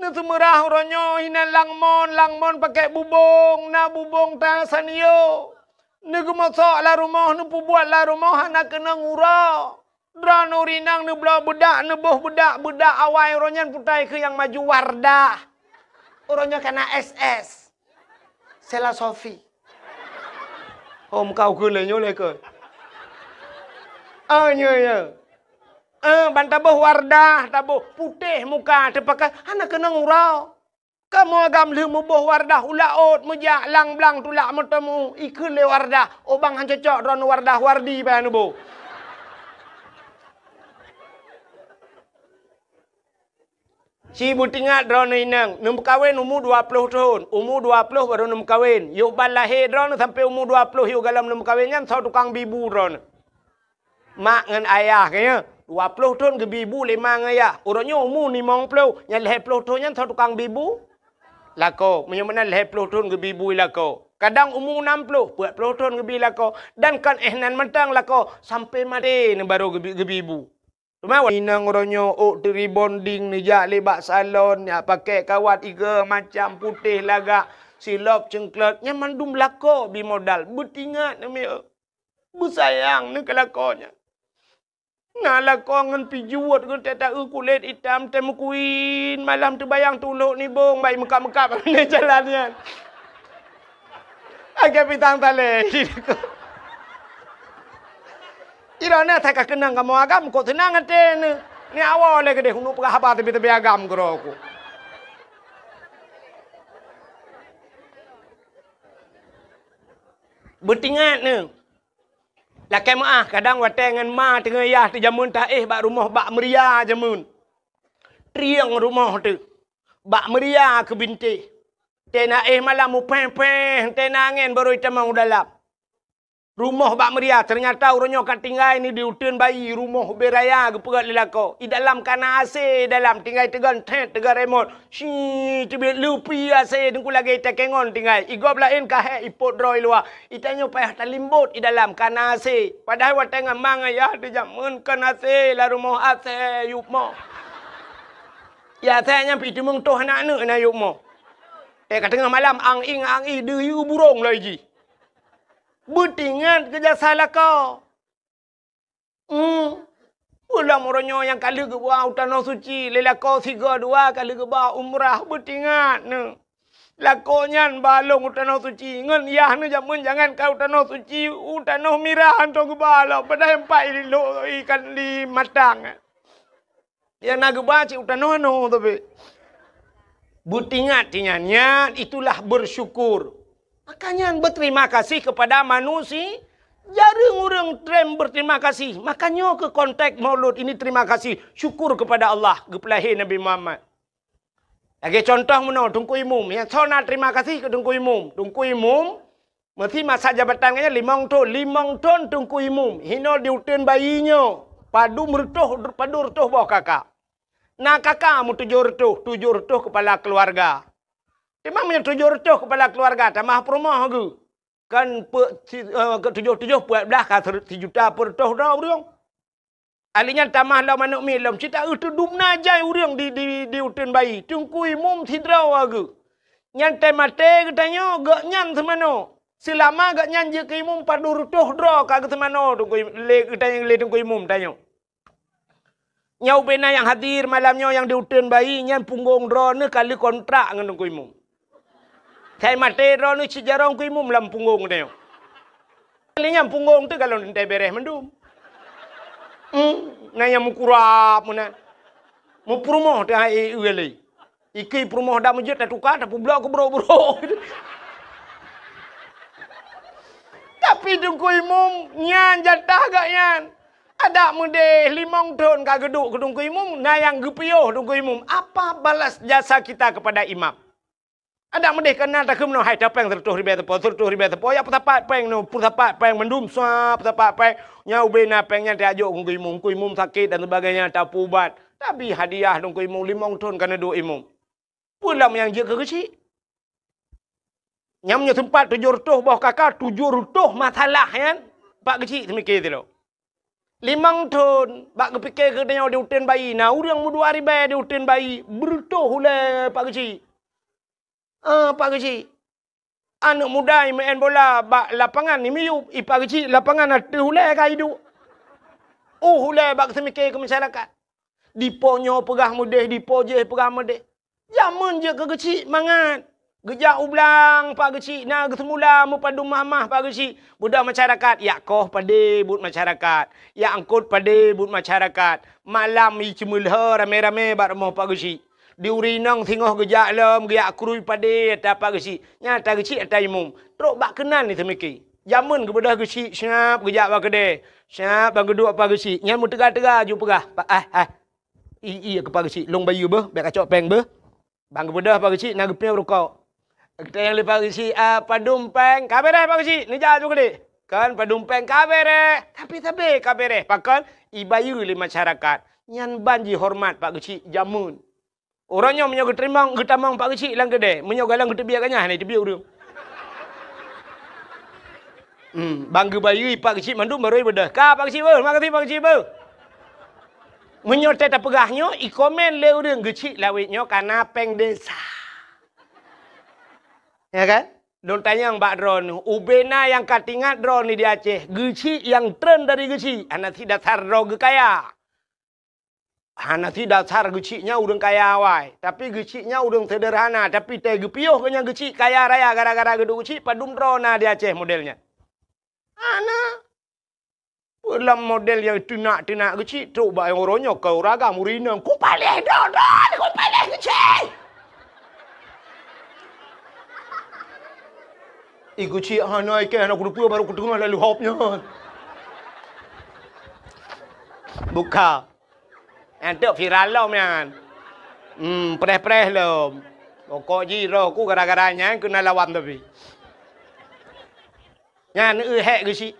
Neuseumeurah uroe nyoe hinan langmon, langmon pakèk bubông, na bubông ta sanio. Neugeumosok lam rumoh, neupeubuet lam rumoh hana keunong uroe. Droeneuh ureueng inong neubloe beudak, neuboh beudak, beudak awai uroe nyan putai keu nyang maju Wardah. Uroe nyoe kana S S. Sela Sofi. Hom kau keu lé nyoe lé keu. Ah, nyoe, nyoe. Eh, ban taboh Wardah, taboh putéh muka, teupakai hana keunong uroe. Kamoe agam lheueh muboh Wardah u laôt meujak lang-blang tulak meuteumu, ikheun lé Wardah, "Oh bang, han cocok droeneuh Wardah, Wardi baya neuboh." Ci beutingat droeneuh inong, neumeukawen umu dua ploh thon, umu dua ploh barô neumeukawen. Yôh ban lahé droeneuh sampoe umu dua ploh yôh galom neumeukawen nyan soe tukang bi bu droeneuh. Mak ngon ayah geuh nyan, dua ploh thon geubi bu lé ma ngon ayah. Uroe nyoe umu limong ploh, nyan lhèe ploh thon nyan soe tukang bi bu? Lakoe. Meunyoe meunan lhèe ploh thon geubi bu lakoe. Kadang umu nam ploh, peuet ploh thon geubi lakoe. Dan kon éh nan mantong lakoe, sampoe maté neuh barô geubi, geubi bu. Teuma inong uroe nyoe ôk teuh rebonding neujak lé bak salon, jak pakèk kawat iga macam putéh lagak, silop ceungklot, nyan mandum lakoe bi modal. Beutingat neuh meu'ah. Beusayang neuh keu lakoe nyan. Na lakoe ngon pijuet geuh teuh taeu kulét itam teuh meukuin, malam teubayang tulok nibong bai meukab-meukab jalan nyan. Lagèe pisang talèe. Ilôn na that ka keunong kamoe agam, kok seunang até neuh. Ni awai lé keudéh uneuk peugah haba teubi-teubi agam keudroe ku. Beutingat neuh. Lakèe meu'ah, kadang watèe ngon ma teungoh yah teuh jameun taéh bak rumoh bak meuria jameun. Trieng rumoh teuh. Bak meuria keu bintéh. Teuh na éh malam mupéh-péh, teuh na angèn barô itamong u dalam. Rumoh bak meuria, teunyata uroe nyoe ka tinggai neuh di uteuen bayi, rumoh ubé raya geupeugöt lé lakoe. I dalam ka na AC, i dalam tinggai teugon thèt, teugon remot. Shi, teubiet leupi AC, teungku lagèe ita kengon tinggai. I gob laén ka hék ipot droe i luwa. Itanyoe payah talimbot i dalam ka na AC. Padahai watèe ngon ma ngon yah teuh jameun kon AC, lam rumoh AC yup moh. Ya, AC nyan pih teumeung toh aneuk-aneuk na yup moh. Eh, ka teungoh malam, ang-ing, ang-ing, deuh yue burông loi jih. Beutingat keu jasa lakoe. Hmm. Ulôn uroe nyoe nyang ka lheueh geuba u Tanoh Suci, lé lakoe sigoe dua ka lheueh geuba umrah, beutingat neuh. Lakoe nyan ba lôn u Tanoh Suci, ngon yah neuh jameun jangankan u Tanoh Suci, u Tanoh Mirah hantom geuba lom, padahai empat i lôn ikan di matang. Nyang na geuba cit u tanoh-anoh tapi. Beutingat, tingat, nyan itulah bersyukur. Maka nyan berterima kasih kepada manusia. Jareueng ureueng treb berterima kasih. Maka nyoe keuh konteks Maulud ini terima kasih, syukur kepada Allah, geupeulahé Nabi Muhammad. Lagèe contoh meunoe, Teungku Imum. Nyang soe na terima kasih keu Teungku Imum. Teungku Imum, meusi masa jabatan geuh nyan limong thon. Limong thon Teungku Imum. Hinoe di uteuen bayi nyoe, padum reutôh, padum reutôh boh kaka. Na kaka meutujoh reutôh, tujoh reutôh kepala keuluwarga. Teuma meunyoe tujoh reutôh kepala keuluwarga, tamah peurumoh geuh. Kan peu-, si-, eh, keu tujoh-tujoh peuet blah ka sere-, sijuta peuet reutôh droe ureueng. Ahli nyan tamah lom aneuk miet lom, cit taeu teudum na jai ureueng di, di, di uteuen bayi. Teungku Imum sidroe geuh. Nyan teuh maté geutanyoe, gobnyan seumanoe. Seulama gobnyan jeuet keu imum padum reutôh droe ka geuseumanoe Teungku Im-, lé geutanyoe lé Teungku Imum tanyoe. Nyoe ubé na nyang hadir malam nyoe nyang di uteuen bayi, nyan punggong droeneuh ka lheueh kontrak ngon Teungku Imum. Sai maté droeneuh cit jaroe Teungku Imum lam punggong tanyoe. Lé nyan punggong teuh galon teuntèe bèrèh mandum. Hmm, na nyang meukurab meunan. Meupeurumoh teuh hai, eh, lé. Ikeu peurumoh dak meujeuet tatuka, tapeublok keu brok-brok. Tapi Teungku Imum nyan jatah gobnyan. Adak meudeh limong thon ka geuduek keu Teungku Imum, na nyang geupiôh Teungku Imum. Apa balas jasa kita kepada imam? Adak meudeh ka na takheun meunoe, hai tapéng seureutôh ribèe sapo, seureutôh ribèe sapo, ya peusapat péng nyoe, peusapat péng mandum, sa peusapat péng. Nyan ubé na péng nyan tajok keu Teungku Imum, Teungku Imum sakét dan sebagainya, tapeuubat. Tabi hadiah Teungku Imum limong thon ka neuduek imum. Peue lom nyang jeuet keu geuchik? Nyang meunyoe seumpat tujoh reutôh boh kaka, tujoh reutôh masalah nyan, Pak Geuchik seumiké sidroe. Limong thon, bak geupiké keu tanyoe di uteuen bayi, na ureueng meudua ribèe di uteuen bayi, beureutôh ulèe Pak Geuchik. Ah, Pak Geuchik. Aneuk muda imeu'en bola bak lapangan, imiyup, i Pak Geuchik lapangan ateueh ulèe ka iduek. Uh, ulèe bak seumiké keu masyarakat. Dipo nyoe peugah meudeh, dipo jéh peugah meudeh. Jameun jeuet keu Geuchik mangat. Geujak u blang Pak Geuchik, na geuseumula meupadum mah-mah Pak Geuchik. Beudôh masyarakat, yak koh padé buet masyarakat. Yak eungkôt padé buet masyarakat. Malam i ceumeulhô ramé-ramé bak rumoh Pak Geuchik. Di ureueng inong singoh geujak lom, geujak krui padé ata Pak Geuchik. Nyan ata Geuchik ata imum. Trok bak keunan i seumiké. Jameun geubeudôh Geuchik, siap geujak bak keudè. Siap ban geuduek Pak Geuchik. Nyan meuteuga-teuga ju peugah, "Pak, ah, ah." "I, i, keu Pak Geuchik, lôn bayeue beuh, bèk kacok péng beuh." Ban geubeudôh Pak Geuchik na geupiôh rukok. Geutanyong lé Pak Geuchik, "Ah, padum péng?" "Ka bèrèh Pak Geuchik, neujak ju keudéh." "Kan padum péng ka bèrèh, tapi sabé ka bèrèh." Pakon? Ibayeue lé masyarakat. Nyan ban jihoreumat Pak Geuchik jameun. Uroe nyoe meunyoe geuteurimong, geutamong Pak Geuchik lam keudè, meunyoe galeng geuteubiet ganyah hana teubiet ureueng. Hmm, ban geubayeue Pak Geuchik mandum barô ibeudôh. "Ka Pak Geuchik beuh, makasih Pak Geuchik beuh." Meunyoe teuh tapeugah nyoe, ikomen lé ureueng, "Geuchik lawét nyoe ka na péng desa." Ya kan? Lôn tanyong bak droeneuh, ubé na nyang ka teuingat droeneuh di Aceh, Geuchik nyang treun dari Geuchik, hana sit dasar droe geukaya. Hana sit dasar Geuchik nyan ureueng kaya awai, tapi Geuchik nyan ureueng seuderhana, tapi teuh geupiôh geuh nyan Geuchik kaya raya gara-gara geuduek Geuchik, padum droe na di Aceh model nyan. Hana. Peue lam model nyang teunak-teunak Geuchik, trok bak nyang uroe nyoe keu ureueng agam, ureueng inong, "Kupaléh droe-droe, kupaléh Geuchik!" I Geuchik hana ikée, hana kuteupeu, barô kuteungoh lalu hop nyan. Buka. Nyan teuk viral lom nyan. Hmm, preh-preh lom. Pokok jih roh ku gara-gara nyan keunan lawan tapi. Nyan eu hék Geuchik.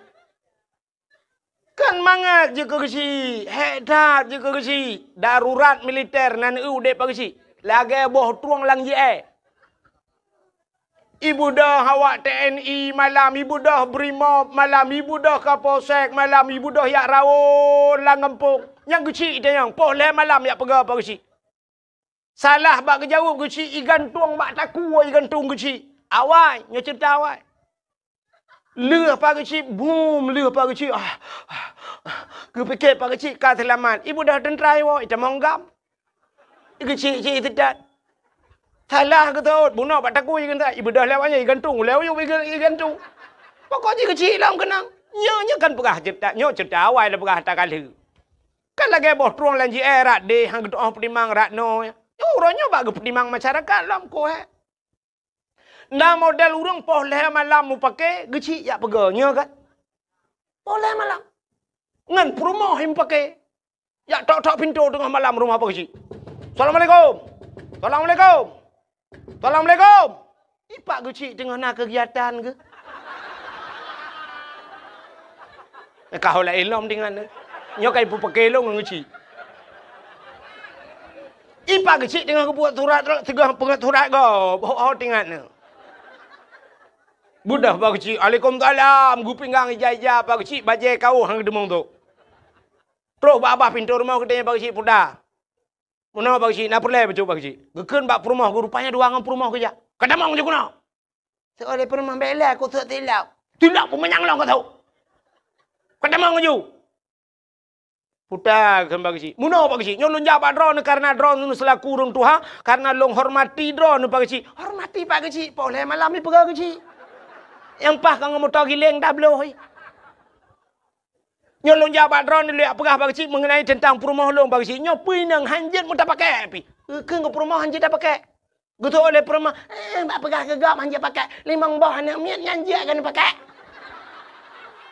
Kan mangat jeuet keu Geuchik, hék that jeuet keu Geuchik. Darurat militer nan eu udeb Pak Geuchik. Lagée boh trueng lam J I. Ibeudôh awak T N I malam, ibeudôh Brimob malam, ibeudôh Kapolsek malam, ibeudôh jak rawon lam gampông. Nyang Geuchik tanyong, poh lhée malam jak peugah Pak Geuchik. Salah bak geujaweueb Geuchik, igantung bak takue, igantung Geuchik. Awai, nyoe ceurita awai. Lheueh Pak Geuchik, bum, lheueh Pak Geuchik. Ah, ah, ah. Geupike Pak Geuchik ka seulamat. Ibeudôh teuntra iwoe, itamong gam. Geuchik-chik teutat. Salah geutot, bunoe bak takue igantung. Ibeudôh lewat nyan, igantung. Lewat nyan, iga-, igantung. Pokok jih Geuchik lom keunong. Nyoe, nyoe kan peugah ceurita, nyoe ceurita awai lôn peugah ata ka lheueh. Kan lagée boh trueng lam J I rat deh, han geutu'oh peutimang rat noe. Nyoe uroe nyoe bak geupeutimang masyarakat lom, koh, eh. Na model ureueng poh lhée malam mupake, Geuchik jak peugah, nyoe kan? Poh lhée malam. Ngon peurumoh mupake. Jak tok-tok pintoe teungoh malam rumoh Pak Geuchik. "Assalamualaikum. Assalamualaikum. Assalamualaikum." I Pak Geuchik teungoh na keugiatan geuh. Ka ho laén lom tingat nyoe. Nyoe ka ipeupaké lôn ngon Geuchik. I Pak Geuchik teungoh geubuet surat, teungoh peungeut surat gob, ho-ho tingat nyoe. Beudôh Pak Geuchik, "Alaikumsalam," geupinggang ija-ija Pak Geuchik, bajée kawöh han geuteumong tu. Troh bak babah pintoe rumoh geutanyong Pak Geuchik, "Puta, meunoe Pak Geuchik, na peureulée bacut Pak Geuchik?" Geukheun bak peurumoh geuh, rupanya dua ngon peurumoh geujak. "Ka tamong ju keunoe." Seuleh peurumoh bèk lé, kuteuek tilok. "Tilok peumanyang lôn ka teuh. Ka tamong ju." "Puta," kheun Pak Geuchik. "Meunoe Pak Geuchik, nyoe lôn jak bak droeneuh kareuna droeneuh seulaku ureueng tuha, kareuna lôn hormati droeneuh Pak Geuchik." "Hormati Pak Geuchik, poh lhée malam ipeugah Geuchik. Nyang paih ka ngon moto giléng tabloe. Nyoe lôn jak bak droeneuh lôn jak peugah Pak Geuchik meungenai teuntang peurumoh lôn Pak Geuchik. Nyoe peue inong han jeuet meutapakée pih." Keu peurumoh han jeuet tapakée. Geutôk lé peurumoh, "Eh, bak peugah keu gob han jeuet pakée. Limong boh aneuk miet nyan jeuet keuneuk pakée."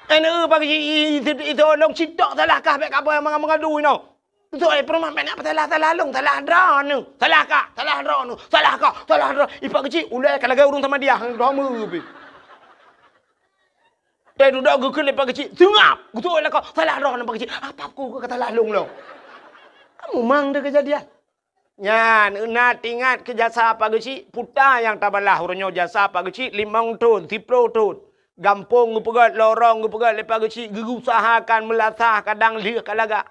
Aneuk Pak Geuchik, i, i, i, itôh lôn citok salah kah bèk kaboh mangat-mangat dui nyoe. Geutôk lé peurumoh, "Bèk na peusalah-salah lôn, salah droeneuh. Salah kah, salah droeneuh, salah kah, salah droe." I Pak Geuchik, ulée ka lagée ureueng samadiyah, droe meu pih. Teududoe geukheun lé Pak Geuchik, "Seungab!" Geutôk lé lakoe, "Salah droeneuh Pak Geuchik." "Apa ku ka salah lôn lom?" Kamu mang deuh keujadian. Nyan, na teuingat keu jasa Pak Geuchik, puta nyang tabalah uroe nyoe jasa Pak Geuchik limong thon, siplôh thon. Gampông geupeugét, lorong geupeugét lé Pak Geuchik, geuusahakan meulasah kadang lheueh ka lagak.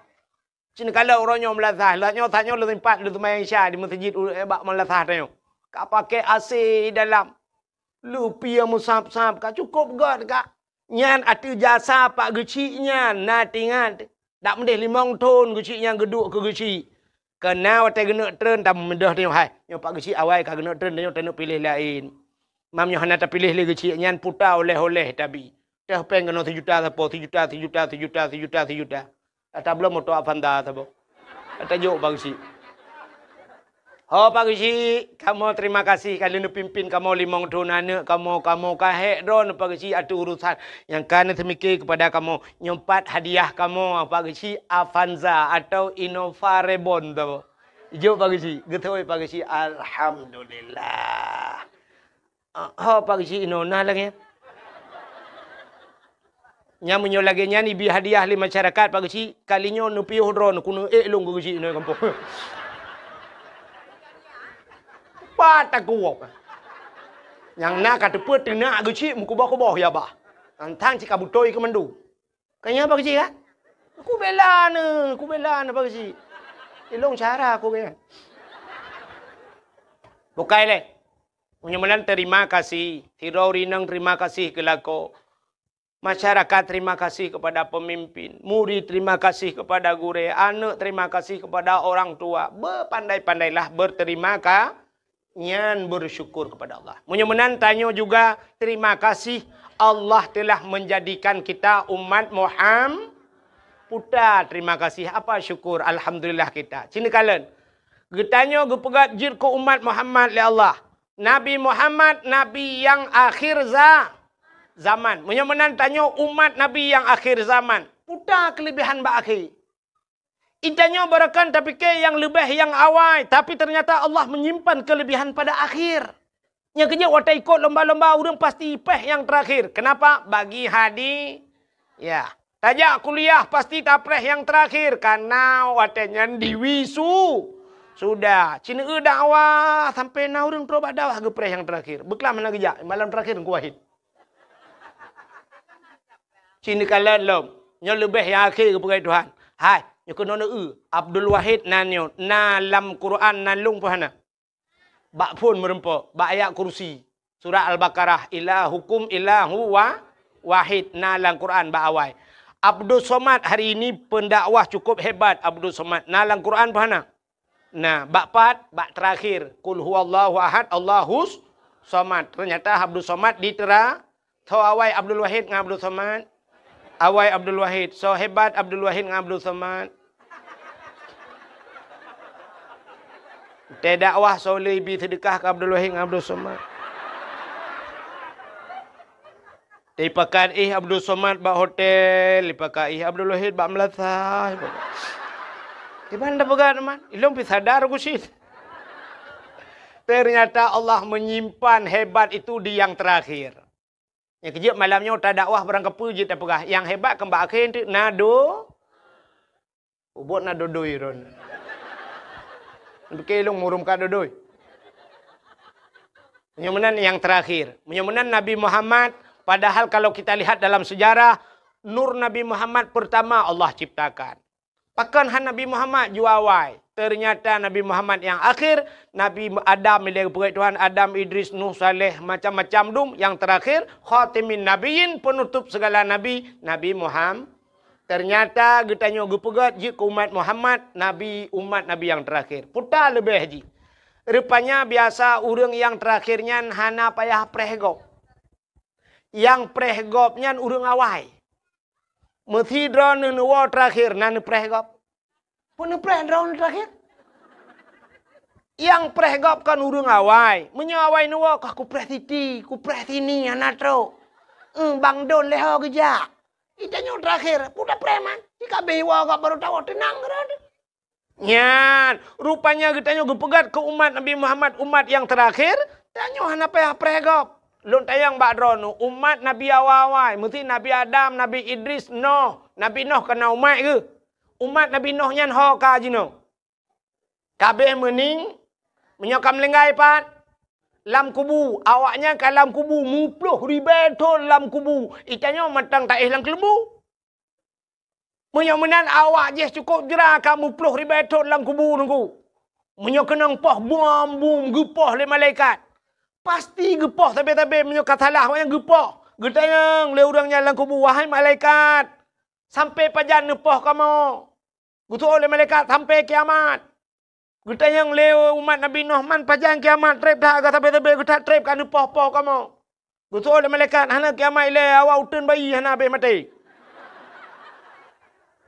Cit kalon uroe nyoe meulasah, lheueh nyoe, tanyoe lôn sempat lôn seumayang Isya di meuseujid u-, bak meulasah tanyoe. Ka pakai A C dalam. Lupie meusab-sab ka, cukôp göt ka. Nyan ateueh jasa Pak Geuchik nyan, na teuingat. Dak meudeh limong thon Geuchik nyan geuduek keu Geuchik. Keunan watée geuneuk treun, tameudeh tanyoe, hai. Nyoe Pak Geuchik awai ka geuneuk treun, tanyoe taneuk piléh laén. Mam nyoe hana tapiléh lé Geuchik nyan, puta oleh-oleh tabi. Teuh péng keunoe sijuta sapo, sijuta, sijuta, sijuta, sijuta, sijuta. Ata bloe moto Avanza saboh. Ata jok Pak Geuchik. Ho Pak Geuchik, kamoe terima kasih ka lheueh neupimpin kamoe limong thon aneuk kamoe, kamoe ka hék droeneuh Pak Geuchik ateueh urosan nyang ka neuseumiké keupada kamoe. Nyoe pat hadiah kamoe Pak Geuchik, Avanza atau Innova Reborn tu. Jok Pak Geuchik, geutôi Pak Geuchik, alhamdulillah. Ah, ho Pak Geuchik inoe na lagée nyan. Nyan meunyoe lagée nyan ibi hadiah lé masyarakat Pak Geuchik, kali nyoe neupiôh droeneuh keuneuk ék lôn keu Geuchik inoe gampông. Pat takuwok. Nyang na ka teupeu teunak Geuchik meukuboh-kuboh ya bah. Tantang cit ka beutôi keu mandum. Ka nyan Pak Geuchik kan? Kubela neuh, kubela neuh Pak Geuchik. Ilong cara aku kan. Bukai lé. Meunyoe meunan terima kasih, sidroe ureueng inong terima kasih keu lakoe. Masyarakat terima kasih kepada pemimpin, murid terima kasih kepada gurée, aneuk terima kasih kepada orang tua. Berpandai-pandailah berterima ka-, nyan bersyukur kepada Allah. Meunyoe meunan tanyoe juga terima kasih Allah telah menjadikan kita umat Muham-, puta terima kasih, apa syukur, alhamdulillah kita. Sini kalen. Geutanyoe geupeugét jeuet keu umat Muhammad lé Allah. Nabi Muhammad, nabi nyang akhir za-, zaman. Meunyoe meunan tanyoe umat nabi nyang akhir zaman, puta keulebihan bak akhé. Geutanyoe barangkapeue tapike nyang leubeh nyang awai, tapi ternyata Allah menyimpan keulebihan pada akhir. Nyang keujeuet watée ikot lomba-lomba ureueng pasti péh nyang terakhir. Kenapa? Bagi hadi-, ya. Tajak kuliah pasti tapréh nyang terakhir, karena watée nyan diwisu-, sudah. Cineu dakwah sampai na ureueng trok bak dakwah geupréh nyang terakhir. Beuklam hana geujak, malam terakhir Teungku Wahid. Cineu kalon lom. Nyoe leubeh nyang akhé geupeugah Tuhan. Hai, nyoe keunoe neu-eu. Abdul Wahid nan nyoe, na lam Quran nan lôn peue hana? Bak phon meurumpok, bak ayat kursi. Surat Al-Baqarah, "Ilahukum ilahu wa-, wahid", na lam Quran bak awai. Abdul Somad hari ini pendakwah cukup hebat Abdul Somad. Na lam Quran peue hana? Na, bak pat, bak terakhir. "Qul huwallahu ahad, Allahus somad." Ternyata Abdul Somad di tera-, Soe awai Abdul Wahid ngon Abdul Somad? Awai Abdul Wahid. Soe hebat Abdul Wahid ngon Abdul Somad? Teudakwah soe le ibi seudeukah keu Abdul Wahid ngon Abdul Somad? Ipakat ih Abdul Somad bak hotel, ipakat ih Abdul Wahid bak meulasah. Iban dah peugah teuma, ilong pi sadar ku sit. Ternyata Allah menyimpan hebat itu di yang terakhir. Nyang keujeuet malam nyoe tadakwah barangkapeue jeuet tapeugah, nyang hebat keu bak akhé teuk na do-, ubot na dodoi ron. Pike lôn murum ka dodoi. Meunyoe meunan nyang terakhir. Meunyoe meunan Nabi Muhammad, padahal kalau kita lihat dalam sejarah, nur Nabi Muhammad pertama Allah ciptakan. Pakon han Nabi Muhammad jua awai? Ternyata Nabi Muhammad nyang akhir, Nabi Adam ilée geupeugét Tuhan, Adam, Idris, Nuh, Saleh, macam-macam dum, nyang terakhir, khatimin nabiyyin, penutup segala nabi, Nabi Muham-, ternyata geutanyoe geupeugét jeuet keu umat Muhammad, nabi, umat Nabi nyang terakhir. Puta leubeh jih. Rupanya biasa ureuëng nyang terakhir nyan hana payah preh gob. Nyang preh gob nyan ureuëng awai. Meusidroe neuwoe terakhir na neupreh gob. Peue neupreh droeneuh terakhir? Nyang preh gob kon ureuëng awai. Meunyoe awai neuwoe, kah kupreh siti, kupreh sini, hana trok. Eung, bang don lé ho geujak. Geutanyoe terakhir, peue tapreh man? Jika beh iwoe gob baru tawoe teunang keudroe. Nyan, rupanya geutanyoe geupeugét keu umat Nabi Muhammad, umat nyang terakhir, tanyoe hana payah preh gob. Lôn tanyong bak droeneuh, umat Nabi awai-awai, meusti Nabi Adam, Nabi Idris, Noh. Nabi Noh kana umat geuh. Umat Nabi Noh nyan ho ka jinoe. Ka abéh meuning, meunyoe ka meulinggai pat, lam kubu, awaknyan ka lam kubu, muploh ribée thon lam kubu. Geutanyoe mantong taéh lam keuleumbu. Meunyoe meunan awak jih cukôp jra ka muploh ribée thon lam kubu Teungku. Meunyoe keunong poh bom-bom geupoh lé malaikat, pasti geupoh sabe-sabe meunyoe ka salah awaknyan geupoh. Geutanyong lé ureuëng nyan lam kubu, "Wahai malaikat, sampai pajan neupoh kamoe?" Geuteupeue lé malaikat, "Sampai kiamat." Geutanyong lé umat Nabi Noh, "Man pajan kiamat treb that, ka sabe-sabe geutat treb ka neupoh-poh kamoe?" Geuteupeue lé malaikat, "Hana kiamat ilée, awak uteuen bayi hana abéh maté."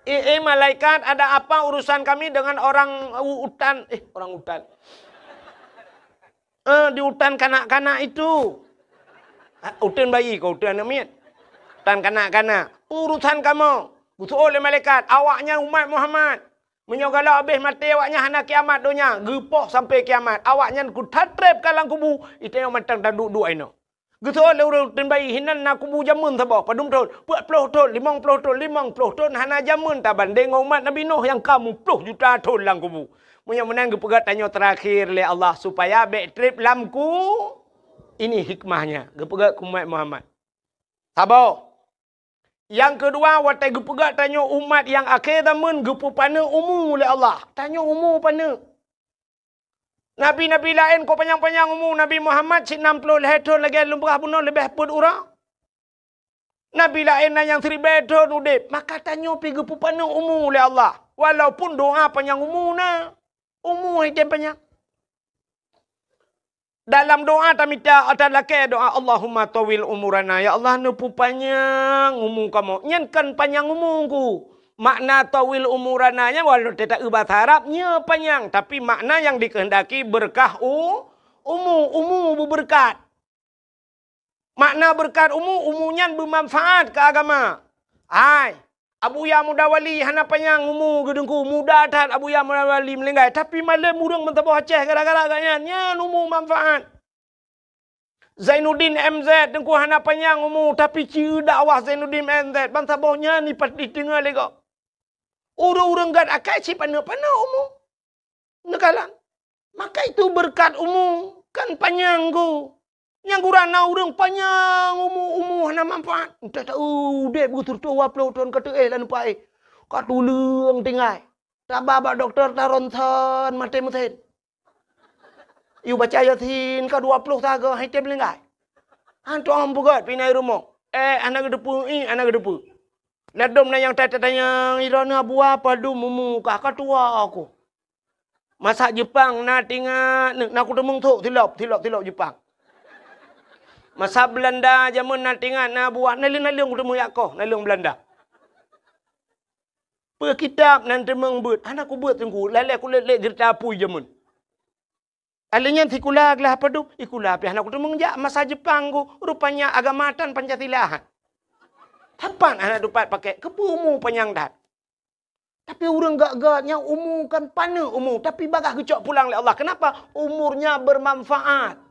"Eh, eh, malaikat, ada apa urusan kami dengan orang u-, utan?" Eh, orang utan. Eh, di utan kanak-kanak itu. Ha, uteuen bayi kah, uteuen aneuk miet? Utan kanak-kanak. Urusan kamoe. Geuseuôt lé malaikat, awaknyan umat Muhammad. Meunyoe galak habéh maté awaknyan hana kiamat donya, geupoh sampai kiamat. Awaknyan keu tatreb ka lam kubu, geutanyoe mantong taduek-duek inoe. Geuseuôt lé ureuëng uteuen bayi, hinan na kubu jameun saboh, padum thon, peuet ploh thon, limong ploh thon, limong ploh thon hana jameun tabandéng ngon umat Nabi Nuh nyang ka muploh juta thon lam kubu. Meunyoe meunan geupeugah tanyoe teurakhir lé Allah supaya bék treb lam ku-, ini hikmahnya, geupeugah keu umat Muhammad. Saboh. Nyang keudua, watée geupeugah tanyoe umat nyang akhé zameun geupeupaneuk umu lé Allah. Tanyoe umu paneuk. Nabi-nabi laén ka panyang-panyang umu, Nabi Muhammad cit nam ploh lhée thon lagée lôn peugah bunoe leubeh peuet uroe. Nabi laén na nyang siribée thon udeb, maka tanyoe pih geupeupaneuk umu lé Allah. Walaupun doa panyang umu na, umu hai tem panyang. Dalam doa tamita, ata lakée doa, "Allahumma tawil umurana." Ya Allah, neupeupanyang umu kamoe. Nyan kan panyang umu ku. Makna tawil umurana nyan walau teuta eu bahasa Arab, nyoe panyang, tapi makna nyang dikehendaki beureukat u-, umu, umu beubeureukat. Makna beureukat umu, umu nyan beumanfaat keu agama. Hai, Abuya Muda Wali hana panyang umu geuteungku, muda that Abuya Muda Wali meuninggai, tapi malem ureuëng meusaboh Aceh gara-gara gobnyan, nyan umu manfaat. Zainuddin M Z teungku hana panyang umu, tapi ci dakwah Zainuddin M Z, bansaboh nyan ipat-, iteungoh lé gob. Ureuëng-ureuëng gét akai cit paneuk-paneuk umu. Neukalon. Maka itu beureukat umu kan panyang ku. Nyang gura na ureuëng panyang umu, umu hana manfaat. Entah tahu udeb beutôi dua ploh thon ka teuéh lam nupa éh. Ka tuleueng tinggai. Taba bak dokto ta ronsen maté meusén. Yue baca Yasin ka dua ploh sagoe hai tem linggai. Han tuang peugét pinai rumoh. Eh, hana geuteupeue, ih, hana geuteupeue. Ladom na nyang ta-, tatanyong, "Droeneuh Abuya padum umu kah?" "Ka tuha ku." Masa Jeupang na tingat, na kuteumeung thok silop, silop, silop Jeupang. Masa Beulanda jameun na tingat na Abuya, naleueng-naleueng kuteumeung jak koh, naleueng Beulanda. Peu kitab nan teumeung beuet, hana kubeuet teungku, lalée kulét-lét geurita apui jameun. Alheuh nyan sikula glah padub, ikula pih hana kuteumeung jak masa Jeupang ku, rupanya agama tan Pancasila. Sapat hana tupat pakai, keupeue umu panyang that. Tapi ureuëng gét-gét nyang umu kan paneuk umu, tapi bagaih geucok pulang lé Allah. Kenapa? Umurnya bermanfaat.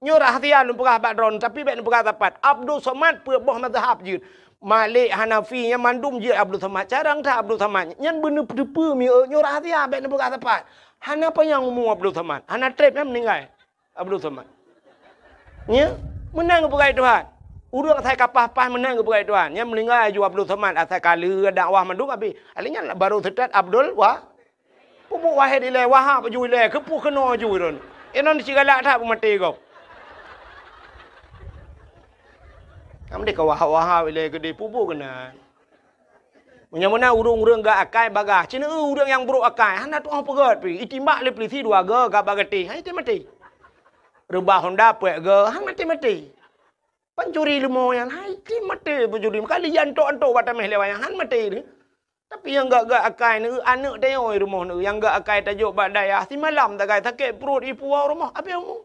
Nyoe rahsia lôn peugah bak droeneuh, tapi bék neupeugah sapat. Abdul Somad peuet boh mazhab jeuet. Malik, Hanafi, nyan mandum jeuet Abdul Somad. Carông that Abdul Somad. Nyan beuneupeue-peue mieu, nyoe rahsia bék neupeugah sapat. Hana panyang umu Abdul Somad. Hana treb nyan meuninggai Abdul Somad. Nya, meunan geupeugah Tuhan. Ureuëng asai ka paih-paih meunan geupeugah Tuhan. Nyan meuninggai aju Abdul Somad asai ka lheueh dakwah mandum habéh. Alheuh nyan baru seutôt Abdul Wa-, Peubuet Wahid ilée, Wahab aju ilée, keupeue keunoe aju droeneuh. Inong cit galak that beumaté gob. Kamoe deh ka Wahab-Wahab ilée keudeh peubuet keunan. Meunyoe meunan ureuëng-ureuëng gét akai bagaih, cit na ureuëng nyang brok akai, hana tuoh peugét pih, itimbak lé peulisi dua goe ka bak gatéh, hai tem maté. Reubah honda peuet goe, han maté-maté. Pancuri leumo nyan, hai tem maté pancuri, meuka liyan tok-tok bak taméh lé wayang, han maté deh. Tapi nyang gét-gét akai neu, aneuëk tanyoe i rumoh neu, nyang gét akai tajok bak dayah, simalam sagai sakét pruet ipuwoe rumoh, abéh umu.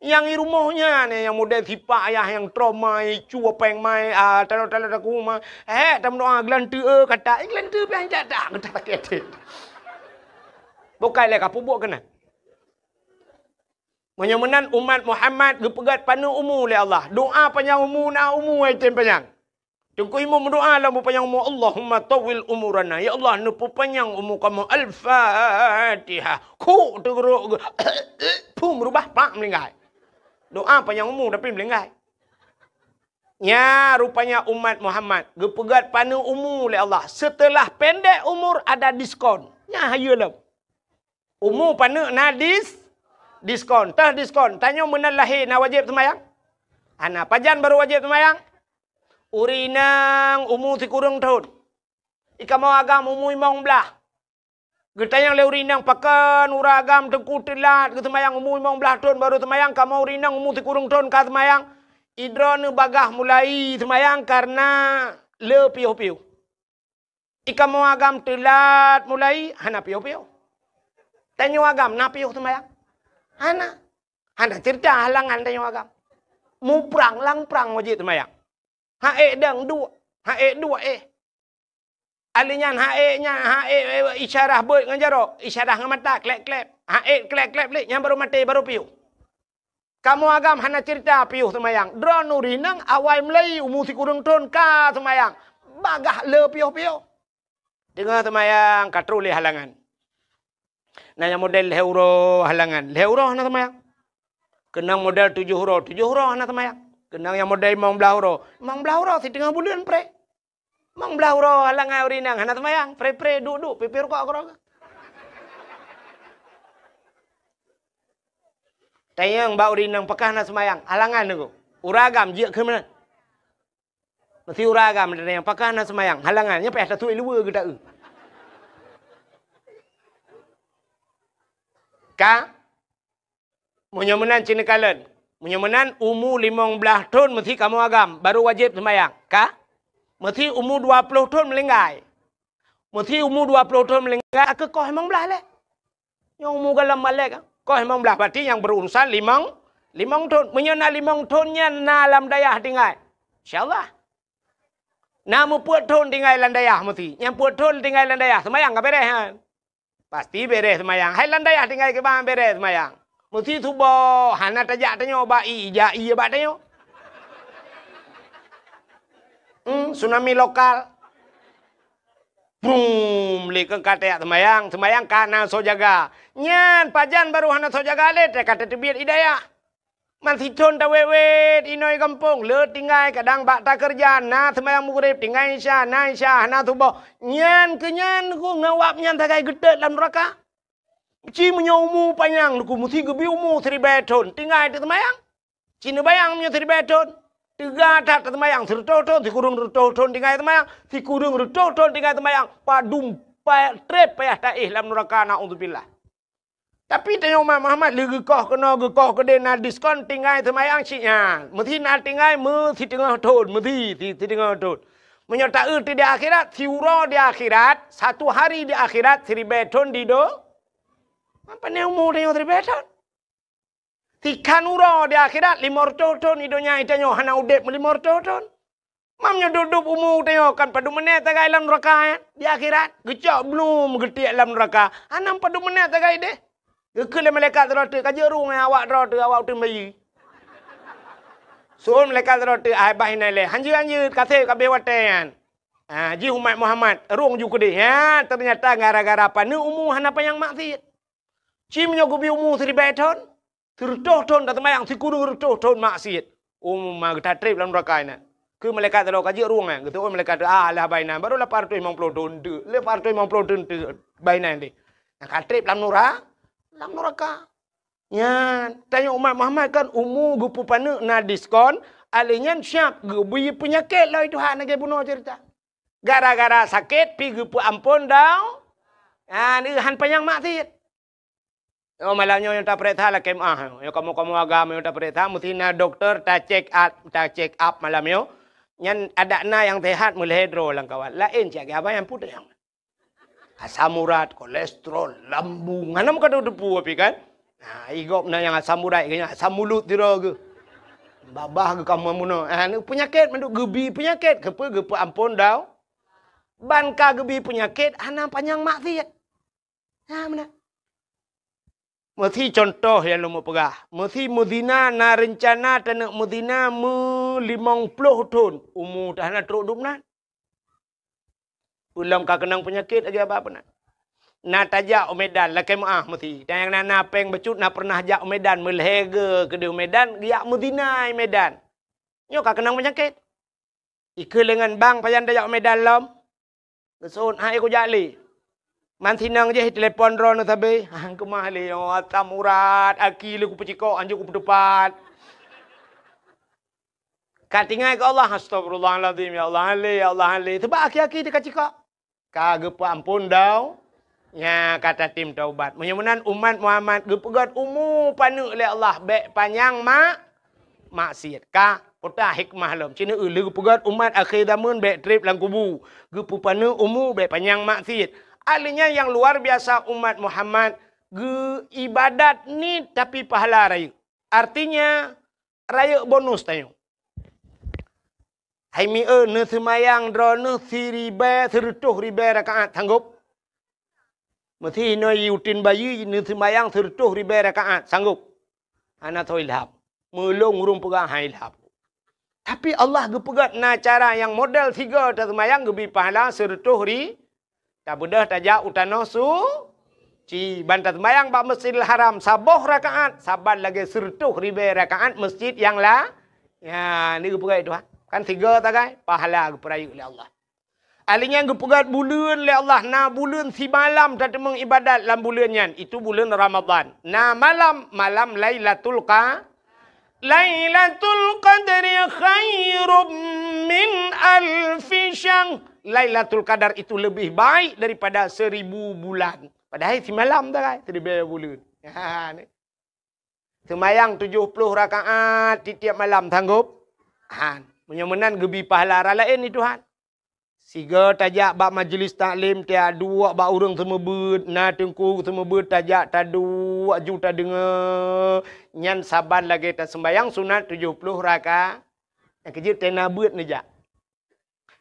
Nyang i rumoh nyan, nyang model sipak ayah nyang trauma, icue péng mai, ah, talo-talo takue mai. Hék, tameudoa geulanteue, eh, kata, eh, geulanteue pih han jak, dak, geutak sakét até. Bukai lé ka peubuet keunan. Meunyoe meunan umat Muhammad geupeugét paneuk umu lé Allah. Doa panyang umu na umu ai tem panyang. Teungku Imum meudoa lam peupanyang umu, "Allahumma tawwil umurana." Ya Allah, neupeupanyang umu kamoe. Al-Fatihah. Khuk teugeurok geu-, phum reubah pak meulinggai. Doa panyang umu tapi meulinggai. Nya rupanya umat Muhammad geupeugét paneuk umu lé Allah. Seuteulah pendek umur ada diskon. Nya hayeue lom. Umu paneuk na dis-, diskon. Teuh diskon. Tanyoe meunan lahé na wajéb seumayang? Hana. Pajan barô wajéb seumayang? Ureuëng inong umu sikureueng thon. I kamoe agam umu limong blaih. Geutanyong lé ureuëng inong, "Pakon ureuëng agam teungku teulat geuseumayang umu limong blaih thon barô seumayang, kamoe ureuëng inong umu sikureueng thon ka seumayang?" I droeneuh bagaih mulai seumayang kareuna le piôh-piôh. I kamoe agam teulat mulai, hana piôh-piôh. Tanyoe agam na piôh seumayang? Hana. Hana cerita halangan tanyoe agam. Muprang, lam prang wajéb seumayang. Ha ék dang duek, ha ék duek éh. Alèh nyan ha ék nyan, ha ék, ék, isyarah beuet ngon jaroe, isyarah ngon mata, klep-klep. Ha ék klep-klep lé, nyan barô maté, barô piôh. Kamoe agam hana cerita piôh seumayang. Droeneuh ureueng inong awai mulai umu sikureueng thon ka seumayang. Bagaih le piôh-piôh. Teungoh seumayang ka troh lé halangan. Na nyang model lhèe uroe halangan. Lhèe uroe hana seumayang. Keunong model tujoh uroe, tujoh uroe hana seumayang. Keunong nyang model limong blaih uroe, limong blaih uroe siteungoh buleuen pré. Limong blaih uroe halangan ureueng inong hana seumayang, pré-pré duek-duek pipée rukok keudroe. Tanyong bak ureueng inong pakon hana seumayang, halangan teungku. Ureueng agam jeuet keu meunan. Meusti ureueng agam tanyong pakon hana seumayang, halangan nyan payah tatuek luweue geuta-eu. Ka? Meunyoe meunan cit neukalon. Meunyoe meunan umu limong blaih thon meusti kamoe agam, barô wajéb seumayang. Ka? Meusti umu dua ploh thon meulinggai. Meusti umu dua ploh thon meulinggai, akhé koh limong blaih lé. Nyoe umu gohlom malèe ka. Koh limong blaih, berarti nyang berurusan limong, limong thon. Meunyoe na limong thon nyan na lam dayah tinggai. Insya Allah. Na meupeuet thon tinggai lam dayah meusti. Nyang peuet thon tinggai lam dayah, seumayang ka bèrèh nyan. Pasti bèrèh seumayang. Hai lam dayah tinggai kiban bèrèh seumayang. Meusti suboh, hana tajak tanyoe bak ie, jak ie bak tanyoe. Hmm, tsunami lokal. Brum, lé keu ka tajak seumayang, seumayang ka na soe jaga. Nyan pajan barô hana soe jaga lé, ka tateubiet i dayah. Man sithon tawét-wét inoe gampông, le tinggai kadang bak takeureuja, na seumayang Maghrib, tinggai Isya, na Isya, hana suboh. Nyan keu nyan ku ngon awak nyan sagai geutot lam neuraka. Ci meunyoe umu panyang ku meusti geubi umu siribèe thon, tinggai teuseumayang. Ci neubayang meunyoe siribèe thon, teuga that teuseumayang, sireutôh thon, sikureueng reutôh thon tinggai seumayang, sikureueng reutôh thon tinggai seumayang, padum pa-, trép payah taéh lam neuraka, naudzubillah. Tapi tanyoe umat Muhammad lé geukoh keunoe geukoh keudéh na diskon tinggai seumayang cit nyan. Meusti na tinggai meusiteungoh thon, meusti si-, siteungoh thon. Meunyoe taeu di akhirat, siuroe di akhirat, satu hari di akhirat, siribèe thon di do-, apa ni umu tanyoe siribèe thon? Sikhan uroe di akhirat, limong reutôh thon di donya tanyoe hana udép meulimong reutôh thon. Mam nyoe dub-dub umu tanyoe kan padum menét sagai lam neuraka, eh? Di akhirat, geucok blum geutiek lam neuraka, hana padum menét sagai deh. Geukheun lé malaikat sidroe teuk, "Ka jeuet rueng awak droe teuh, awak uteuen bayeue." Seuôt malaikat sidroe teuk, "Ai, bah inan lé, hanjeuet-hanjeuet, ka sép ka abéh watèe nyan." Ha, jih umat Muhammad, rueng ju keudéh. Ha, teunyata gara-gara paneuk umu hana panyang maksiet. Ci meunyoe geubi umu siribèe thon, sireutôh thon taseumayang, sikureueng reutôh thon maksiet. Umu ma geutatrép lam neuraka inan. Keu malaikat sidroe ka jeuet rueng nyan, geuseuôt malaikat teuk, "Ah, lah bah inan, barô lapan reutôh limong ploh thon teuk, lapan reutôh limong ploh thon teuk bah inan deh." Nah, ka trép lam neura-, lam neuraka. Nyan, tanyoe umat Muhammad kan umu geupeupaneuk na diskon, alèh nyan siap geubi peunyakét lom Tuhan lagèe bunoe cerita. Gara-gara sakét pi geupeuamphon dau-, nyan, han panyang maksiet. Oh, malam nyoe nyang tapareksa lakèe meu'ah. Nyoe kamoe-kamoe agam nyoe tapareksa, meusti na dokto ta-check up, ta-check up malam nyoe. Nyan adak na nyang sehat meulhèe droe lam kawan. Laén cit abang nyang putôh nyang. Asam urat, kolesterol, lambung. Hana meukateupeu tapi kan? Ha, i gob na nyang asam urat, nyang asam mulut sidroe geuh. Babah geuh kamoe bunoe. Ha, ni peunyakét mandum geubi peunyakét. Keupeue geupeuamphon dau-, ban ka geubi peunyakét, hana panyang maksiet. Ha, meunan. Meusti contoh nyang lôn peugah. Meusti meuzina na reuncana taneuk meuzina meu limong ploh thon. Umu teuh hana trok dum nan. Peulom ka keunong peunyakét lagèe abah peunan. Na tajak u Medan, lakèe meu'ah meusti. Dan nyang na, na péng bacut na peureunah jak u Medan, meulhèe geuh keudéh u Medan, geujak meuzina i Medan. Nyoe ka keunong peunyakét. Ikeu lé ngon bang pajan tajak u Medan lom. Geuseuôt hai kujak lé. Man sinong jih telepon droeneuh sabe. Hang keumah lé, oh, asam urat, aki lé kupeucikok, anjung kupeuteupat. Ka tinggai keu Allah, "Astagfirullahalazim, ya Allah, han lé, ya Allah, han lé." Sabab aki-aki teuka cikok. Ka geupeuamphon dau-, nya ka tatem taubat. Meunyoe meunan umat Muhammad geupeugöt umu paneuk lé Allah, bèk panyang mak-, maksiet. Ka, peue hikmah lom. Ci neueu lé geupeugöt umat akhé zameun bèk trép lam kubu. Geupeupaneuk umu bèk panyang maksiet. Ahli nyan nyang luar biasa umat Muhammad geuibadat niet tapi pahala rayeuk. Artinya, rayeuk bonus tanyoe. Hai mieu, neuseumayang droeneuh siribèe, sireutôh ribèe rakaat, sanggob? Meusi inoe uteuen bayeue neuseumayang sireutôh ribèe rakaat, sanggob? Hana soe ilham. Meulôn ureueng peugah han ilham. Tapi Allah geupeugah na cara nyang model sigoe taseumayang geubri pahala sireutôh ri-, tabeudôh tajak u tanoh suci. Ban taseumayang bak Masjidil Haram saboh rakaat, saban lagèe sireutôh ribèe rakaat masjid nyang la-, nyan, ni geupeugah Tuhan. Kan sigoe sagai, pahala geupeurayeuk lé Allah. Ahli nyan geupeugah buleuen lé Allah, na buleuen simalam tateumeung ibadat lam buleuen nyan, itu buleuen Ramadhan. Na malam, malam Lailatul Qa-, Lailatul Qadri khairum min alfi syahr. Lailatul Qadar itu lebih baik daripada seribu bulan. Padahai simalam sagai, siribèe buleuen. Ha, ni. Seumayang tujoh ploh rakaat tiep-tiep malam, sanggob? Han. Meunyoe meunan geubri pahala raya laén di Tuhan. Sigoe tajak bak majlis taklim, tajak duek bak ureueng seumeubeuet, na teungku seumeubeuet tajak taduek ju tadeungoe. Nyan saban lagèe taseumayang sunat tujoh ploh rakaat. Nyang keujeuet tena beuet neujak.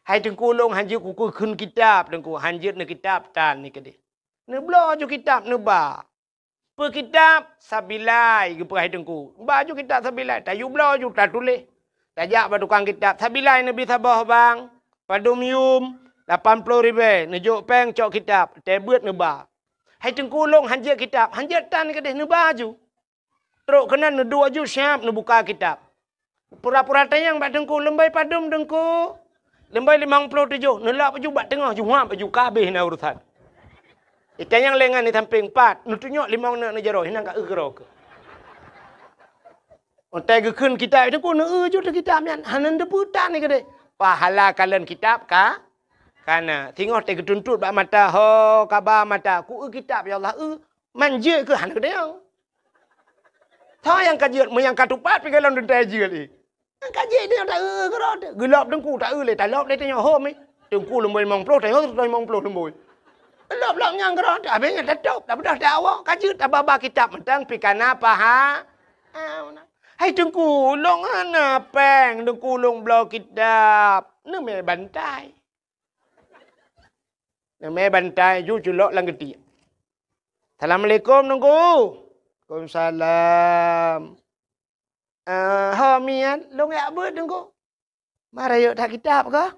Hai teungku, lôn han jeuet kukheun kitab, teungku, han jeuet neukitab tan ni keudeh. Neubloe ju kitab neuba. Peu kitab? Sabilai, geupeugah hai teungku. Ba ju kitab sabilai, tayue bloe ju tatuléh. Tajak bak tukang kitab, sabilai neubri saboh bang. Padum yum? Lapan ploh ribèe. Neujok pèng cok kitab, teuh beuet neuba. Hai teungku, lôn han jeuet kitab, han jeuet tan keudeh, neuba ju. Trok keunan neuduek ju siab neubuka kitab. Pura-pura tanyong bak teungku, "Leumbai padum teungku?" "Leumbai limong ploh tujoh." Neulak bak ju bak teungoh, ju huab bak ju, ka habéh na urusan. Itanyong lé ngon di sampéng, "Pat?" Neutunyok limong neuk neujaroe, hinan ka eu keudroe keuh. Watèe geukheun kitab teungku, neueu ju teuh kitab nyan, hana neuteupeue tan ni keudeh. Pahala kalon kitab ka, ka na. Singoh teuh geutuntot bak mata, ho kaba mata, "Kueu kitab, ya Allah, eu." Man jeuet keuh hana geutanyong. Soe nyang ka jeuet, meunyo nyang ka tupat pih gohlom teuntèe jeuet, eh. Nyang ka jeuet nyan ta-eu keudroe teuh. Geulop teungku ta-eu lé, talop lé tanyoe hom, eh. Teungku leumbai limong ploh, tanyoe limong ploh leumbai. Lop-lop nyan keudroe teuh, habéh nyan tatôb, tabeudôh tawoe, ka jeuet tababa kitab mantong pih ka na paha-, ah, hai teungku, lôn hana pèng, teungku lôn bloe kitab. Neumè bantai. Neumè bantai ju culok lam geutiek. "Assalamualaikum, Teungku." "Waalaikumsalam." "Eh, ho miet, lôn jak beuet, Teungku." "Ma rayeuk that kitab kah?"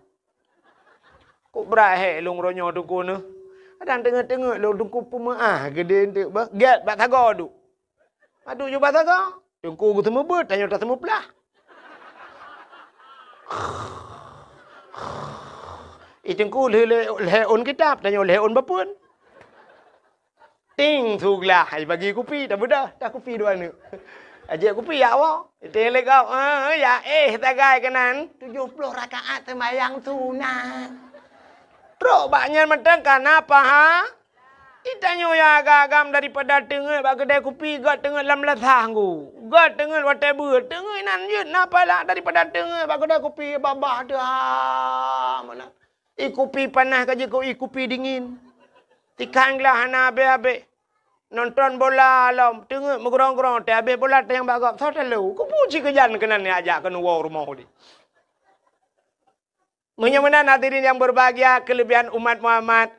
"Kok brat hék lôn uroe nyoe, Teungku, neuh. Kadang teungeut-teungeut lôn, Teungku, peumeu'ah geudeh eunteuk beuh. Gèt bak sagoe duek." Padub ju bak sagoe. Teungku geuseumeubeuet, tanyoe taseumeuplah. Ih, teungku lheueh lhèe ôn kitab, tanyoe lhèe ôn bapeuen. Ting su glah, ai bagi kupi, tabeudôh, takupi dua neuk. Ajak kupi jak woe. Iteng lé gob, eh, jak éh sagai keunan. Tujoh ploh rakaat seumayang sunat. Trok bak nyan mantong ka na paha-, Itanyoe nyang agam-agam daripada teungeut bak keudè kupi, göt teungeut lam lasah nggu. Göt teungeut watèe beuet, teungeut inan jeuet na pahala daripada teungeut bak keudè kupi babah teuh, ha, meunan. Ié kupi panas ka jeuet keu ié kupi dingin. Tikang glah hana abéh-abéh. Nonton bola lom, teungeut meugrong-grong, teuh abéh bola tanyong bak gob, soe talo. Keupeue cit keujan keunan jak keuneuk woe rumoh di. Meunyoe meunan hadirin nyang berbahagia, keulebihan umat Muhammad,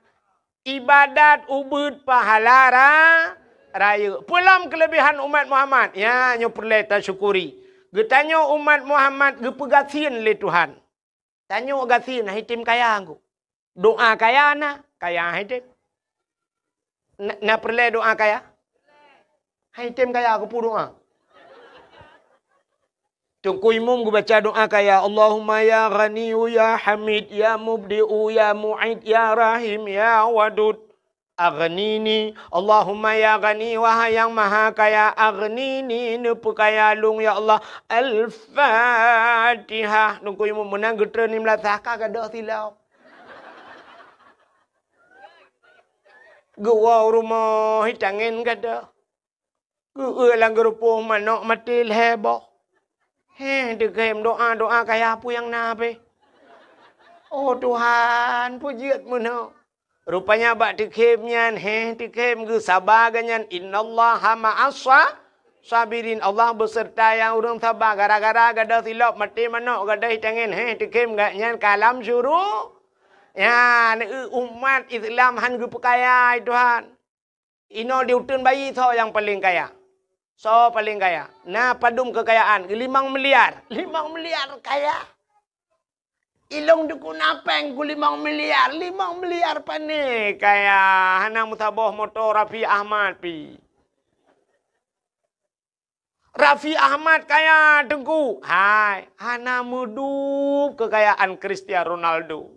ibadat ubit pahala ra-, rayeuk. Peue lom keulebihan umat Muhammad? Nyan nyoe peureulèe tasyukuri. Geutanyoe umat Muhammad geupeugasien lé Tuhan. Tanyoe gasien, han item kaya ngku. Doa kaya na, kaya han item. Na, na peureulèe doa kaya? Han item kaya, keupeue doa? Teungku Imum geubaca doa kaya, "Allahumma ya Ghaniyyu ya Hamid ya Mubdi'u ya Mu'id ya Rahim ya Wadud, aghnini." Allahumma ya Ghani, wahai Nyang Maha Kaya, aghnini, neupeukaya lôn ya Allah. Al-Fatihah. Teungku Imum meunan geutreun lim lasah ka gadôh silop. Geuwoe u rumoh, itangen gadôh. Geueu lam geurupoh manok maté lhèe boh. Heh, teukhem doa-doa kaya peue nyang na pih. Oh Tuhan, peue jeuet meunoe. Rupanya bak teukhem nyan, heh, teukhem geusaba geuh nyan, "Innallaha ma'as sa-," Sabirin, Allah beuseurta nyang ureuëng saba. Gara-gara gadôh silop maté manok gadôh tangen, heh, teukem gak nyan ka lam syuru. Ya, neu umat Islam han geupeukaya, hai Tuhan. Inoe di uteuen bayi soe nyang paleng kaya? Soe paleng kaya? Na padum keukayaan? Limong miliar. Limong miliar kaya. Ilong dukun apeng ku limong miliar. Limong miliar pane kaya? Hana meusaboh moto Raffi Ahmad pi. Raffi Ahmad kaya, Teungku. Hai, hana meudup keukayaan Cristiano Ronaldo.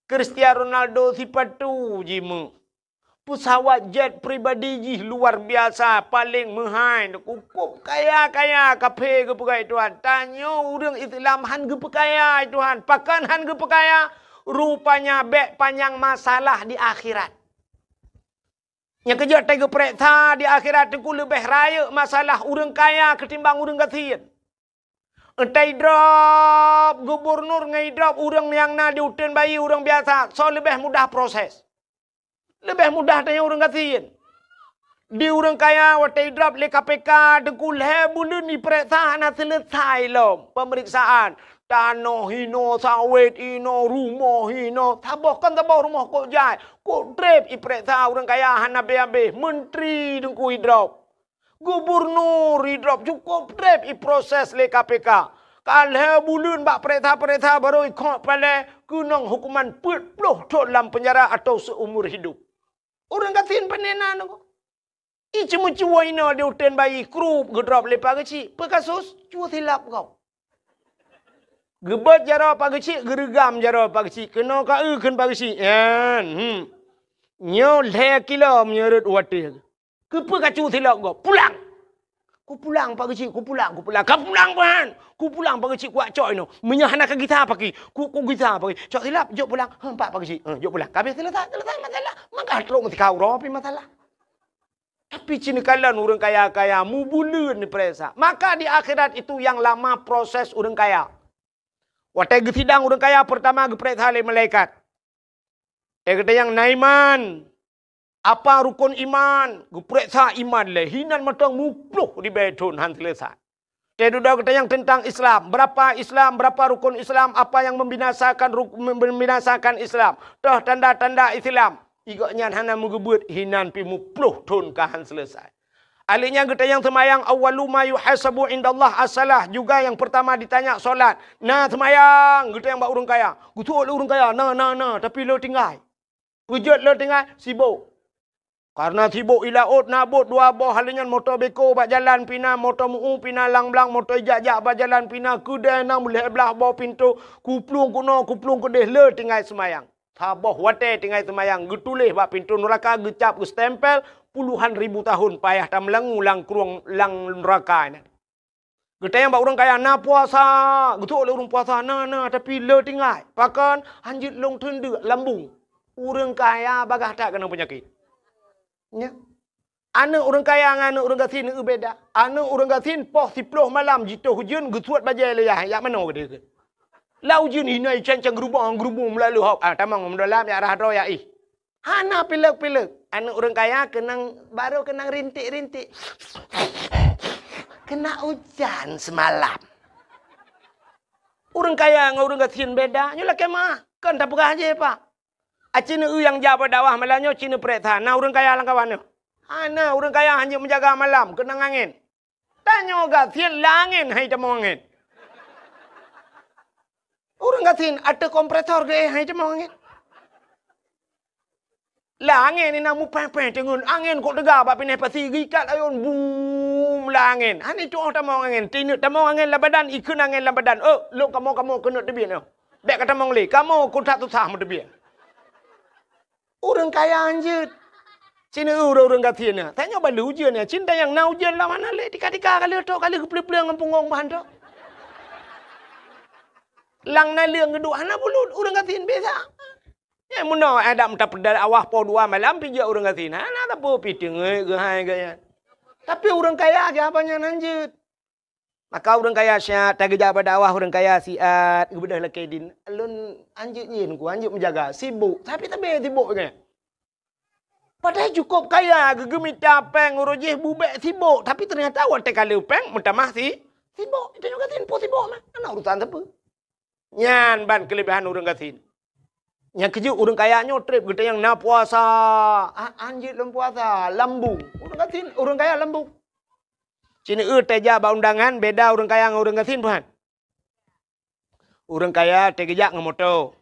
Cristiano Ronaldo sipatu jimeuh. Peusawat jet pribadi jih luar biasa, paleng meuhai, cukup kaya-kaya, kaphé geupeugah Tuhan. Tanyoe ureuëng Islam han geupeukaya, Tuhan. Pakon han geupeukaya? Rupanya bék panyang masalah di akhirat. Nyang keujeuet teugeupeureksa di akhirat teungku leubeh rayeuk masalah ureuëng kaya keutimbang ureuëng gasien. Entah idrop gubunur ngon idrop ureuëng nyang na di uteuen bayi ureuëng biasa, soe leubeh mudah proses. Leubeh mudah tanyoe ureuëng gasien. Di ureuëng kaya watée idrop lé K P K teungku lhée buleuen ipeureksa hana seuleusai lom peumeriksaan. Tanoh hinoe, sawét hinoe, rumoh hinoe. Saboh kon saboh rumoh kok jai. Kok treb ipeureksa ureuëng kaya hana abéh-abéh. Menteri teungku idrop. Gubunur idrop cukup treb iproses lé K P K. Ka lhée buleuen bak peureksa-peureksa barô ikhok palée keunong hukuman peuet ploh thon lam penjara atau seumur hidup. Ureuëng gasien pane na nyoe. Iceumeucue inoe di uteuen bayi krup geudrop lé Pak Geuchik. Peu kasus? Cue silap gob. Geubeuet jaroe Pak Geuchik, geureugam jaroe Pak Geuchik. Keunoe ka eu kheun Pak Geuchik. Nyan, hmm. Nyoe lhée kilo meunyoe rot watée. Keupeue ka cue silap gob? Pulang! Kupulang Pak Geuchik, kupulang, kupulang. Ka pulang ban! Kupulang Pak Geuchik kuwak cok inoe. Meunyoe hana ka gisa paki, ku, kugisa paki. Cok silap, jok pulang. Heh, empat Pak Geuchik. Heh, jok pulang. Ka habéh seuleusai, seuleusai masalah. Maka trok meusikau roh pi masalah. Tapi cina kalon ureuëng kaya-kaya mubuleuen diperiksa. Maka di akhirat itu yang lama proses ureuëng kaya. Watée geusidang ureuëng kaya pertama geuperiksa lé malaikat. Tée geutanyoe na iman. Apa rukun iman? Geuperiksa iman lé hinan mantong muploh ribée thon han seuleusai. Teududoe geutanyoe teuntang Islam. Berapa Islam? Berapa rukun Islam? Apa yang membinasakan ruk-, membinasakan Islam? Toh tanda-tanda Islam. Igok nyan hana meugeubeuet hinan pi muploh thon ka han seuleusai. Ahli nyan geutanyoe seumayang, awwalu ma yuhasabu indallah as-salah. Juga yang pertama ditanya solat. Na seumayang geutanyoe bak ureuëng kaya. Geutuok lé ureuëng kaya, na, na, na, tapi le tinggai. Peujeuet le tinggai, sibok. Karena sibok i laôt na bot dua boh, hali nyan moto beko bak jalan pina, moto meu pina lang blang, moto ijak-jak bak jalan pina, keudée na meulhée blaih boh pintoe, kuplueng keunoe, kuplueng keudeh le tinggai seumayang. Saboh watée tinggai seumayang, geutuléh bak pintoe nuraka, geucap, geustempel, puluhan ribu tahun payah tameulangu lam krueng lam nuraka nyan. Geutanyong bak ureuëng kaya, na puasa, geutuok lé ureuëng puasa, na, na, tapi le tinggai. Pakon? Hanjeuet lôn teundeuk lambung. Ureuëng kaya bagaih that keunong peunyakét. Nya. Aneuëk ureuëng kaya ngon aneuëk ureuëng gasien beda. Aneuëk ureuëng gasien poh siploh malam jitoh ujeuen geusuet bajée lé yah, jak manoe geude. Lam ujeuen hinoe cang-cang geurubong-geurubong meulalu hok. Ah, tamong meudôlam jak rhah droe jak ih. Hana pilek-pilek. Aneuëk ureuëng kaya keunong, barô keunong rintik-rintik. Kena ujan semalam. Ureuëng kaya ngon ureuëng gasien beda. Nyoe lakée meuah. Kon tapeugah jih, Pak. Aci neu nyang jak bak dakwah malam nyoe, ci neu prek that. Na ureuëng kaya lam kawan nyoe? Hana, ureuëng kaya hana meujaga malam, keunong angén. Tanyoe gasien lam angén hai tamong angén. Ureuëng gasien ateueh kompresor geuéh hai tamong angén. Lam angén inan mupéh-péh teungeun, angén kok teuga bak pineh pasi geuikat ayôn, bum, lam angén. Hana tuoh tamong angén, tineuk tamong angén lam badan, ikheun angén lam badan. Eh, lôn kamoe-kamoe keuneuk teubiet nyoe. Bék ka tamong lé, kamoe kok that susah meuteubiet. Ureuëng kaya hanjeuet. Ci neu ureuëng-ureuëng gasien nyan. Tanyoe balu ujeuen nyan. Cinta nyang na ujeuen lam hana lé tika-tika ka lheueh trok ka lheueh geupleueng-pleueng ngon punggong bahan trok. Lam naleueng geuduek hana bulut ureuëng gasien biasa. Nyan meunoe adak meuta peudal awah poh dua malam pijak ureuëng gasien. Hana sapeue pi teungeut geuhai gaya. Tapi ureuëng kaya siapa nyan hanjeuet. Maka ureuëng kaya siat, tageujak bak dakwah ureuëng kaya siat, geubeudôh lakée din. Lôn hanjeuet nyin ku, hanjeuet meujaga, sibok. Tapi tabé sibok nyan. Padahai cukôp kaya, geugeumita péng uroe jih bubek sibok, tapi teunyata watée ka le péng meutamah si sibok. Tanyoe gasien po sibok mah, hana urusan sapeue. Nyan ban keuleubehan ureuëng gasien. Nyang keujeuet ureuëng kaya nyoe treb geutanyong na puasa. Ah, anjeuet lom puasa, lambung. Ureuëng gasien, ureuëng kaya lambung. Cineue tajak bak undangan beda ureuëng kaya ngon ureuëng gasien, peuhan. Ureuëng kaya teugeujak ngon moto.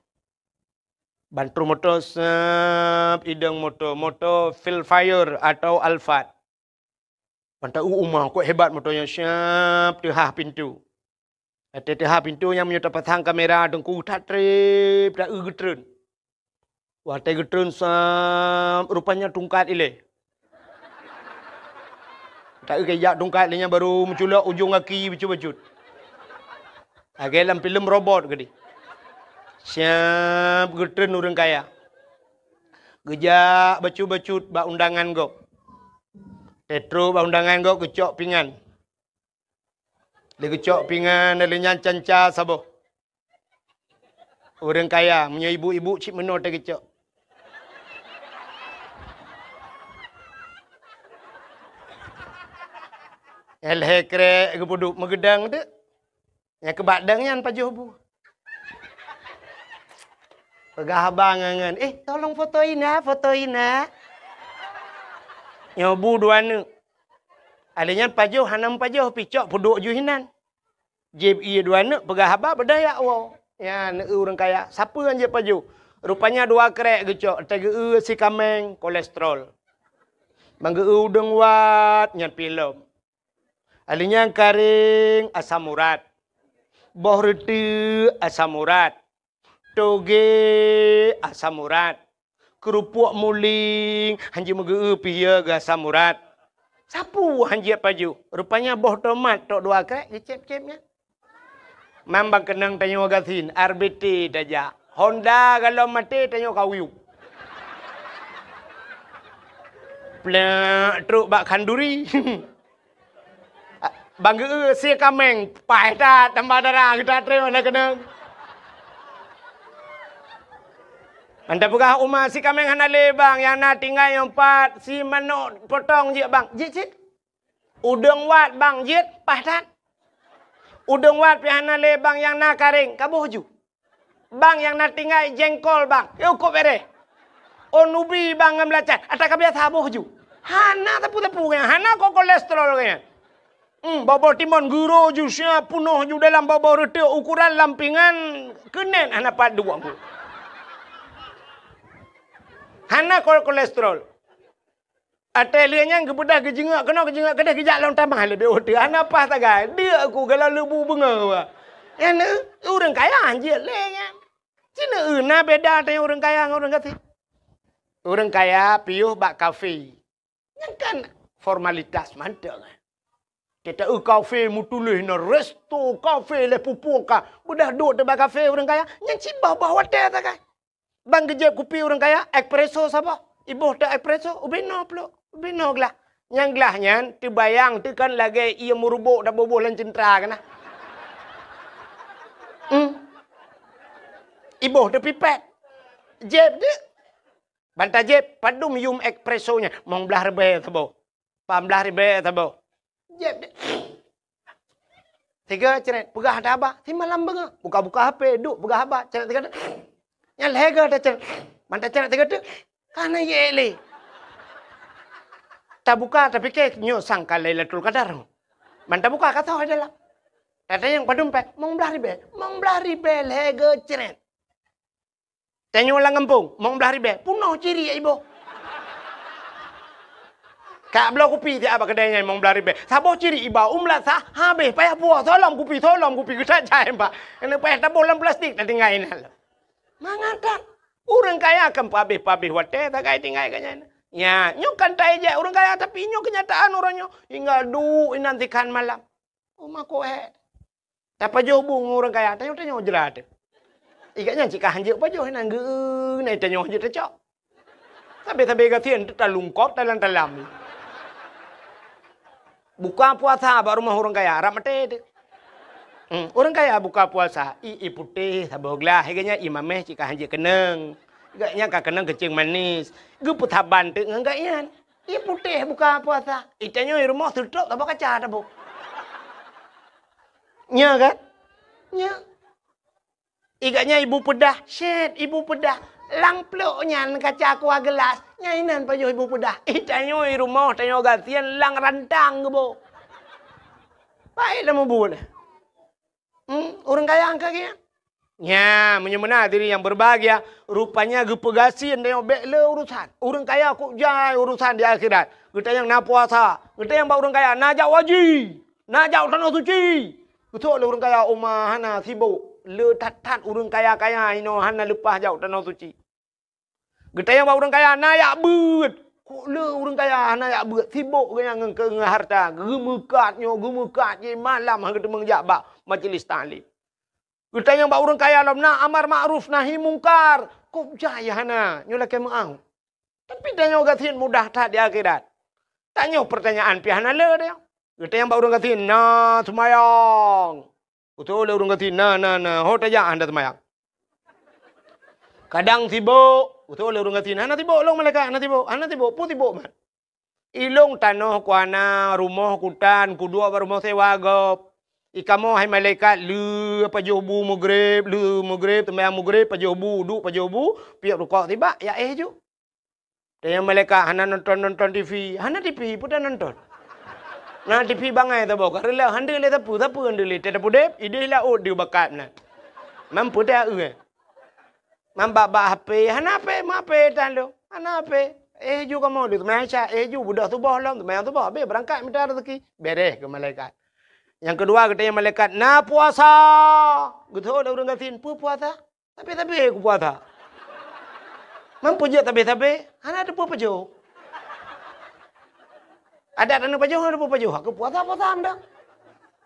Ban troh moto sep idong moto, moto Vellfire atau Alphard. Ban ta-eu uma kok hebat moto nyan, siap teuhah pintoe. Watée teuhah pintoe nyan meunyoe tapasang kamera teungku that treb ta-eu geutreun. Watée geutreun sep rupanya tungkat ilée. Ta-eu kejak tungkat lé nyan baru meuculok ujong gaki bacut-bacut. Lagée lam filem robot geude. Siap geutreun ureuëng kaya. Geujak bacut-bacut bak undangan gob. Teutro bak undangan gob geucok pingan. Lé geucok pingan lé nyan canca saboh. Ureuëng kaya meunyoe ibu-ibu cit meunoe teuh geucok. Lhée krek geupeuduek meugeudang teuk. Nyang keubak dang nyan pajoh bu. Peugah abang ngon, "Eh, tolong foto ina, foto ina." Nyoe bu dua neuk. Alé nyan pajoh hana meupajoh picok peuduek ju hinan. Jieb ié dua neuk peugah haba beudaya woe. Nyan neu ureuëng kaya, sapeue nyang jieb pajoh? Rupanya dua krek geucok, teugeue sikameng kolesterol. Manggeu udeueng wat nyan pilom. Alé nyan karéng asam urat. Boh reuteuek asam urat. Toge asam urat. Keurupuk muling hanjeuet meugeu pih geu asam urat. Sapeue hanjeuet pajoh? Rupanya boh tomat tok dua krek geucép-cép nyan. Mambang keunong tanyoe gasien, R B T tajak. Honda galom maté tanyoe kawiu. Plek trok bak khanduri. Bang geu sie kameng, paih that tambah dara geuta treun hana keunong. Anda peugah uma si kameng hana lé bang, nyang na tinggai nyang pat si manok potong jeuet bang, jeuet cit. Udeueng wat bang jeuet paih that. Udeueng wat pih hana lé bang nyang na karéng, kaboh ju. Bang nyang na tinggai jengkol bang, yôh kok bereh. Oh nubi bang ngon beulacan, ata ka biasa boh ju. Hana tepu-tepu nyan, hana kok kolesterol nyan. Hmm, bobo timon guro ju sia punoh ju dalam bobo reuteuek ukuran lampingan keunen hana pat dua. Hana kol kolesterol. Até lheueh nyan geubeudôh geujeungok keunoe geujeungok keudeh geujak lom tamah leubeh uteue hana paih sagai. Deuk ku galak leubu beungoh. Nyan ureuëng kaya hanjeuet lé nyan. Cina na beda teuh ureuëng kaya ngon ureuëng gasien. Ureuëng kaya piôh bak kafe. Nyan kan formalitas mantong. Kita eu kafe mutuléh na resto kafe lé pupuk ka. Beudôh duek teuh bak kafe ureuëng kaya. Nyan cit boh-boh watée sagai. Bang geujép kupi ureuëng kaya, espresso saboh. Iboh teuh espresso, ubé noe pluek, ubé noe glah. Nyang glah nyan teubayang teuh kan lagée ié meuruboh taboh-boh lam ceuntra kana. Hmm. Iboh teuh pipet. Jép deuek. Ban tajép padum yum espresso nyan, mong blaih ribée saboh. Pah blaih ribée saboh. Jép deh. Tiga ceret, peugah haba. Si malam beungoh. Buka-buka H P, duek peugah haba. Ceret tiga deh. Nyan lhée goe taceret. Ban taceret tiga deh. Ka na yek lé. Tabuka, tapike nyoe sangka Lailatul Qadar. Ban tabuka ka soe dalam. Tatanyong padum péng, mong blaih ribée. Mong blaih ribée lhée goe ceret. Tanyoe lam gampông, mong blaih ribée, punoh ciri iboh. Ka bloe kupi siat bak keudée nyan mong blaih ribée. Saboh ciri iba u meulat sa, habéh payah buah, solom kupi, solom kupi, geutat jai bak. Keuneuk payah taboh lam plastik, tatinggai inan lom. Mangat that, ureuëng kaya kan pabéh-pabéh watée sagai tinggai geuh nyan. Nya, nyoe kan taéjek ureuëng kaya, tapi nyoe keunyataan uroe nyoe. Hingga duek inan sikhan malam. Uma koh hé. Tapajoh bu ngon ureuëng kaya, tanyoe-tanyoe jra teuh. Iga nyan cit ka hanjeuet pajoh inan geu na tanyoe hanjeuet tacok. Sabe-sabe gasien teuh talungkop talam-talam. Buka puasa bak rumoh ureuëng kaya, rab maté teuh. Hmm, ureuëng kaya buka puasa, i, i putéh saboh glah, iga nyan i mameh cit ka hanjeuet keunong. Gobnyan ka keunong keucing manis. Geupeusaban teuk ngon gobnyan. Ie putéh buka puasa. Itanyoe i rumoh seutôt saboh kaca taboh. Nya kan? Nya. I gobnyan ibu peudah, syét ibu peudah. Lam plôk nyan kaca kuah geulas, nyan inan pajoh ibu peudah. Itanyoe i rumoh tanyoe gasien lam rantang geuboh. Baik lam mubu na. Hmm, ureuëng kaya angka geuh. Nya, meunyoe meunan hadirin yang berbahagia, rupanya geupeugasien tanyoe bék le urusan. Ureuëng kaya kok jai urusan di akhirat. Geutanyong na puasa, geutanyong bak ureuëng kaya na jak haji. Na jak u Tanoh Suci. Geusok lé ureuëng kaya, "Oma, hana, sibok." Le that-that ureuëng kaya-kaya inoe hana leupah jak u Tanoh Suci. Geutanyong bak ureuëng kaya, "Na jak beuet?" Kok le ureuëng kaya hana jak beuet, sibok geuhnyan ngon keu-, ngon hareuta, geumeukat nyoe, geumeukat jih, malam han geuteumeung jak bak majlis taklim. Geutanyong bak ureuëng kaya lom, "Na amar ma'ruf nahi mungkar?" Kok jai hana, nyoe lakée meu'ah. Tapi tanyoe gasien mudah that di akhirat. Tanyoe peurtanyaan pih hana le deh. Geutanyong bak ureuëng gasien, "Na seumayang?" Geutanyong lé ureuëng gasien, "Na, na, na." "Ho tajak hana seumayang?" "Kadang sibok." Geutanyong lé ureuëng gasien, "Hana sibok lôn malaikat, hana sibok, hana sibok, peue sibok mat?" "Ilôn tanoh kuhana, rumoh kutan, kuduek bak rumoh sewa gob. Ikamoe hai malaikat, le pajoh bu meugreb, le meugreb, seumayang meugreb, pajoh bu, duek pajoh bu, piep rukok sibak, jak éh ju." Tanyong malaikat, "Hana nonton-nonton T V?" "Hana T V, peue ta nonton? Na T V bangai saboh, ka reuloh, han deuh lé sapeue, sapeue han deuh lé. Teuh tapudeb, idéh laôt deuh bakat meunan. Man peue ta eu, eh? Man bak-bak H P, hana H P, ma H P tan lôn. Hana H P." "Éh ju kamoe deuh, seumayang Isya, éh ju, beudôh suboh lom, seumayang suboh, abéh beurangkat mita raseuki." Beres keu malaikat. Nyang keudua geutanyong malaikat, "Na puasa?" Geutanyong lé ureuëng gasien, "Peue puasa?" "Sabé-sabé kupuasa." "Man peue jeuet sabé-sabé?" "Hana teupeue pajoh." "Adak taneuk pajoh, hana teupeue pajoh. Aku puasa-puasa meudah."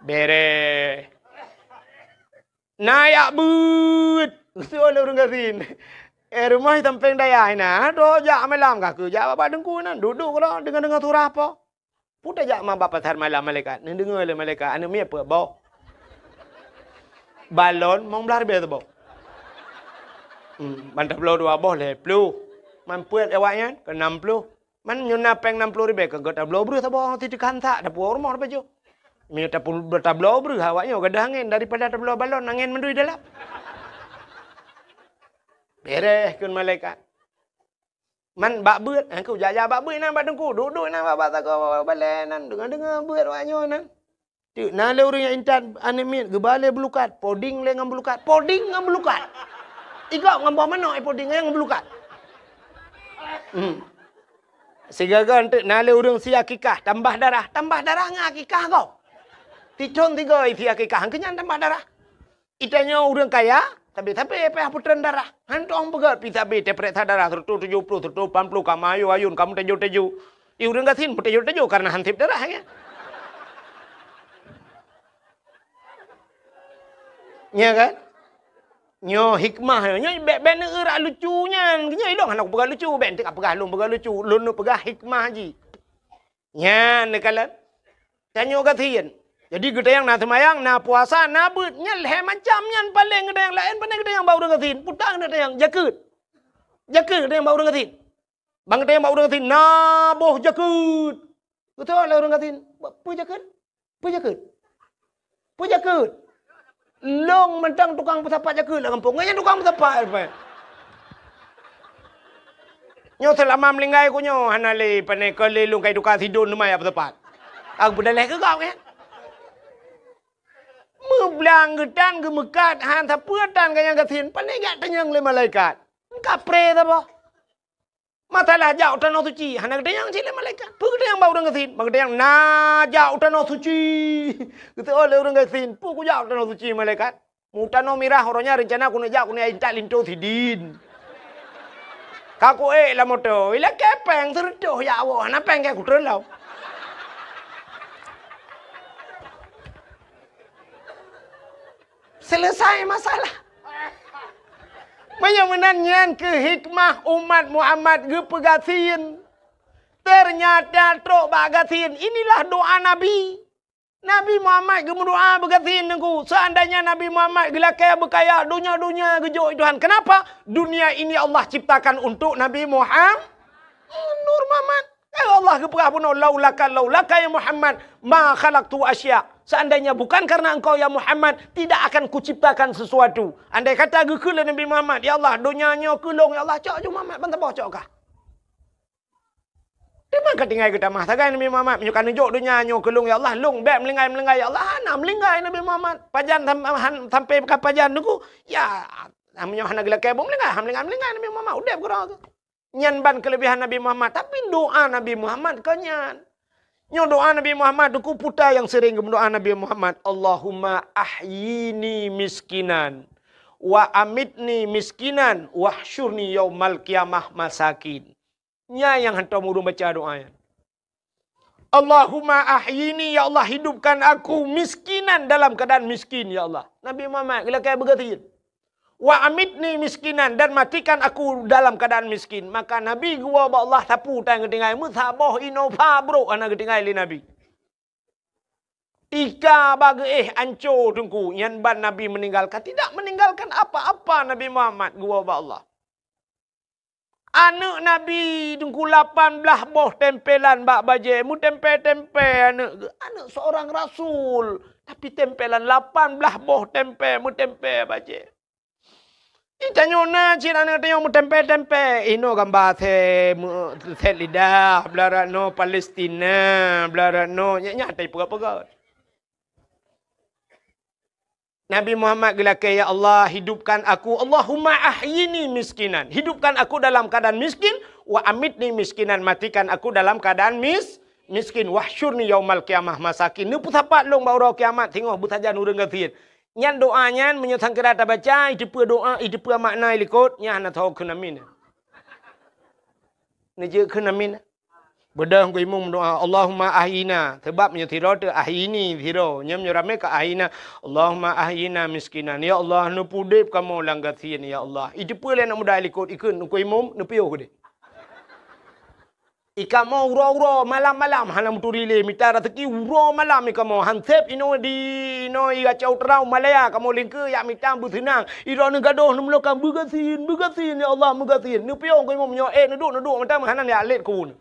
Beres. "Na jak beuet?" Geuseuôt lé ureuëng gasien. "Eh, rumoh sampéng dayah inan, droe jak malam ka keu jak bak teungku inan, duek-duek keudroe deungoe-deungoe surah po." "Peue tajak ma bak pasar malam malaikat?" Neudeungoe lé malaikat, "Aneuëk miet peuet boh. Balon limong blaih ribée saboh. Hmm, ban tabloe dua boh lhée ploh. Man peuet awaknyan keu nam ploh. Man nyoe na péng nam ploh ribée keu gét tabloe breueh saboh, siteukhan sak, tapuwoe rumoh tapajoh. Meunyoe tapu-, tabloe breueh awaknyoe gadôh angén daripada tabloe balon angén mandum dalam." Beres kheun malaikat. Man bak beuet, eh, keu jak-jak bak beuet inan bak teungku, duek-duek inan bak, bak sagoe balée nan, deungoe-deungoe beuet awaknyoe nan. Teuk na lé ureuëng nyang intat aneuëk miet geuba lé beulukat, poding lé ngon beulukat, poding ngon beulukat. Igob ngon boh manok, eh, poding ngon beulukat. Hmm. Sigoe-goe teuk na lé ureuëng sie akikah, tambah darah, tambah darah ngon akikah gob. Sithon sigoe sie akikah, keu nyan tambah darah. Itanyoe ureuëng kaya, sabé-sabé payah putreun darah. Hantong peugét pih sabé teupeuriksa darah, seratus tujuh puluh, seratus lapan puluh, ka meuayôn-ayôn, ka meuteujô-teujô. Di ureuëng gasien meuteujô-teujô kareuna han sép darah, ya. Nya kan? Nyoe hikmah, nyoe bék, bék neueu rak lucu nyan. Nyoe ilôn hana kupeugah lucu, bék enteuk peugah lôn peugah lucu. Lôn neupeugah hikmah jih. Nyan neukalon. Tanyoe gasien. Jadi geutanyong na seumayang, na puasa, na beuet. Nyan lhée macam nyan paleng geutanyong, laén pane geutanyong bak ureuëng gasien. Peue ta geutanyong, jakeuet. Jakeuet geutanyong bak ureuëng gasien. Ban geutanyong bak ureuëng gasien, na boh jakeuet. Geutanyong lé ureuëng gasien, "Peue jakeuet? Peue jakeuet? Peue jakeuet?" Lôn mantong tukang peusapat jakeuet lam gampông. Ngon nyan tukang peusapat, apa? Nyoe seulama meuninggai ku nyoe hana lé pane keu lé lôn kai tukang sidon teuma jak peusapat. Aku peudaléh keu gob nyan. Meublang geutan geumeukat han sapeue tan ganyang gasien, pane jak tanyong lé malaikat. Kapré saboh. Masalah jak u Tanoh Suci, hana geutanyong cit lé malaikat. Peue geutanyong bak ureuëng gasien? Ban geutanyong na jak u Tanoh Suci. Geuteuôt lé ureuëng gasien, "Peue kujak u Tanoh Suci, malaikat? Meutanoh mirah uroe nyan reuncana keuneuk jak keuneuk intat linto sidin." Ka kuék lam moto, ilakée péng seureutôh jak woe, hana péng keu kutreun lom. Selesai masalah. Meunyoe meunan nyan keuh hikmah umat Muhammad geupeugasien. Teunyata trok bak gasien, inilah doa Nabi. Nabi Muhammad geumeudoa beugasien Teungku. Seandainya Nabi Muhammad geulakée beukaya, donya-donya geujok Tuhan. Kenapa? Dunia ini Allah ciptakan untuk Nabi Muhammad. Nur Muhammad. Ya Allah geupeugah bunoe, "Laulaka, laulaka ya Muhammad, ma khalaqtu asya." Seandainya bukan karena engkau ya Muhammad, tidak akan kuciptakan sesuatu. Andai kata geukheun lé Nabi Muhammad, "Ya Allah, donya nyoe keu lôn, ya Allah, cok ju Muhammad ban saboh cok kah." Teuma ka tinggai geutamah sagai Nabi Muhammad, "Meunyoe ka neujok donya nyoe keu lôn, ya Allah, lôn bék meulinggai-meulinggai, ya Allah." Hana meulinggai Nabi Muhammad. Pajan sam-, han-, sampai ka pajan Teungku, ya, meunyoe hana geulakée buet meulinggai, hana meulinggai-meulinggai Nabi Muhammad, udeb keudroe. Nyan ban keuleubehan Nabi Muhammad, tapi doa Nabi Muhammad kon nyan. Nyoe doa Nabi Muhammad, Teungku, peue nyang sering geumeudoa Nabi Muhammad, "Allahumma ahyini miskinan, wa amitni miskinan, wahsyurni yaumal qiyamah masakin." Nyan nyang hantom ureuëng baca doa nyan. "Allahumma ahyini, ya Allah, hidupkan aku miskinan, dalam keadaan miskin, ya Allah." Nabi Muhammad geulakée beugasien. "Wa amitni miskinan, dan matikan aku dalam keadaan miskin." Maka Nabi geuwoe bak Allah sapeue tan geutinggai, meusaboh inoe pha brok hana geutinggai lé Nabi. Ika bageuéh anco Teungku, nyan ban Nabi meninggalkan, tidak meninggalkan apa-apa Nabi Muhammad geuwoe bak Allah. Aneuëk Nabi Teungku lapan blaih boh tempelan bak bajée, meutempé-tempé aneuëk geuh, aneuëk seorang rasul, tapi tempelan lapan blaih boh tempé, meutempé bajée. Di tanyoe na cit aneuëk tanyoe meutempé-tempé, inoe gamba sét, sét lidah, blah rot noe Palestina, blah rot noe, nyan, nyan tai peugah-peugah. Nabi Muhammad geulakée, "Ya Allah, hidupkan aku, Allahumma ahyini miskinan. Hidupkan aku dalam keadaan miskin, wa amitni miskinan, matikan aku dalam keadaan mis-, miskin, wahsyurni yaumal qiyamah masakin." Neupeusapat lôn bak uroe kiamat singoh beusajan ureuëng gasien. Nyan doa nyan meunyoe sangkira tabaca, iteupeue doa, iteupeue makna ilikot, nyan hana tho kheun amin. Neujeuet kheun amin. Beudôh Teungku Imum doa, "Allahumma ahyina." Sabab meunyoe sidroe teuh ahyini sidroe, nyan meunyoe ramé ka ahyina. "Allahumma ahyina miskinan." Ya Allah, neupeudeb kamoe lam gasien, ya Allah. Iteupeue lé aneuk muda ilikot, ikheun Teungku Imum, neupiôh keudeh. Ikamoe uroe-uroe, malam-malam, hana meuturi lé, mita raseuki uroe malam ikamoe. Han sép inoe di, inoe i Gacau Terau, Malaya, kamoe lingkeue jak mita beuseunang. Idroeneuh gadôh neumeulokan, "Beugasien, beugasien, ya Allah, beugasien." Neupiôh Teungku Imum nyoe, eh, neuduek, neuduek, mata meuhana jak lét keu uneuk.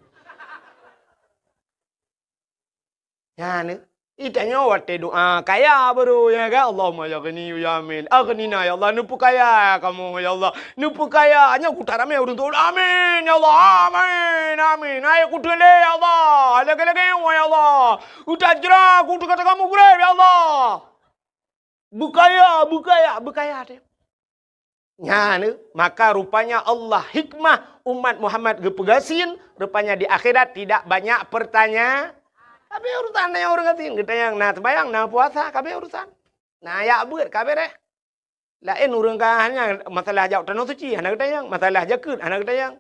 Nyan, itanyoe watée doa kaya baru, ya kan? Allahumma ya Ghani ya Amin. Aghnina, ya Allah, neupeukaya kamoe, ya Allah. Neupeukaya. Nyoe kuta ramé ureuëng tuan. Amin, ya Allah. Amin, amin. Hai kuteulé, ya Allah. Lagée-lagée, ya Allah. Utajra, kutu kata kamu gurée, ya Allah. Beukaya, beukaya, beukaya teuh. Nyan, maka rupanya Allah hikmah umat Muhammad geupeugasien, rupanya di akhirat tidak banyak pertanya-, kabe urusan na ureuëng gasien, geutanyong na seumayang, na puasa, kabe urusan. Na yak beuet, kabe deh. Laén ureuëng ka hanya masalah jak tanoh suci, hana geutanyong, masalah jakeuet, hana geutanyong.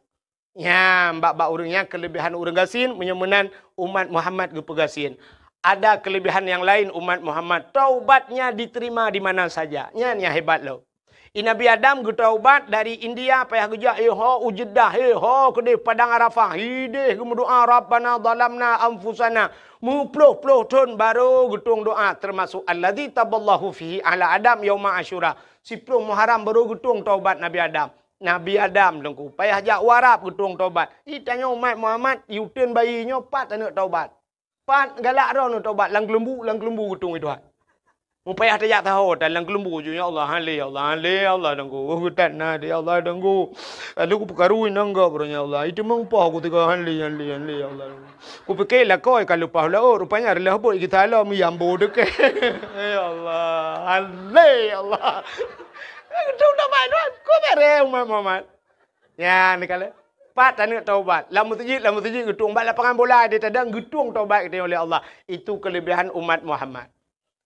Nyan, bak-bak ureuëng nyan keulebihan ureuëng gasien, meunyoe meunan umat Muhammad geupeugasien. Ada kelebihan yang lain umat Muhammad, taubatnya diterima di mana saja. Nyan nyang hebat lom. I Nabi Adam geutaubat dari India, payah geujak, eh, ho u Jeddah, eh, ho keudeh Padang Arafah, hideh geumeudoa, "Rabbana zalamna anfusana." Meuploh-ploh thon baru geutueng doa, termasuk alladzi taballahu fihi ala Adam yauma Asyura. Siploh Muharram baru geutueng taubat Nabi Adam. Nabi Adam Teungku, payah jak u Arab geutueng taubat. Itanyoe umat Muhammad, yuteun bayi nyoe pat aneuk taubat. Pat galak droeneuh taubat lam keuleumbu, lam keuleumbu geutueng i Tuhan. Mupayah tajak saho tan lam keuleumbu ju, "Ya Allah, han lé, ya Allah, han lé, ya Allah, Teungku. Oh, geutat na, ya Allah, Teungku. Lalu kupeukaru inong gob, ya Allah. Itu meumpah ku tiga, han lé, han lé, han lé, ya Allah." Kupike lakoe ka leupah laôt, rupanya reuloh bot geuta lom, nyang bo deukeh. Ya Allah, han lé, ya Allah. Geutueng taubat Tuhan, ku bere umat Muhammad. Nyan kala. Pat aneuk taubat. Lam meuseujid, lam meuseujid geutueng. Bak lapangan bola di tadang geutueng taubat geutanyoe lé Allah. Itu kelebihan umat Muhammad.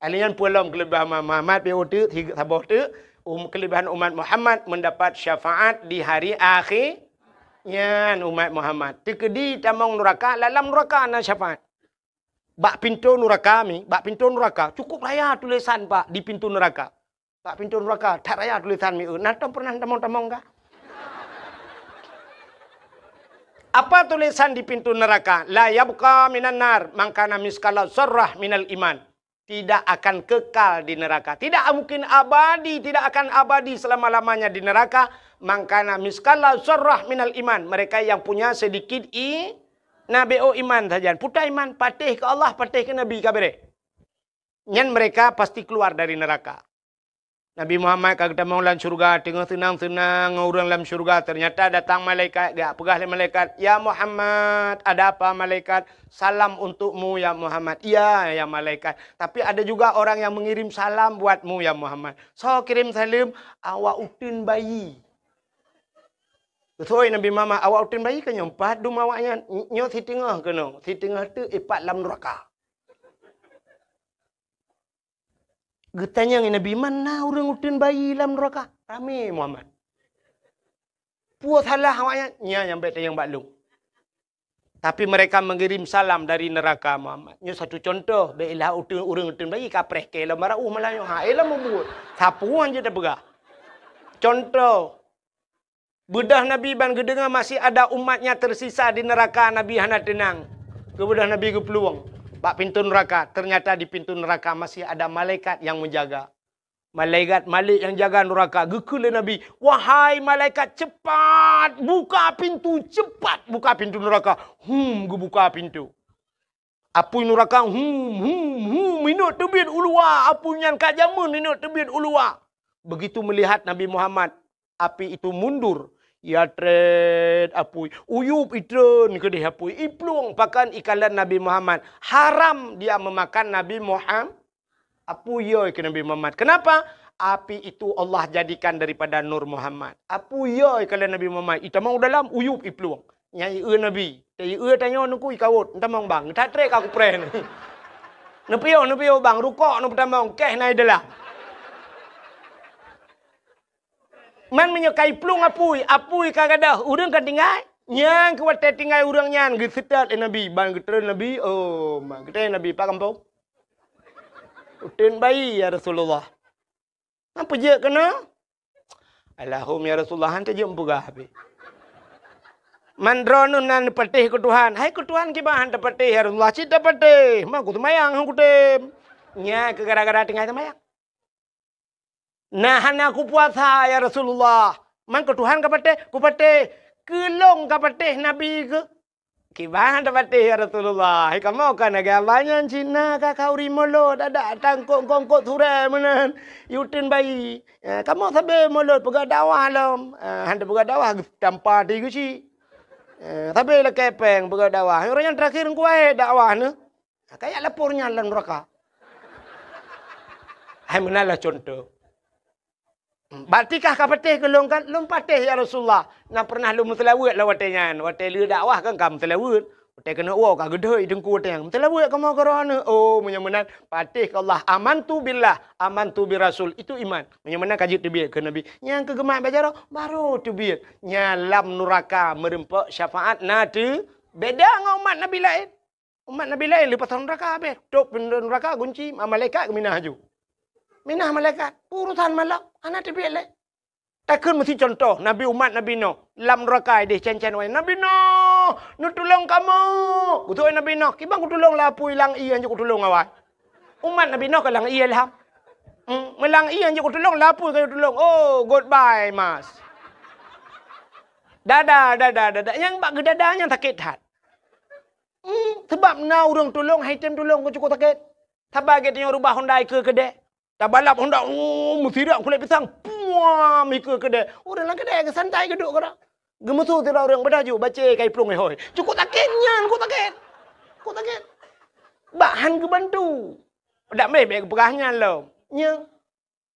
Ahli nyan peue lom kelebihan umat Muhammad, pi uteuk, saboh teuk, um, kelebihan umat Muhammad mendapat syafaat di hari akhir. Nyan umat Muhammad. Teukeudi tamong nuraka, lam nuraka na syafaat. Bak pintoe nuraka mi, bak pintoe nuraka, cukup raya tulisan, Pak, di pintoe nuraka. Bak pintoe nuraka, that raya tulisan mi, eh, na tom pernah tamong-tamong kah? Apa tulisan di pintoe nuraka? "La yabqa minan nar man kana miskala zarrah minal iman." tidak akan kekal di neraka. Tidak mungkin abadi, tidak akan abadi selama-lamanya di neraka. Mangkana miskala zarrah minal iman. Mereka yang punya sedikit i, nabi, oh, iman saja. Puta iman, patéh ke Allah, patéh ke Nabi, ka beres. Nyan mereka pasti keluar dari neraka. Nabi Muhammad ka geutamong lam syurga, teungoh seunang-seunang ngon ureuëng lam syurga, ternyata datang malaikat, geujak peugah lé malaikat, "Ya Muhammad." "Ada apa, malaikat?" "Salam untukmu, ya Muhammad." "Iya, ya malaikat. Tapi ada juga orang yang mengirim salam buatmu, ya Muhammad." "Soe kirém saleuem?" "Awak uteuen bayi." Geuseuôt Nabi Muhammad, "Awak uteuen bayi keuh nyoe, pat dum awaknyan?" "Nyoe siteungoh keunoe, siteungoh teuk ipat lam neuraka." Geutanyong Nabi, "Man na ureuëng uteuen bayi lam neuraka?" Ramé Muhammad. "Peue salah awaknyan?" "Nyan nyang bék tanyong bak lôn." Tapi mereka mengirim salam dari neraka, Muhammad. Nyoe satu contoh, bék ilah uteuen, ureuëng uteuen bayi kapreh keu lom bara uh malah nyoe. Ha, eh lom mubuet. Sapeue jeuet tapeugah. Contoh, beudôh Nabi ban geudeungoe masih ada umatnya tersisa di neraka, Nabi hana teunang. Keu beudôh Nabi geuplueng bak pintoe neuraka, ternyata di pintoe neuraka masih ada malaikat yang menjaga. Malaikat Malik yang jaga neuraka geukheun lé Nabi, "Wahai malaikat, cepat buka pintu, cepat buka pintu neuraka." Hum, geubuka pintu. Apui neuraka, hum, hum, hum, inok teubiet u luwa, apui nyan ka jameun inok teubiet u luwa. Begitu melihat Nabi Muhammad, api itu mundur. Ya trét apui, uyup itreun keudeh apui, iplueng pakan ikalon Nabi Muhammad. Haram dia memakan Nabi Muhammad. Apui yo keu Nabi Muhammad. Kenapa? Api itu Allah jadikan daripada nur Muhammad. Apui yo keu Nabi Muhammad. Itamong u dalam, uyup iplueng. Nyang ieu Nabi. Teu ieu tanyoe nuku ikawot. Entamong bang. That trek aku preh ni. Neupiyôh, neupiyôh bang. Rukok neupeutamong. Keh na i dalam. Man meunyoe ka iplueng apui, apui ka gadôh, ureuëng ka tinggai. Nyang keu watée tinggai ureuëng nyan geuseutôt lé Nabi, ban geutreun Nabi, oh, ma geutreun Nabi, "Pak gampông?" "Uteuen bayi, ya Rasulullah." "Apa jeuet keunoe?" "Alahum, ya Rasulullah, han tajeuet meupeugah habéh. Man droeneuh nan patéh keu Tuhan." "Hai keu Tuhan kiban han tapatéh, ya Rasulullah?" "Cit tapatéh, ma kuseumayang han kutem." Nya keu gara-gara tinggai seumayang. "Nah, hana kupuasa, ya Rasulullah." "Man keu Tuhan kapatéh?" "Kupatéh." "Keu lôn kapatéh Nabi keuh?" "Kiban tapatéh, ya Rasulullah. Hai kamoe ka lagée abah nyan Cina ka khauri mulod, adak tangkok-kongkok surée meunan, uteuen bayi. Eh, kamoe sabe mulod peugah dakwah lom." Eh, han tapeugah dakwah, tampa ti geuchik. Eh, sabe lakée péng peugah dakwah. Ureuëng nyang terakhir kuwahé dakwah neuh. Kayak lapor nyan lam neraka. Hai meunan lah contoh. Berarti kah ka patéh keu lôn kan? "Lôn patéh, ya Rasulullah. Na pernah lôn meuseulaweuet lam watée nyan. Watée lheueh dakwah kan ka meuseulaweuet. Watée keuneuk woe ka geudhôi teungku watée nyan. Meuseulaweuet kamoe keu roh aneuëk." Oh, meunyoe meunan, patéh keu Allah. "Amantu billah, amantu bir rasul." Itu iman. Meunyoe meunan ka jeuet teubiet keu Nabi. Nyang keu geumat bak jaroe, baru teubiet. Nyan lam nuraka meurumpok syafaat na teu beda ngon umat Nabi laén. Umat Nabi laén leupah neuraka habéh. Tôp pintoe neuraka gunci, ma-, malaikat geuminah aju. Minah malaikat, urusan malam, hana teubiet lé. Takheun meusi contoh, Nabi umat Nabi Nuh, lam neuraka ideh cen-cen wai. "Nabi Nuh, neutulông kamoe!" Beutôi Nabi Nuh, "Kiban kutulông lapui lam ié hanjeuet kutulông awai." Umat Nabi Nuh ka lam ié lham. Hmm, meulam ié hanjeuet kutulông, lapui ka kutulông. Oh, goodbye, Mas. Dada, dada, dada. Nyang bak geudada nyan sakét that. Hmm, sabab na ureuëng tulông, hai tem tulông keu cukôp sakét. Saban gét tanyoe rubah honda ikeue keudè. Tabalap honda, oh, meusirak kulét pisang, puam ikeue keudè. Ureuëng lam keudè geusantai geuduek keudroe. Geumeusu sidroe ureuëng, "Beudôh ju, bacé ka iplueng ihôi." Cukôp sakét nyan, cukôp sakét. Cukôp sakét. Bak han geubantu. Dak meh bèk geupeugah nyan lom. Nya.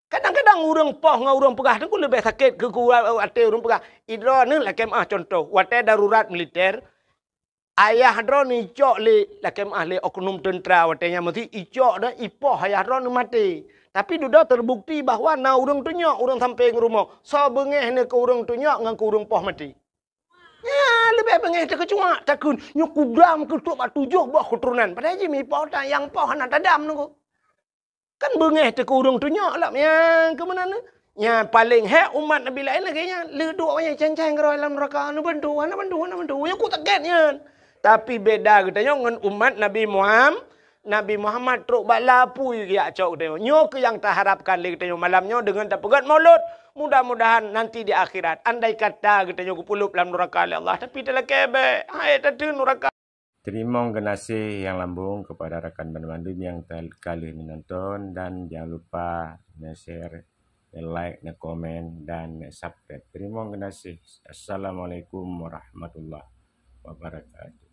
Kadang-kadang ureuëng poh ngon ureuëng peugah teungku leubeh sakét keu, keu até ureuëng peugah. Idroeneuh lakèe meu'ah contoh, watèe darurat militer, ayah droeneuh icok lé lakèe meu'ah lé oknum teuntra watèe nyan meusi icok dah ipoh ayah droeneuh maté. Tapi dudoe terbukti bahwa na ureuëng tunyok ureuëng sampéng rumoh, soe beungéh neu keu ureuëng tunyok ngon keu ureuëng poh maté. Nyan leubeh beungéh teukeucuak, takheun nyoe kudam keu trok bak tujoh boh keuturonan. Padahai jih mipoh tan nyang poh hana tadam nunggu. Kan beungéh teuh keu ureuëng tunyok lom nyang keu meunan. Nyan paléng hék umat Nabi laén lagèe nyan. Le duek awaknyan cen-cen keudroe lam neuraka, hana bantu, hana bantu, hana bantu. Nyan cukôp sakét nyan. Tapi beda geutanyoe ngon umat Nabi Muham-, Nabi Muhammad trok bak lapui geujak cok geutanyoe. Nyoe keuh nyang taharapkan lé geutanyoe malam nyoe deungon tapeugét maulud. Mudah-mudahan nanti di akhirat, andai kata geutanyoe geupeuleub lam nuraka lé Allah, tapi talakée bék, hai tateun nuraka. Teurimong geunaséh nyang lambong keupada rakan banmandum nyang ka lheueh menonton, dan jangan lupa nge-share, nge-like, nge-komen, dan nge-subscribe. Teurimong geunaséh. Assalamualaikum warahmatullahi wabarakatuh.